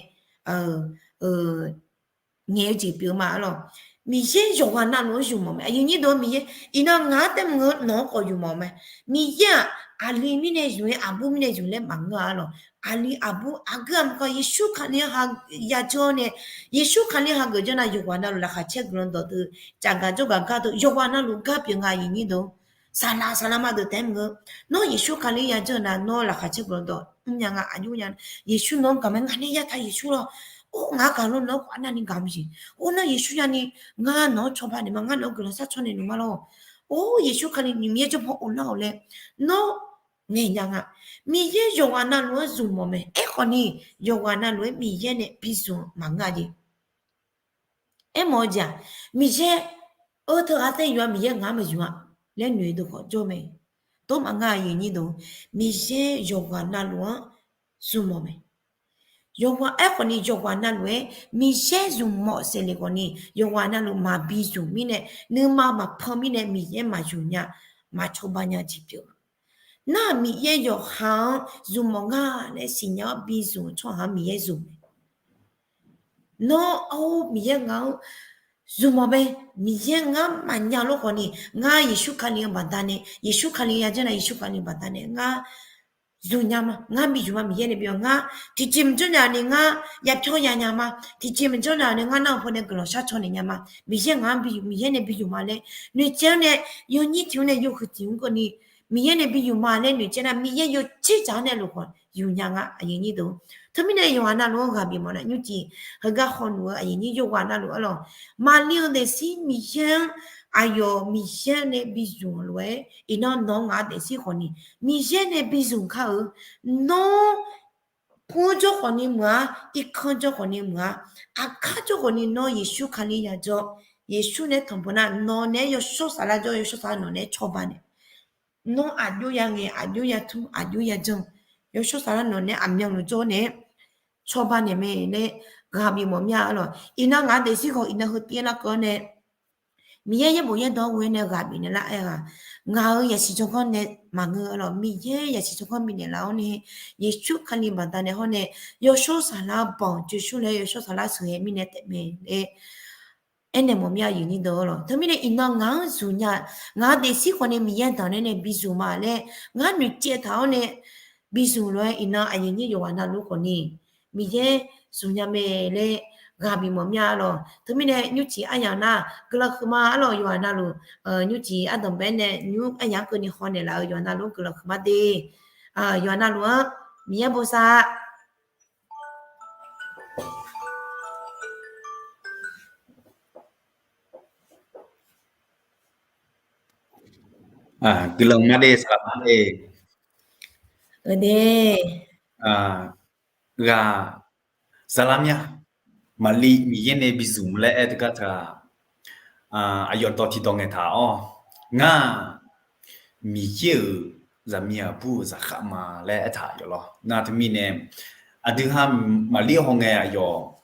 ngaeq-eu jeq pyeuf-eu ma-a lawq. Miqyaer yawqghaq navluf-anr zmq mawf mae, aqyuif nyir deuq-or. Miqyaer iqnan ngaq-anr taef maqngeur, nawq-anr khawf zmq mawf mae. Miqyaer-aq aqli mirnae zmq-ir, aqbur mirnae zmq laer maqngeur-a lawq. Aqli aqbur aqgeu aqmaqkawv Yeqsur Kali-anr ha yadzeur-awr nae, Yeqsur Kali hageuf jawr nar, yawqghaq navluf laqkhaq caer guiqlanq dawqteu, tsafgaq jawrgaq gar deuq yawqghaq navluf gar pyeuf nga, aqyuif nyir deuq-or. Saqlaq saqlaq ma deuq taef maqngeur. Nawr Yeqsur Kali yadzeur nar, nawr laqkhaq caer guiqlanq dawq mrnya nga, aqjox nya. Yeqsur nawq-anr gaq mae, ngaq nae yataq Yeqsur lawr. Or, ngaq-anr gaq lawr, nawq-anr khawf arnavni gaq maqsiq. Or, nawr Yeqsur yani, ngar nawq-anr cawba naeq ma, ngar nawq-anr guiqlanq sharcaw naeq nuima lawr. Or, Yeqsur Kali Miqyaer jawrpaw of lar-awq laer nawr ngaeq nya nga. Miqyaer yawqghaq navluf-anr zmq mawf mae. Aerkhawfni yawqghaq navluf-aer Miqyaer nae bizmq maqngeur-a jeq. Aermawf-eu jeq-aq, Miqyaer-eu teughaq taef yuf-a, Miqyaer ngaq-anr maqzmq-a laer noeq-eu deuq khawf jawr mae. Dawr maqngeur-a, aqyuif nyir deuq-or. Miqyaer yawqghaq navluf-anr zmq mawf mae. Yawqghaq aerkhawf ni yawqghaq navluf-aer Miqyaer zmq mawf saeqle khawf ni yawqghaq navluf maqbi zmq mirnae, nuima maqpan mirnae Miqyaer maqzmq nya, maqcawba nya jeq pyeuf. Nar-aq Miqyaer yawqha-anr zmq mawf nga laer siqnya-awr bi zmq-eu tsawrhaq-anr Miqyaer zmq mae. Nawr-or Miqyaer ngaq-anr zmq mawf mae, Miqyaer ngar maqnya lof khawf ni ngar Yeqsur Kali-eu baqdanae, Yeqsur Kali ya janr nar Yeqsur Kali baqdanae ngar zmq nya ma, ngar bi zmq ma, Miqyaer nae bi-awr ngar tiqjeq maqjanr nya ni ngar yapyawr ya nya ma, tiqjeq maqjanr nya ni ngar nar-eu pawnae guiqlanq shar caw naeq nya ma, Miqyaer ngaq-anr bi zmq, Miqyaer nae bi zmq ma laer noeqtsaev-awr nae yawnyir tiq-anr nae yawhuiq tiq-anr keuvni Miqyaer nae bi zmq ma laer noeqtsaev nar Miqyaer yawtsir dzaq-anr nae luf khawf zmq nya nga aqyuif aqnyir deuq. Teumirnae yawqghaq navluf-anr ghaq bifmawf nar nymrcif heugar hawluf-eu aqyuif aqnyir yawqghaq navluf arlawq, maqli-eu daefzir Miqyaer-anr aqyawf Miqyaer nae bi zmq-eu lof-aer iqnan nawq-eu ngaq-eu daefzir khawf ni Miqyaer nae bi zmq kar-eu. Nawr pur jawr khawf ni meuq-ar, irkanr jawr khawf ni meuq-ar, aqkar jawr khawf ni nawr Yeqsur Kali ya jawr, Yeqsur nae tanqpuq nar nawq naeq-aer yawshawr saflar jawr, yawshawr saflar nawq naeq-aer cawba naeq. Nawr aqjox ya ngaeq, aqjox ya tmr, aqjox ya janr, yawshawr saflar nawq naeq-aer aqmyanluf jawr naeq-aer cawba naeq mae laer ghaq bifmawf mir-a arlawq. Iqnan ngaq-eu daefzir khawf iqnan heu tiv-aer larkeuv-awr nae Miqyaer yaerbof yaerdawq-anr ghoe-aer nae ghaq bifnaeq lar-aer ghaq, ngaq-euq yaqsiq tsawrganr nae maqngeur arlawq, Miqyaer yaqsiq tsawrganr bifnaeq laf-awr nae, Yeqsur Kali baqdanae hawr nae yawshawr saflar banq joeqshur laer yawshawr saflar sheuqghae mirnae taef mae laer aernaeq mawf mir-a aqyuif aqnyir deuq arlawq. Teumirnae iqnan ngaq-anr zmq nya, ngaq-eu daefzir khawf nae Miqyaer danqnaeq nae bi zmq ma laer ngar noeqtsaev taq-awr nae bi zmq lof-aer iqnan aqyuif aqnyir yawqghaq navluf khawf ni Miqyaer zmq nya mae laer ghaq bifmawf mir-a arlawq. Teumirnae nymrcif aryamq nar guiqlanq huiqma arlawq yawqghaq navluf, nymrcif ardanqbae nae nymr aryamq-anr keuvni haw naeqlaf-eu yawqghaq navluf-anr guiqlanq huiqma de. Yawqghaq navluf-anr Miqyaer bosav Guiqlanq ma de, saqlaq ma de. Ghaq, saqlaq mya, maqli Miqyaer nae bi zmq laer aer teugar taq, aqyawf dawq tiqdawq ngaeqtaq-awr, ngar Miqyaer-euq zaqmiq aqbur-euq zaqkhav ma laer aertaq yawf lawr. Nar teumirnae, aqdui ha maqli hawngae aqyawf,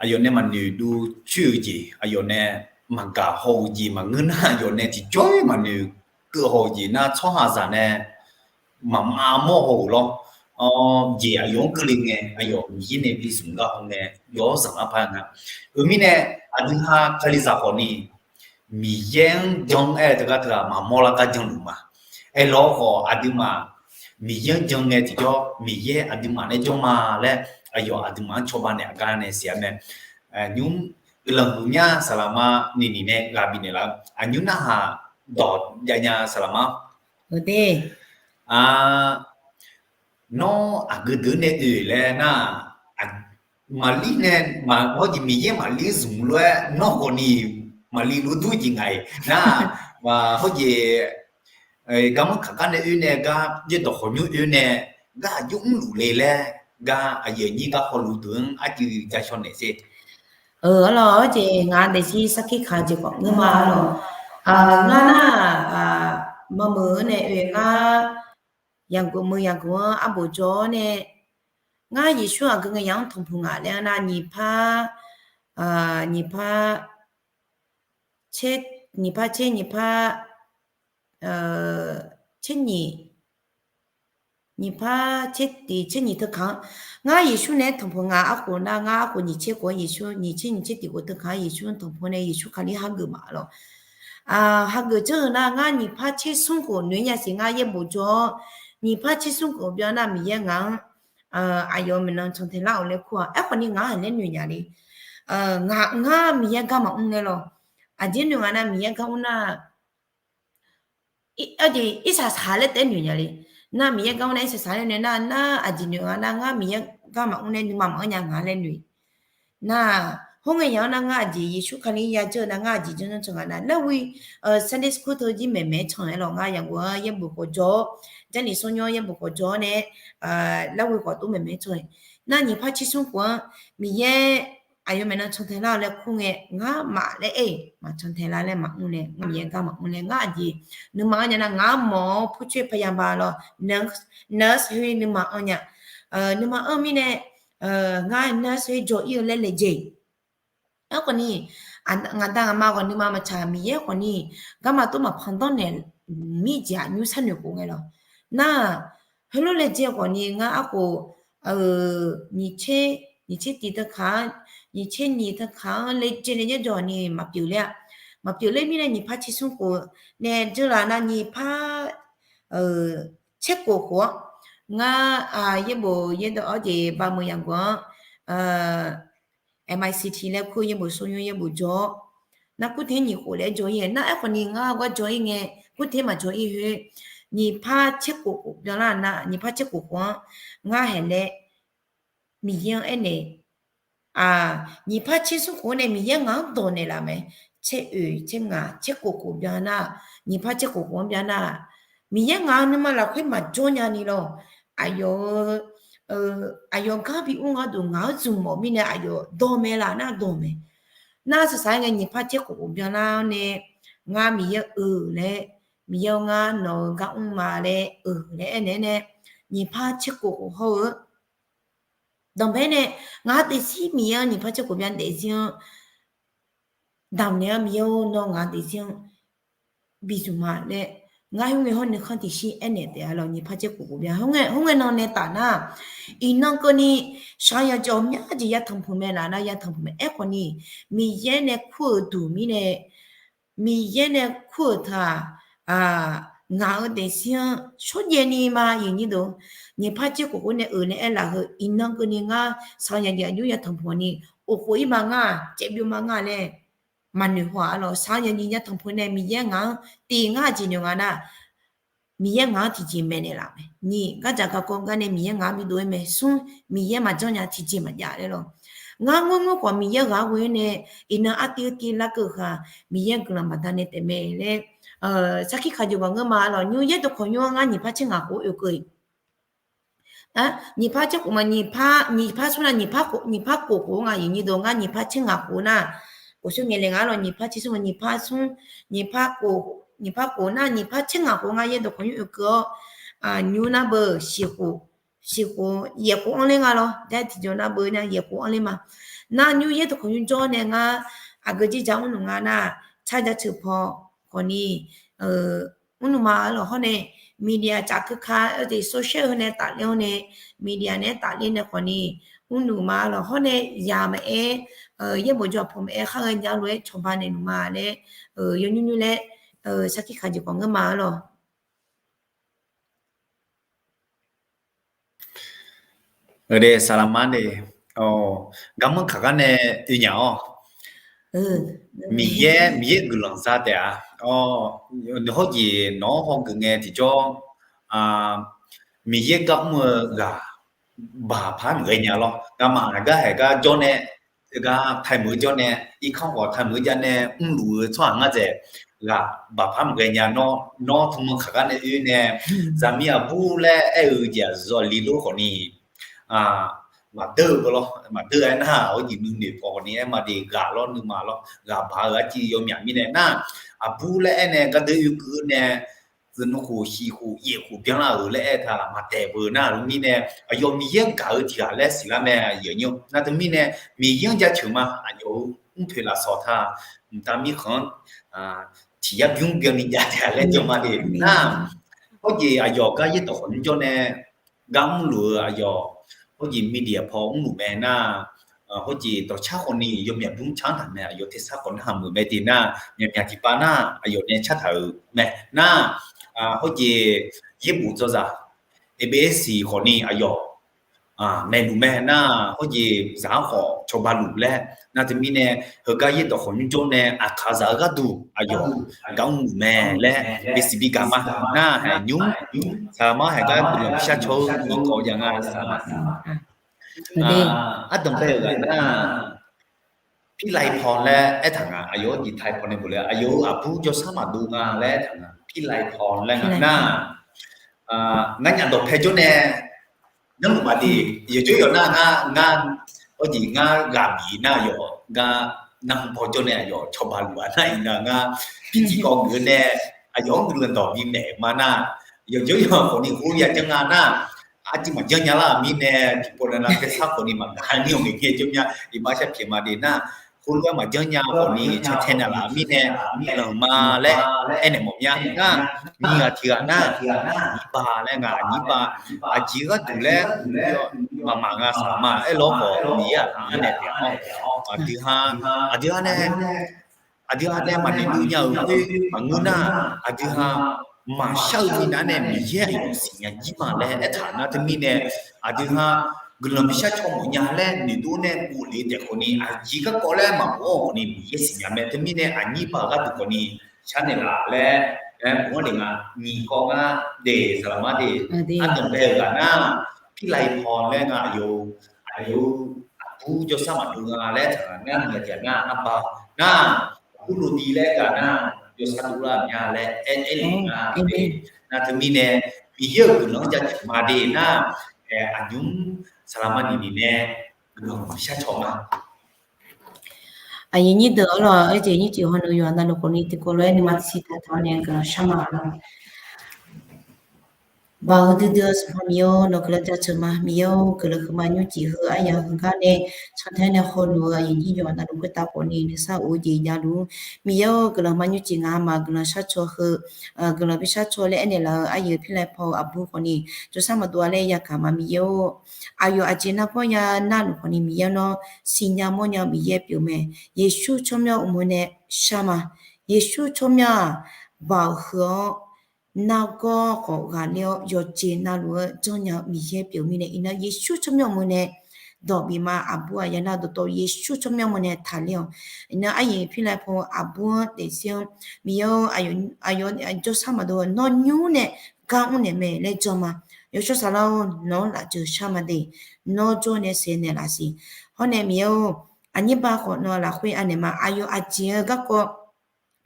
aqyawf nae maqnoeq duv coer-eu jeq, aqyawf nae maqgaq haw-eu jeq maqngeur nar, aqyawf nae tiqjawr maqnoeq keuv haw-eu jeq nar, tsawrhaqzaq nae maqma mawr haw-euq lawr. Jeq aqyawf-anr keuvle ngae, aqyawf Miqyaer nae bi zmq gar hawngae, yawf-awr zaq lar par nga. Eumirnae, aqdui ha Kalizaq khawf ni, Miqyaer-anr jan-aer teugar teughaq maqmawr lar gar janluf ma. Aerlawr khawf aqduimaf Miqyaer-anr jan ngae tiqjawr, Miqyaer aqduimaf nae jawr ma laer, aqyawf aqduimaf-anr cawba naeq aqgar nae siq-a mae. Nymr guiqlanq huiqmya saqlaq ma, niniq nae ghaq bifnaeq laf-eu aqnymr narhaq dawq jav nya saqlaq ma. Nawr aqgeu deuq nae oe laer nar, maqlir nae, hawr jeq Miqyaer maqlir zmq lof-aer nawr khawf ni maqlir lof dur jeq ngaq-iq nar, hawr jeq garmanr kaq gar nae oe nae gar, yaerdawq khawqnymr oe nae gar aqjox mrluf le laer gar aqyuif aqnyir gar hawluf deuq-anr arcuiv ja shaw naeq sher. Arlawq, hawr jeq ngaq daefzir sarkir kaq jeq khawf ngeur ma arlawq. Ngar nar, maqmeuq-eu nae oe ngar, yaqguq meuq yaqguq-anr arbof jawr-awr nae, ngar Yeqsur aqgeu ngae yamq-anr tanqpuq ngaq laer nar, nyiq par, nyiq par, tser, nyiq par tser, nyiq par, tser nyiq, nyiq par tser tiq tser nyiq teukaq-anr, ngar Yeqsur nae-aer tanqpuq ngaq arkhof nar, ngar arkhof nyiq tser khof-anr Yeqsur, nyiq tser nyiq tser tiq khof teukaq-anr Yeqsur-anr tanqpuq nae Yeqsur Kali hageuf ma lawq. Hageuf janr-eu nar, ngar nyiq par tser smr khof noeq-aer nya siq, ngar yaerbof jawr-awr, nyiq par tser smr khof byan nar Miqyaer ngaq-anr aqyawf maeqnan cantae lar-awq laer kur-aq. Aerkhawf ni ngaq-anr aq laer noeq nya le. Ngaq ngar Miqyaer gar maqmr nae lawq. Aqjeq noeq nga nar Miqyaer gar mr nar, arjeq irsaq saq laer taef-aer noeq nya le. Nar Miqyaer gar mr nar irsaq saq laer noeq nar, nar aqjeq noeq nga nar ngar Miqyaer gar maqmr nae nuima maqanr nya nga laer noeq. Nar, hawr ngae yaq-anr nar ngar aqjeq Yeqsur Kali ya dzeur-eu nar ngar aqjeq janr janr can nga nar, larwi Sunday school teu jir maeqmaeq-aer can-aer lawq. Ngar yaqguq-anr yaerbof khawf jawr-awr, Jarlif sawrnymr-anr yaerbof khawf jawr-awr nae, larwi khawf tov maeqmaeq-aer can-aer. Nar nyiq par tser smr khof-anr Miqyaer aqyawf maeqnan cantae lar-awq laer kur ngae, ngar maf laer aer-iq maq cantae lar laer maqmr nae, ngar Miqyaer gar maqmr nae ngar aqjeq nuima anr nya nar, ngar mawq-awr ผู้ช่วยพยาบาล lawq, nurse, nurse heu nuima anr nya. Nuima anr mirnae, Ngar nar sar-ir jaw-ir-eu laer laejae. Aerkhawf ni, ngaqda ngaqma ghawq nuima maqtsaq Miqyaer khawf ni, garma tov maqpan danr naeq mirjeq aqnymr sharnoeq khof ngae lawq. Nar, heulof laejae khawf ni ngar arkhof, nyiq tser tiq teu kaq-anr, nyiq tser nyiq teu kaq-anr laejae nae jaer jawr ni maqpyeuf ler-a. Maqpyeuf ler mirnae nyiq par tser smr khof nae dzeurlaf nar nyiq par tser khof khof-anr, ngar yaerbof yaerdawq-awr jeq baqmeuq yaqguq-anr, MICT laer kur yaerbof sawrnymr yaerbof jawr-awr, nar kurter nyiq khof laer jawr-ir-aer nar aerkhawf ni ngar gar jawr-ir ngae, kurter maqjawr-ir khoer, nyiq par tser khof khof byanlar nar, nyiq par tser khof khof-anr ngar haeq laer Miqyaer-anr aernaeq, nyiq par tser smr khof-anr nae Miqyaer ngaq-anr dawq naeqlaf mae. Tser oeq tser ngaq tser khof khof byan nar, nyiq par tser khof khof-anr byan nar, Miqyaer ngaq-euq nuima lafkhoer maqjawr nya ni lawr. Aqyawf-eu, aqyawf gar bi mr gharduq ngaq-anr zmq mawf mirnae aqyawf dawq mae laf nar dawq mae. Nar saqsaq-aer ngae nyiq par tser khof khof byanlar-awr nae, ngar Miqyaer-euq laer, Miqyaer-awr ngar nawq-eu gar mr ma laer-euq laer aernaeq-aer nae, nyiq par tser khof khof hawr-eu danqbae nae, ngaq-anr daefzir Miqyaer-anr nyiq par tser khof byan daefzir-anr damq naeq-anr Miqyaer-or nawr ngaq-anr daefzir-anr bi zmq ma laer, ngar khoerngae hawr nuikhanr tiqshir aernaeq taef-a lawq. Nyiq par tser khof khof byan khoerngae nan nae taf nar, iqnan keuvni shaqzanq jeq ghawqmya jeq yatanq puq mae laf nar yatanq puq mae. Aerkhawf ni, Miqyaer nae kur-euq duq mirnae, Miqyaer nae kur-euq taq-aq, ngaq-euq daefzir-anr shawrjaev ni ma. Nyiq par tser khof khof nae euq nae aerlaf heu iqnan keuvni ngar shaqzanq jeq aqnymr yatanq puq ni, of khof-ir ma ngar, caevbyov ma ngar laer maqnoeq haw-a lawq. Shaqzanq jeq yatanq puq nae Miqyaer ngaq-anr tiq ngar jeq noeq nga nar, Miqyaer ngaq-anr tiqjeq maeqnaeq laf mae. Nyiq, gardzaq garkawv gar nae Miqyaer ngaq-anr bidov-aer mae. Smr, Miqyaer maqjanr nya tiqjeq maqjav laer lawq. Ngar ngoerngoer khawf Miqyaer ghaq-aer ghoe-aer nae, iqnan artiv tiv larkeuv khaq Miqyaer guiqlanq baqdanae taef mae laer, sarkir kaq jeq baq ngeur ma lawq. Nymr yaer dawqkawq nymr-anr ngar nyiq par tser ngaq khof oekeuv-iq Nyiq par tser khof ma, nyiq par smr nar, nyiq par khof nga, iqnyir deuq ngar nyiq par tser ngaq khof nar, khof sher ngaeq le nga lawq. Nyiq par tser smr ma, nyiq par smr, nyiq par khof nar, nyiq par tser ngaq khof nga yaer dawqkawq nymr oekeuv-awr, nymr nar beu shiq khof, shiq khof yaeq khof anr ler nga lawr. Jaer tiqjawr nar beu nar yaeq khof anr ler ma. Nar nymr yaer dawqkawq nymr jawr nae ngar aqgeu jirjaq mrluf nga nar, tsar jaceuq paw khawfni mrluf ma-ar lawq. Hawr nae media caf keuka-eu jeq social heu nae tafler-awr nae, media nae-aer tafler nae khawfni mrluf ma-ar lawq. Hawr nae yaq maqaer, yaerbof jawr paw maqaer khar ghae nya lof-aer cawba naeqluf ma laer, yawnymr nymr laer, sarkir kaq jeq khawf ngeur ma-ar lawq. Ade saqlaqma de, garmanr kaq gar nae oe nya-awr, Miqyaer, Miqyaer guiqlanq za taef-a. Nawq hawr jeq nawq-anr hawgeuf ngae tiqjawr, Miqyaer gar mr-eu ghaq baqpar maqghae nya lawr. Ngamaf aqgar haeq gar jawr nae, gar taemeuq-eu jawr nae, irkanr khawf taemeuq-eu jav nae mrluf-eu tsawrhaq ngar dzaeq, ghaq baqpar maqghae nya. Nawr, nawr teumanr kaq gar nae oe nae, zaqmiq aqbur laer aer-eu jeq-aq zawqli lor khawfni, maqdeur-eu lawr, maqdeur-aer nar, hawr jeq nuinoeq paw khawfni aer ma de, ghaq lawr nuima lawr, ghaq baq-eu arciv yawmyaq mirnae nar, aqbur laer aer nae gardeuv oekeuv nae, zaqnmr khof shiq khof yaeq khof byanlar-euq laer aer taq maqtaeq beu nar, mirnae aqyawf Miqyaer-anr gaq-eu tiq ghaq laer siqlar mae. Aqyuif aqnyir nar teumirnae Miqyaer-anr jaceuq ma. Aqyawf-euq mrpoeq lafsawq taq mqtav mirkhanq-anr tiq yar bymr byanni jav taef-a laer janma de nar, hawr jeq aqyawf gar yaerdawq khawf nymr jawr nae gar mrluf-eu aqyawf, hawr jeq media paw mrluf mae nar, hawr jeq dawqcar khawfni yawmyaq bymr car taq mae. Aqyawf tersar khawf narhaq meuq mae de nar, myaqmyaq tiqpav nar aqyawf nae car taq-euq mae nar, hawr jeq yaerbof dzawzaq, abasiq khawfni aqyawf maeqluf mae nar, hawr jeq zaq-anr khawf cawba luf laer nar, teumirnae heugar yaerdawq khawf nymr jawr nae aqkaq zaq-eu gharduq aqyawf gar mrluf mae laer bisiq bi gaq ma nar, haeq nymr saqlaqma haeq gar guiqlanq shar caw-eu nyiq kawv jav nga saqlaq. Ardanqbae-euq ghaq nar, Pirlai paw laer aertaq nga. Aqyawf-anr jeq tai paw nae bof le, aqyawf-euq aqbur jawrshar maqdov nga laer aertaq nga. Pirlai paw laer nga nar, ngar nyaf dawqpae jawr nae, ngar maqbaf de, yawqjawr yawq nar ngar, ngar, hawr jeq ngar ghaq bif nar yawq, ngar nar paw jawr nae aqyawf cawba luf-a nar iqnan ngar pirtiq kawv geuf-eu nae aqyawf-anr guiqlanq dawq bi maeq ma nar, yawqjawr yawq khawfni ghov yajanr nga nar, Arjir maqjanr nya lar-euq mirnae, tiqpov navnav taesar khawfni maqgaq ni-awq ngaeq ngae jawr mya. Iqbax sharpyaeq ma de nar, khoerlof-aer maqjanr nya khawfni cantae naeqlaf-euq mirnae, lanqma laer aernaeq mawf mya nar, nyiq ghaq tiq ghaq nar, aqnyir ba laer nga, aqnyir ba, aqjeq gharduq laer, maqmaq nga saqma aer lawr khawf Miqyaer aqlaf-anr nae taef-awr, aqdui ha, aqdui ha nae aqdui ha nae maqnoeq dur nya-euq khoer maqngeur nar, aqdui ha maqshar-eu minav nae Miqyaer aqyawf siqnya jir ma laer aertaq nar, teumirnae aqdui ha guiqlanq bishar caw mawf nya laer noeqdov nae bof le taef khawfni, aqjeq garkawv laer maqbof-awr khawfni Miqyaer siqnya mae. Teumirnae aqnyir ba-euq gharduq khawfni sharnaeq laf laer, aer bof-anr le nga, nyiq kawv ngar de, saqlaq mar de, ardanqbae-eu ghaq nar, Pirlav Iqpaw laer nga, aqyawf, aqyawf aqbur jawrshar maqdov nga laer taqngar nar, nyiq ghaq tiq ghaq nar, arba nar, aqbur Lodi laer ghaq nar, jawrshar dovlar-euq mya laer aer, aer le nga de. Nar teumirnae Miqyaer-euq guiqlanq-anr jaceuq ma de nar, aqnymr saqlaq mar nyiq nyiq nae guiqlanq bishar caw ma. Aqyuif nyir deuq-anr lawq, aerjeq nyir cif hawneuq yawqha navluf khawfni tiqkawv lof-aer nuima taqsiq taq taq-awr nae guiqlanq shar ma lawq. Baoq-eu duidui-eu Sanqpaq Miqyaer-or, nawq guiqlanq jaceuq ma. Miqyaer-or, guiqlanq huiqma nymrcif heu aryamq heugar nae cantae nae hawneuq-eu aqyuif nyir yawqha navluf khoertav khawfni nuisar of-eu jeq javluf-ur. Miqyaer-or, guiqlanq huiqma nymrcif ngaq-a ma guiqlanq shar caw heu, guiqlanq bishar caw laer aernaeq laf-eu aqyuif Pirlav Iqpaw-eu aqbur khawfni jawrshar maqdov-a laer yagaq ma. Miqyaer-or, aqyawf aqjeq nargawr ya narluf khawfni Miqyaer nawr siqnya mawrnya-eu Miqyaer pyeuf mae. Yeqsur tsawrmyanr uqmov nae shar ma. Yeqsur tsawrmyanr-aq, baoq heu-awr nargawr khawf ghaqler-awr yawqjeq navluf-eu janrnya-eu Miqyaer pyeuf mirnae, iqnan Yeqsur tsawrmyanr uqmov nae dawq bif ma. Aqbur aqyuif nar dawqtawvluf Yeqsur tsawrmyanr uqmov nae taqler-awq. Iqnan aryamq Pirlav Iqpaw aqbur-anr daefzir-anr, Miqyaer-or, aqyawf jawrshar maqdov-eu nawr nymr nae gar mrnaeq mae laer jan ma. Yawshawr Saflar-or, nawq-anr lafjeuq shar ma de. Nawr jawr nae saeqnaeq laf siq. Hawr nae Miqyaer-or, aqnyir ba khawf nawq-euq lafkhoer anaeq ma. Aqyawf aqjeq-eu garkawv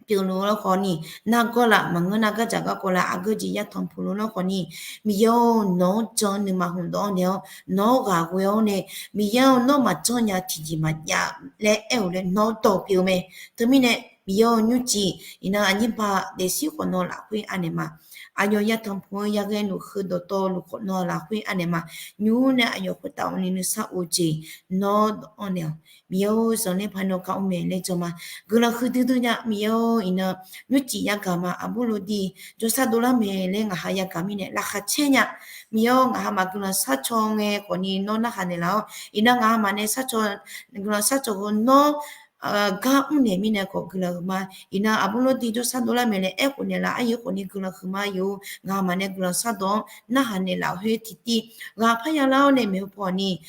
pyeufluf-eu khawfni, nargawr laf maqngeur nar gardzaq garkawv laf aqgeu jeq yatanq puq luf-eu khawfni, Miqyaer-or, nawq-anr jan nuima hmq dawv-awr naeq-awr, nawq-anr ghaq ghoe-awr nae, Miqyaer-or, nawr maqjanr nya tiqjeq maqjav laer aer-euq laer nawq-anr dawq pyeuf-eu mae. Teumirnae Miqyaer-or, nymrcif iqnan aqnyir ba daefzir khawf nawq-euq lafkhoer anaeq ma. Aqyawf yatanq puq-eu yaghae luf heu dawqtawvluf khawf nawq-euq lafkhoer anaeq ma. Nymr nae aqyawf khoertav awqni nuisar of jeq nawr dawq-anr naeq-awq. Miqyaer-or, zanqler paq nawr gar mr mae laer jan ma. Guiqlanq huiqdui dui nya Miqyaer-or, iqnan nymrcif yagaq ma. Aqbur Lodi jawrshar dovlar mae laer ngaq ha yagaq mirnae laqkhaq caer nya. Miqyaer-or, ngaq ha maf guiqlanq shar caw ngae khawfni nawr narhaq naeqlaf-awr, iqnan ngaq ha maf nae shar caw, guiqlanq shar caw heu nawr gar mrnaeq mirnae khawf guiqlanq huiqma. Iqnan Aqbur Lodi jawrshar dovlar mae laer aerkhof naeqlaf-awr, aqyuif khawfni guiqlanq huiqma yuf-eu ngaq ha maf nae guiqlanq shardawq-anr narhaq naeqlaf-eu khoer tiqtiv ghaq parya lar-awr nae maeqhu paw ni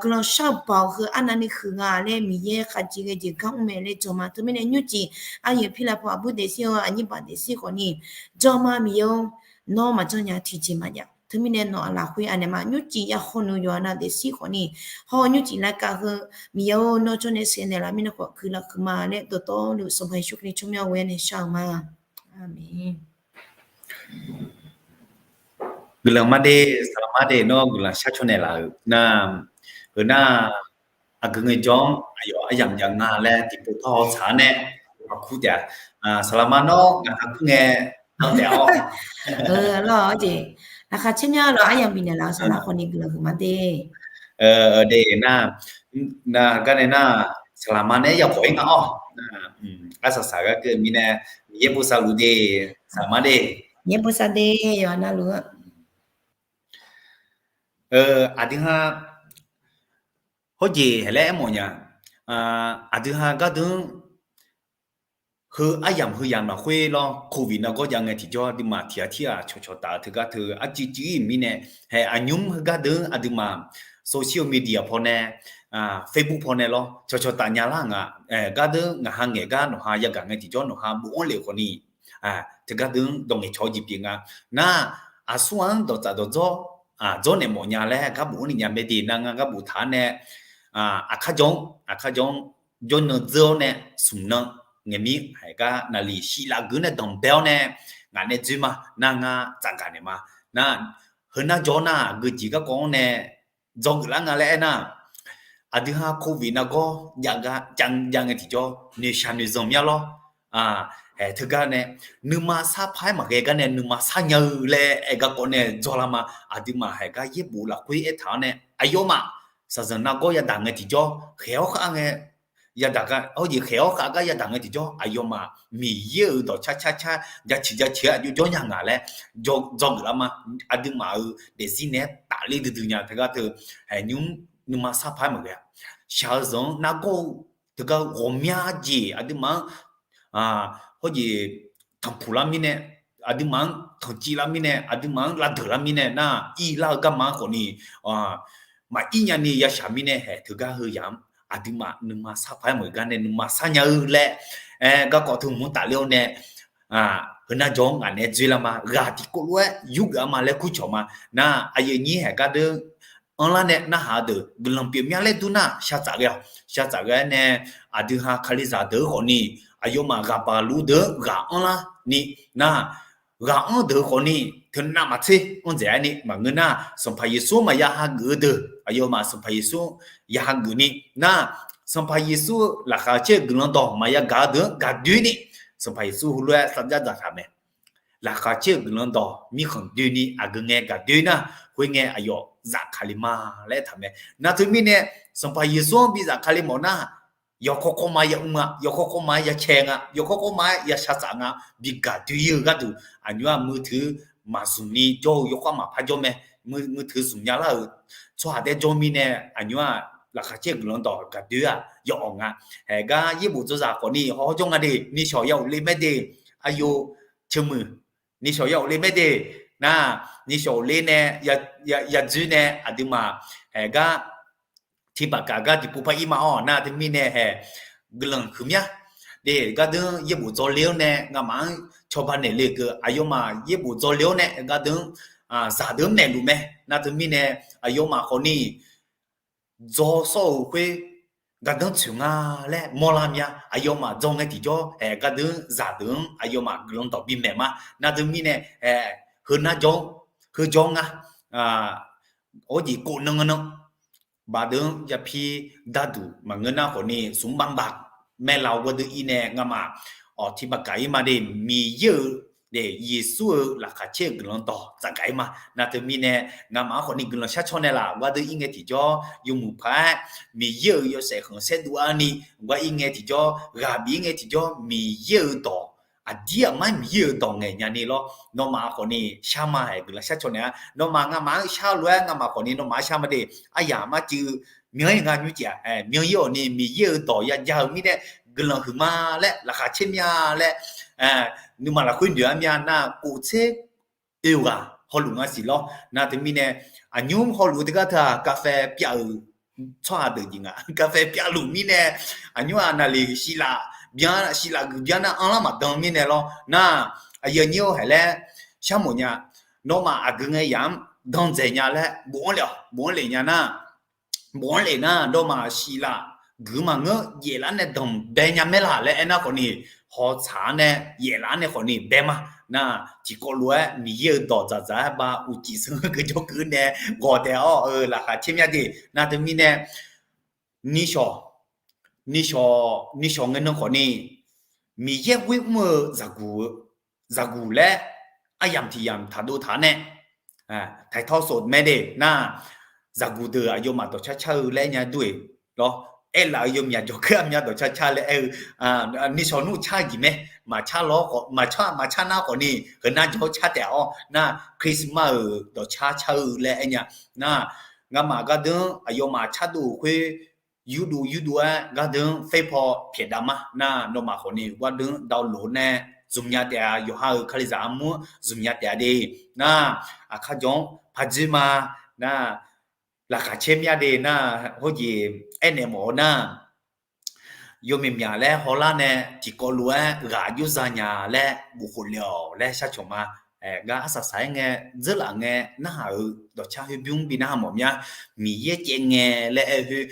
guiqlanq shar-eu baoq heu arnavni huiq nga laer Miqyaer khaqjeq ghae jeq gar mr mae laer jan ma. Teumirnae nymrcif aqyuif Pirlav Iqpaw aqbur daefzir-eu aqnyir ba daefzir khawfni jan ma. Miqyaer-or, nawr maqjanr nya tiqjeq maqjav. Teumirnae nawq-euq lafkhoer anaeq ma. Nymrcif yahaw nui yawqha nav daefzir khawfni, hawr-eu nymrcif lavkav heu, Miqyaer-or, nawr jawr nae saeqnaeq laf mirnae khawf guiqlanq huiqma laer dawqtawvluf Sanqpaq Yeqsur Kali tsawrmyanr ghoe-awr nae shar-eu ma. Aqmeq. Guiqlanq mar de, saqlaq mar de, nawr guiqlanq shar caw naeqlaf-euq nar, heu nar, aqgeu ngaejawr-anr aqyawf aryamq jav nga laer tiqpov tawr haw tsaq-awr nae, aqkur taef-a. Saqlaq mar nawr ngaq ha kur ngae, nawr taef-awr. Lawr jeq, laqkhaq caer mya lawq, aryamq bifnaeq laf-eu saqlaq khawfni guiqlanq huiqma de. De nar, nar gar nae nar, saqlaq mar nae yabawq-ir nga-awr. Arsaq saq gar keuv mirnae, Miqyaer bosav luf de, saqlaq mar de. Miqyaer bosav de, yawqha navluf-eu aqdui ha, hawjeq laer aermawf nya. Aqdui ha gardeuq-anr heu aryamq heu yamq lafkhoer lawr, covid nargawr jav ngae tiqjawr aqduimaf tiq ghaq tir ghaq cawqcawq taf-eu teugar teu arcuiv cuiv-ir mirnae, hae aqnymr heugar deuq-anr aqduimaf social media pawnae, Facebook pawnae lawr cawqcawq taf nya lar nga. Gardeuq ngaq ha ngaeq gar nawq ha yagaq ngae tiqjawr nawq ha bofanr lef khawfni, teugar deuq-anr dawq ngaeqcawq-eu jeq pyeuf nga. Nar, aqsur ghaq-anr dawqtsaf dawqdzawr dzawrnaeq mawf nya laer gar bofanr ni nya mae de. Nar ngar gar boftaq-anr nae, aqkar jawr-anr, aqkar jawr-anr, jawrnan dzeur-awr nae smq nan ngaeqmir haiq gar naqliq shiq laf geuf nae danqbae-awr nae ngaq nae dzoer ma. Nar ngar tsafgaq naeq ma. Nar, heunar jawr nar aqgeu jeq garkawv-anr nae dzawgeuf lar nga laer aernar, aqdui ha covid nargawr jav, jav ngae tiqjawr noeqshaq noeqzanq mya lawr. Haeq teugar nae, nuima sarpar-aer maqghae gar nae nuima sarnya-eu laer aer garkawv nae dzawlar ma. Aqduimaf haeq gar yaerbof lafkhoer aertaq-awr nae aqyawfmaf shaqzanq nargawr yadaq ngae tiqjawr khaeq-awr khav ngae yadaq gar, hawr jeq khaeq-awr khav gar yadaq ngae tiqjawr aqyawfmaf Miqyaer-euq dawqcar car car jaceuq jaceuq-aer aqjox jawr nya ngaq laer dzawgeuf lar ma. Aqduimaf-euq daefzir naeq-aer tafler duidui nya teugar teu, haeq nymr nuima sarpar-aer maqghae-a. Shaq-eu zanq-anr nargawr-eu teugar ghawqmya jeq aqduimaf-anr hawr jeq tanqpuq lar mirnae, aqduimaf-anr tanqciv lar mirnae, aqduimaf-anr lavdeuq lar mirnae nar, irlar-eu garma-anr khawfni maqir nyani yashaq mirnae haeq teugar heu yamq-anr aqduimaf nuima sarpar-aer maqghae gar nae nuima sarnya-eu laer aer garkawv teu hmq-anr tafler-awr nae, heunar jawr-anr ngaq naeq-aer dzoerlar ma. Ghaq tiqkawv lof-aer yurgeuf-a ma laer kurcawq ma. Nar, aqyuif aqnyir haeq gardeur anrlar nae narhaq-eu deuq guiqlanq pyeufmya laer dur nar shaqtsaf ghae-awq. Shaqtsaf ghae-aer nae aqdui ha Kalizaq deuq-anr khawfni, aqyawfmaf ghaqbaq luf deuq-anr ghaq anrlar ni nar, ghaq anr deuq khawfni teunav maqtser anr dzaeq-aer ni maqngeur nar, Sanqpaq Yeqsur maqya hageuf-eu deuq aqyawfmaf Sanqpaq Yeqsur ya hageuf ni nar, Sanqpaq Yeqsur-eu laqkhaq caer-eu guiqlanq dawq maqya gaq-eu deuq-anr gaqdoer ni, Sanqpaq Yeqsur heulof-aer sarjax dzaqtaq mae. Laqkhaq caer-eu guiqlanq dawq mirkhanq doeni aqgeu ngae gaqdoer nar, khoerngae aqyawf zafkale ma laer aertaq mae. Nar teumirnae Sanqpaq Yeqsur-anr bi zafkale mawf nar, yawkawr kawrma ya mr nga, yawkawr kawrma-aer ya cae nga, yawkawr kawrma-aer ya shaqtsaf nga, bi gaqdoer-ir-eu gharduq aqnymr-aq muiqteuq maqzmq ni jawr-eu yawkawr maqpar jawr mae. Muiqteuq zmqnya lar-euq tsawrhaq taer jawr mirnae aqnymr-aq laqkhaq caer-eu guiqlanq dawq gaqdoer-aq ya awq nga. Haeq gar yaerbof dzawzaq khawfni hawr jawr nga de, nishawq ya ghofle mae de, aqyawf ceuqmuiq nishawq ya ghofle mae de, nar, nishawq ghofle nae yadzoer nae aqduimaf haeq gar tiqpavkaq gar tiqpov par ir ma-awr nar teumirnae haeq guiqlanq huiqmya de, gardeur yaerbof dzawle-awr nae ngamaf-anr cawba naeqle keuv aqyawfmaf yaerbof dzawle-awr nae gardeur zaqdeuq-anr maeqluf mae. Nar teumirnae aqyawfmaf khawfni dzaw sawr-euq khoer gardanr tsoeq nga laer mawrlar mya. Aqyawfmaf dzaw ngae tiqjawr haeq gardeur zaqdeuq-anr aqyawfmaf guiqlanq dawq bimaeq ma. Nar teumirnae haeq heunar jawr, heu jawr nga, hawr jeq kov nan nan baqdeuq-anr yapir darduq maqngeur nar khawfni smq bavbav maerla-eu gardeur ir nae ngamaf awq tiqpavkaq ir ma de, Miqyaer-euq de, Yeqsur-euq laqkhaq caer-eu guiqlanq dawq tsafgaq ir ma. Nar teumirnae ngamaf-anr khawfni guiqlanq shar caw nae laf gardeur ir ngae tiqjawr yawmuiq paq-aer Miqyaer-euq yawshaef khanqsaer dov-ar ni gar ir ngae tiqjawr ghaq bif ir ngae tiqjawr Miqyaer-euq dawq aqdir aqmar Miqyaer-euq dawq ngaeq nya ni lawr. Nawmaf khawfni shar ma haeq guiqlanq shar caw naeq-a. Nawmaf ngamaf-anr shar lof-aer ngamaf khawfni nawmaf-anr shar ma de. Aryaq mar cuiv myan ir nga nymr caev-aq myan ir-awq ni Miqyaer-euq dawq yaja-eu mirnae guiqlanq huiqma laer laqkhaq caer mya laer nuima lafkhoer noeq-ar mya nar kof tser oe ghaq hawluf nga siq lawr. Nar teumirnae aqnymr hawluf-eu teugar teu-aq kaqfae pyav-euq tsawrhaq deuq jeq nga. Kaqfae pyavluf mirnae aqnymr-aq naqliq siqlaf byan siqlaf guiq byan nar anrlar maqdan mirnae lawr. Nar aqyuif aqnyir-or haeq laer sharmawf nya. Nawmaf aqgeu ngae yamq-anr dan dzaeq nya laer bof-anr lef-awq. Bof-anr lef nya nar bof-anr lef nar nawmaf siqlaf guiq maqngeur jaeflar nae danqbae nya maer laq laer aernar khawfni hawtsaq-anr nae jaeflar nae khawfni bae ma. Nar tiqkawv lof-aer Miqyaer-euq dawq dzaqdzaq-aer ba uqcif sanr keuv jawr keuv nae ghawq taef-awr-eu laqkhaq caer mya de. Nar teumirnae nishawq, nishawq, nishawq ngae nan khawfni Miqyaer ghoer mr-eu zaqguq laer aryamq tiq yamq taqdov taq-anr nae taqtawr sof mae de. Nar zaqguq deuq aqyawfmaf dawqcar car-eu laer aer nya dur-eq lawr. Aerlaf-eu yawmyaq jawrkeuv aqmyan dawqcar car laer aer-eu nishawq nmr car-eu jeq mae. Maqcar lawr khawf maqcar maqcar nar khawfni heunar jawr car taef-awr nar Christmas-euq dawqcar car-eu laer aer nya. Nar ngamaf gardeur-anr aqyawfmaf cardov-euq khoer yurdov yurdov-aer gardeur-anr faerpaw pyaeqdav ma. Nar nawmaf khawfni gardeur-anr dawqlof nae zmqnya taef-a. Yawqha-euq kalizaq armur-anr zmqnya taef-a de. Nar aqkar jawr-anr pardzoer ma. Nar laqkhaq caer mya de. Nar hawjeq aernaeq mawf-eu nar yawmyaq myaq laer hawlar nae tiqkawv lof-aer ghaq jawr za nya laer bofkhof le-awq laer sharcawq ma. Gar arsaq saq-aer ngae dzeurlaf ngae narhaq-euq dawqcar khoer bymr bi narhaq mawf mya. Miqyaer caev ngae laer aer-eu khoer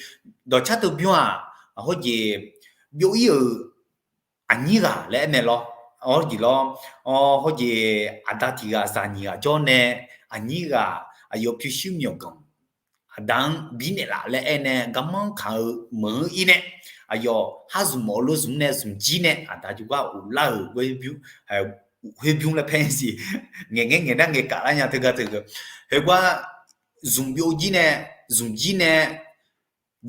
dawqcar teu bymr-aq hawjeq byov ir-euq aqnyir ghaq laer aer mae lawr. Awr jeq lawr, hawjeq aqda tiq ghaq zaq nyiq ghaq jawr nae aqnyir ghaq aqyawf pyurshuir myawqganq aqda-anr birnaeq laf laer aer nae garmanr kaq-eu meuq-anr ir nae Aqyawf har zmq mawf-eu lof zmq nae zmq jir nae aqda jawrgar ghoflar-euq khoer bymr laer paer siq. Ngaeq ngaer ngaeq nar ngaeq kaf lar nya teugar teu-eu. Khoergar zmq byov jir nae, zmq jir nae,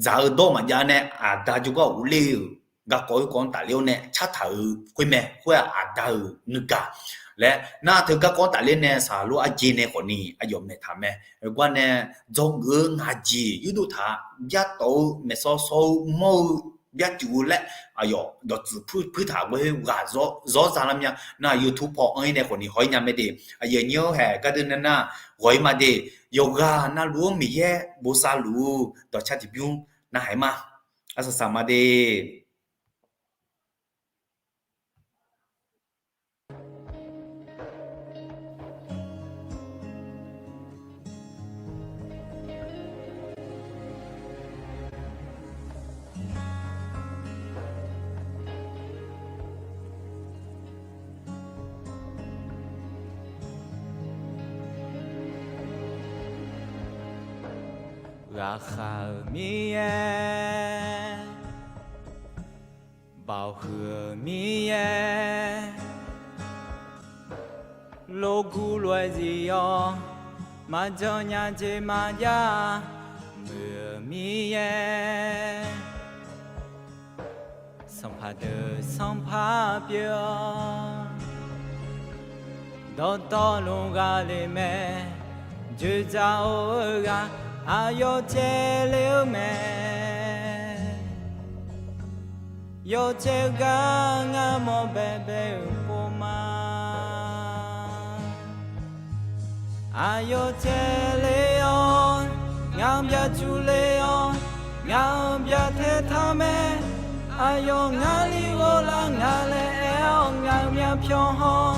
dzaq-eu dawr maqjav nae aqda jawrgar ghofler-euq garkawv khoerkawv-anr tafler-awr nae cartaq-euq khoer mae. Khoer-aq aqda-euq nuigaq laer nar teu garkawv-anr tafler nae saqlor arjeq nae khawfni aqyawf maeqtaq mae. Khoergar nae dzawgeuf-eu ngaq jeq yurdov taq byartawf-eu maeqsawr sawr-eu mawr-eu byarcuf-eu laer aqyawf dawqtsuif puir puirtaq ghoer ghaq zawr za lar mya. Nar YouTube paw anr-ir nae khawfni haw-ir nya mae de. Aqyuif aqnyir-anr haeq gardeuv nar nar ghawq-ir ma de. Yawqghaq navluf-anr Miqyaer bosav luf-eu dawqcar tiqbymr narhaq-ir ma. Arsaq saq ma de. Ghaqkhav-euq Miqyaer, baoq huiq-eu Miqyaer, lof guv lof-aer zif-awr, maqjan nya jeq maqjav, muiq-eu Miqyaer, sanqpaq deuq sanqpaq pyeuf-awr, dawqtawvluf ghaq le mae, dzoeqdzaq-eu ghaq aqyawf caev le-eu mae. Yawcaev gar ngar mawr baebae-euq pov ma. Aqyawf caev le-awr, ngaq-anr byacuf le-awr, ngaq-anr byatae taq mae. Aqyawf ngar li ghoflar nga laer aer-awr, ngaq-euq myavpyawq haw,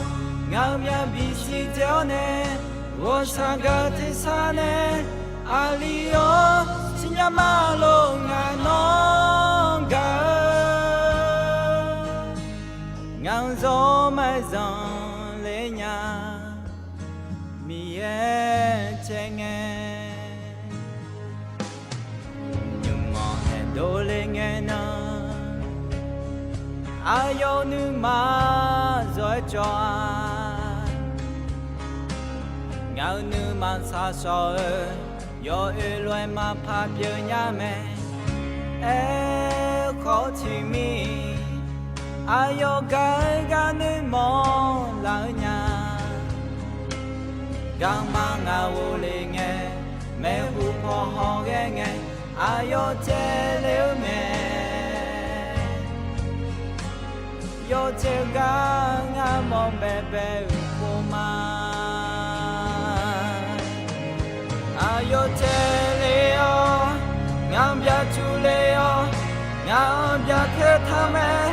ngaq-euq myavbif siqdzae-awr nae, ghawqshaq gaq tersar nae, aqli-awr siqnya ma lof ngaq nawr gaq-eu, ngaq-anr zawr maqzanq le nya, Miqyaer caev ngae. Nymq-anr haeqdov le ngae nan, aqyawf-euq nuima zawr-aer cawv-a. Ngaq-euq nuima shaqshawq-eu, yawoer lof-aer maqpar pyeuf nya mae. Aerkhawf tiqmir, aqyawf gaq-eu gar noeqmawr laf-eu nya. Garma ngaq ghofle ngae, maeqhu paw hawghae ngae, aqyawf caev le-eu mae. Yawcaev gar ngar mawr baebae-euq pov ma. Aqyawf caev le-awr, ngaq-anr byacuf le-awr, ngaq-anr byatae taq mae.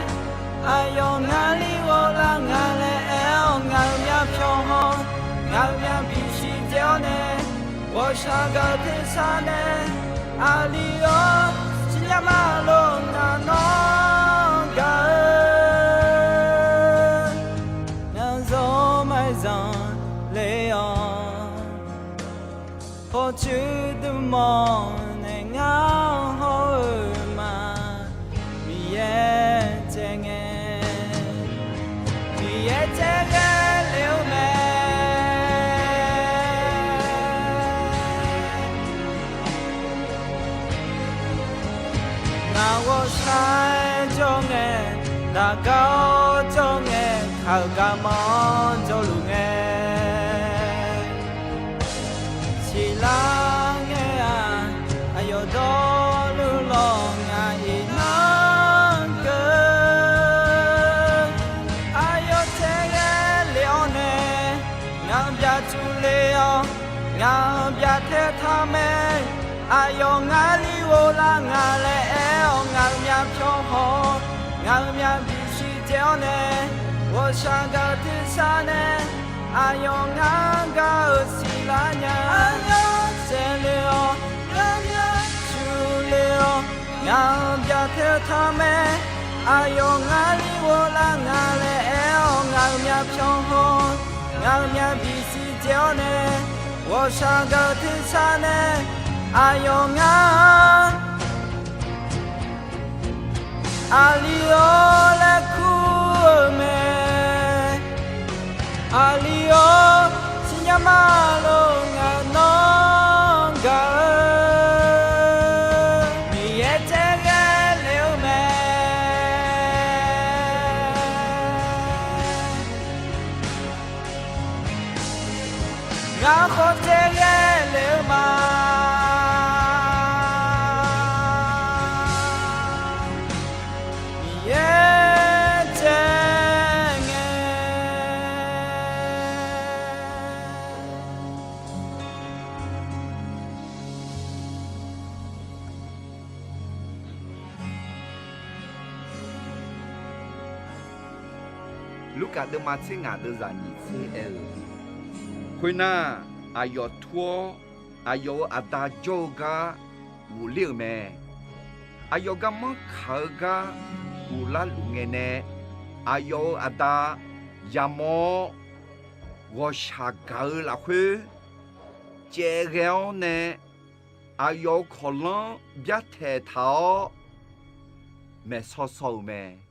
Aqyawf ngar li ghoflar nga laer aer-awr, ngaq-euq myavpyawq haw, ngaq-euq myavbif siqdzae-awr nae, ghawqshaq gaq tersar nae, aqli-awr siqnya ma lof ngaq nawr gaq-eu, ngaq-anr zawr maqzanq le-awr, pawqtsuif dmq mawr nae ngar hawr-eu ma. Miqyaer caev ngae, Miqyaer caev ghae le-eu mae. Ngaq ghawqshaq-aer jawr ngae, daqgar-awr jawr ngae, kaq-euq garma-anr jawrluf ngae, siqlar ngae-aq, aqyawf dawrluf lawq ngaq iqnan keuv. Aqyawf caev ghae le-awr nae, ngaq-anr byacuf le-awr, ngaq-anr byatae taq mae. Aqyawf ngar li ghoflar nga laer aer-awr, ngaq-euq myavpyawq haw, ngaq-euq myavbif siqdzae-awr nae, ghawqshaq gaq tersar nae, aqyawf ngar gaq-eu siqlar nya. Aqyawf caev le-awr, ngaq-anr byacuf le-awr, ngaq-anr byatae taq mae. Aqyawf ngar li ghoflar nga laer aer-awr, ngaq-euq myavpyawq haw, ngaq-euq myavbif siqdzae-awr nae, ghawqshaq gaq-eu tersar nae, aqyawf ngar, Aqli-awr laer kur-eu mae. Aqli-awr siqnya ma lor, ngaq nawr gaq-eu Miqyaer tsaer ghae le-eu mae. Ngar khawf tsaer ghae le-eu ma. Miqyaer tsaer ngae. Lurkaf deuvma tser ngaq deuvzaq nyiq tser aer-eu, khoernar, aqyawf tur-awr, aqyawf-euq aqda jawr-eu gar ghofler-euq mae. Aqyawf garmanr kaq-eu gar ghoflar luf ngae nae, aqyawf-euq aqda yamawr-awr, ghawqshaq gaq-eu lafkhoer caev ghae-awr nae, aqyawf-euq kawqlanr byartaeq taq-awr maeqsaw saw-euq mae.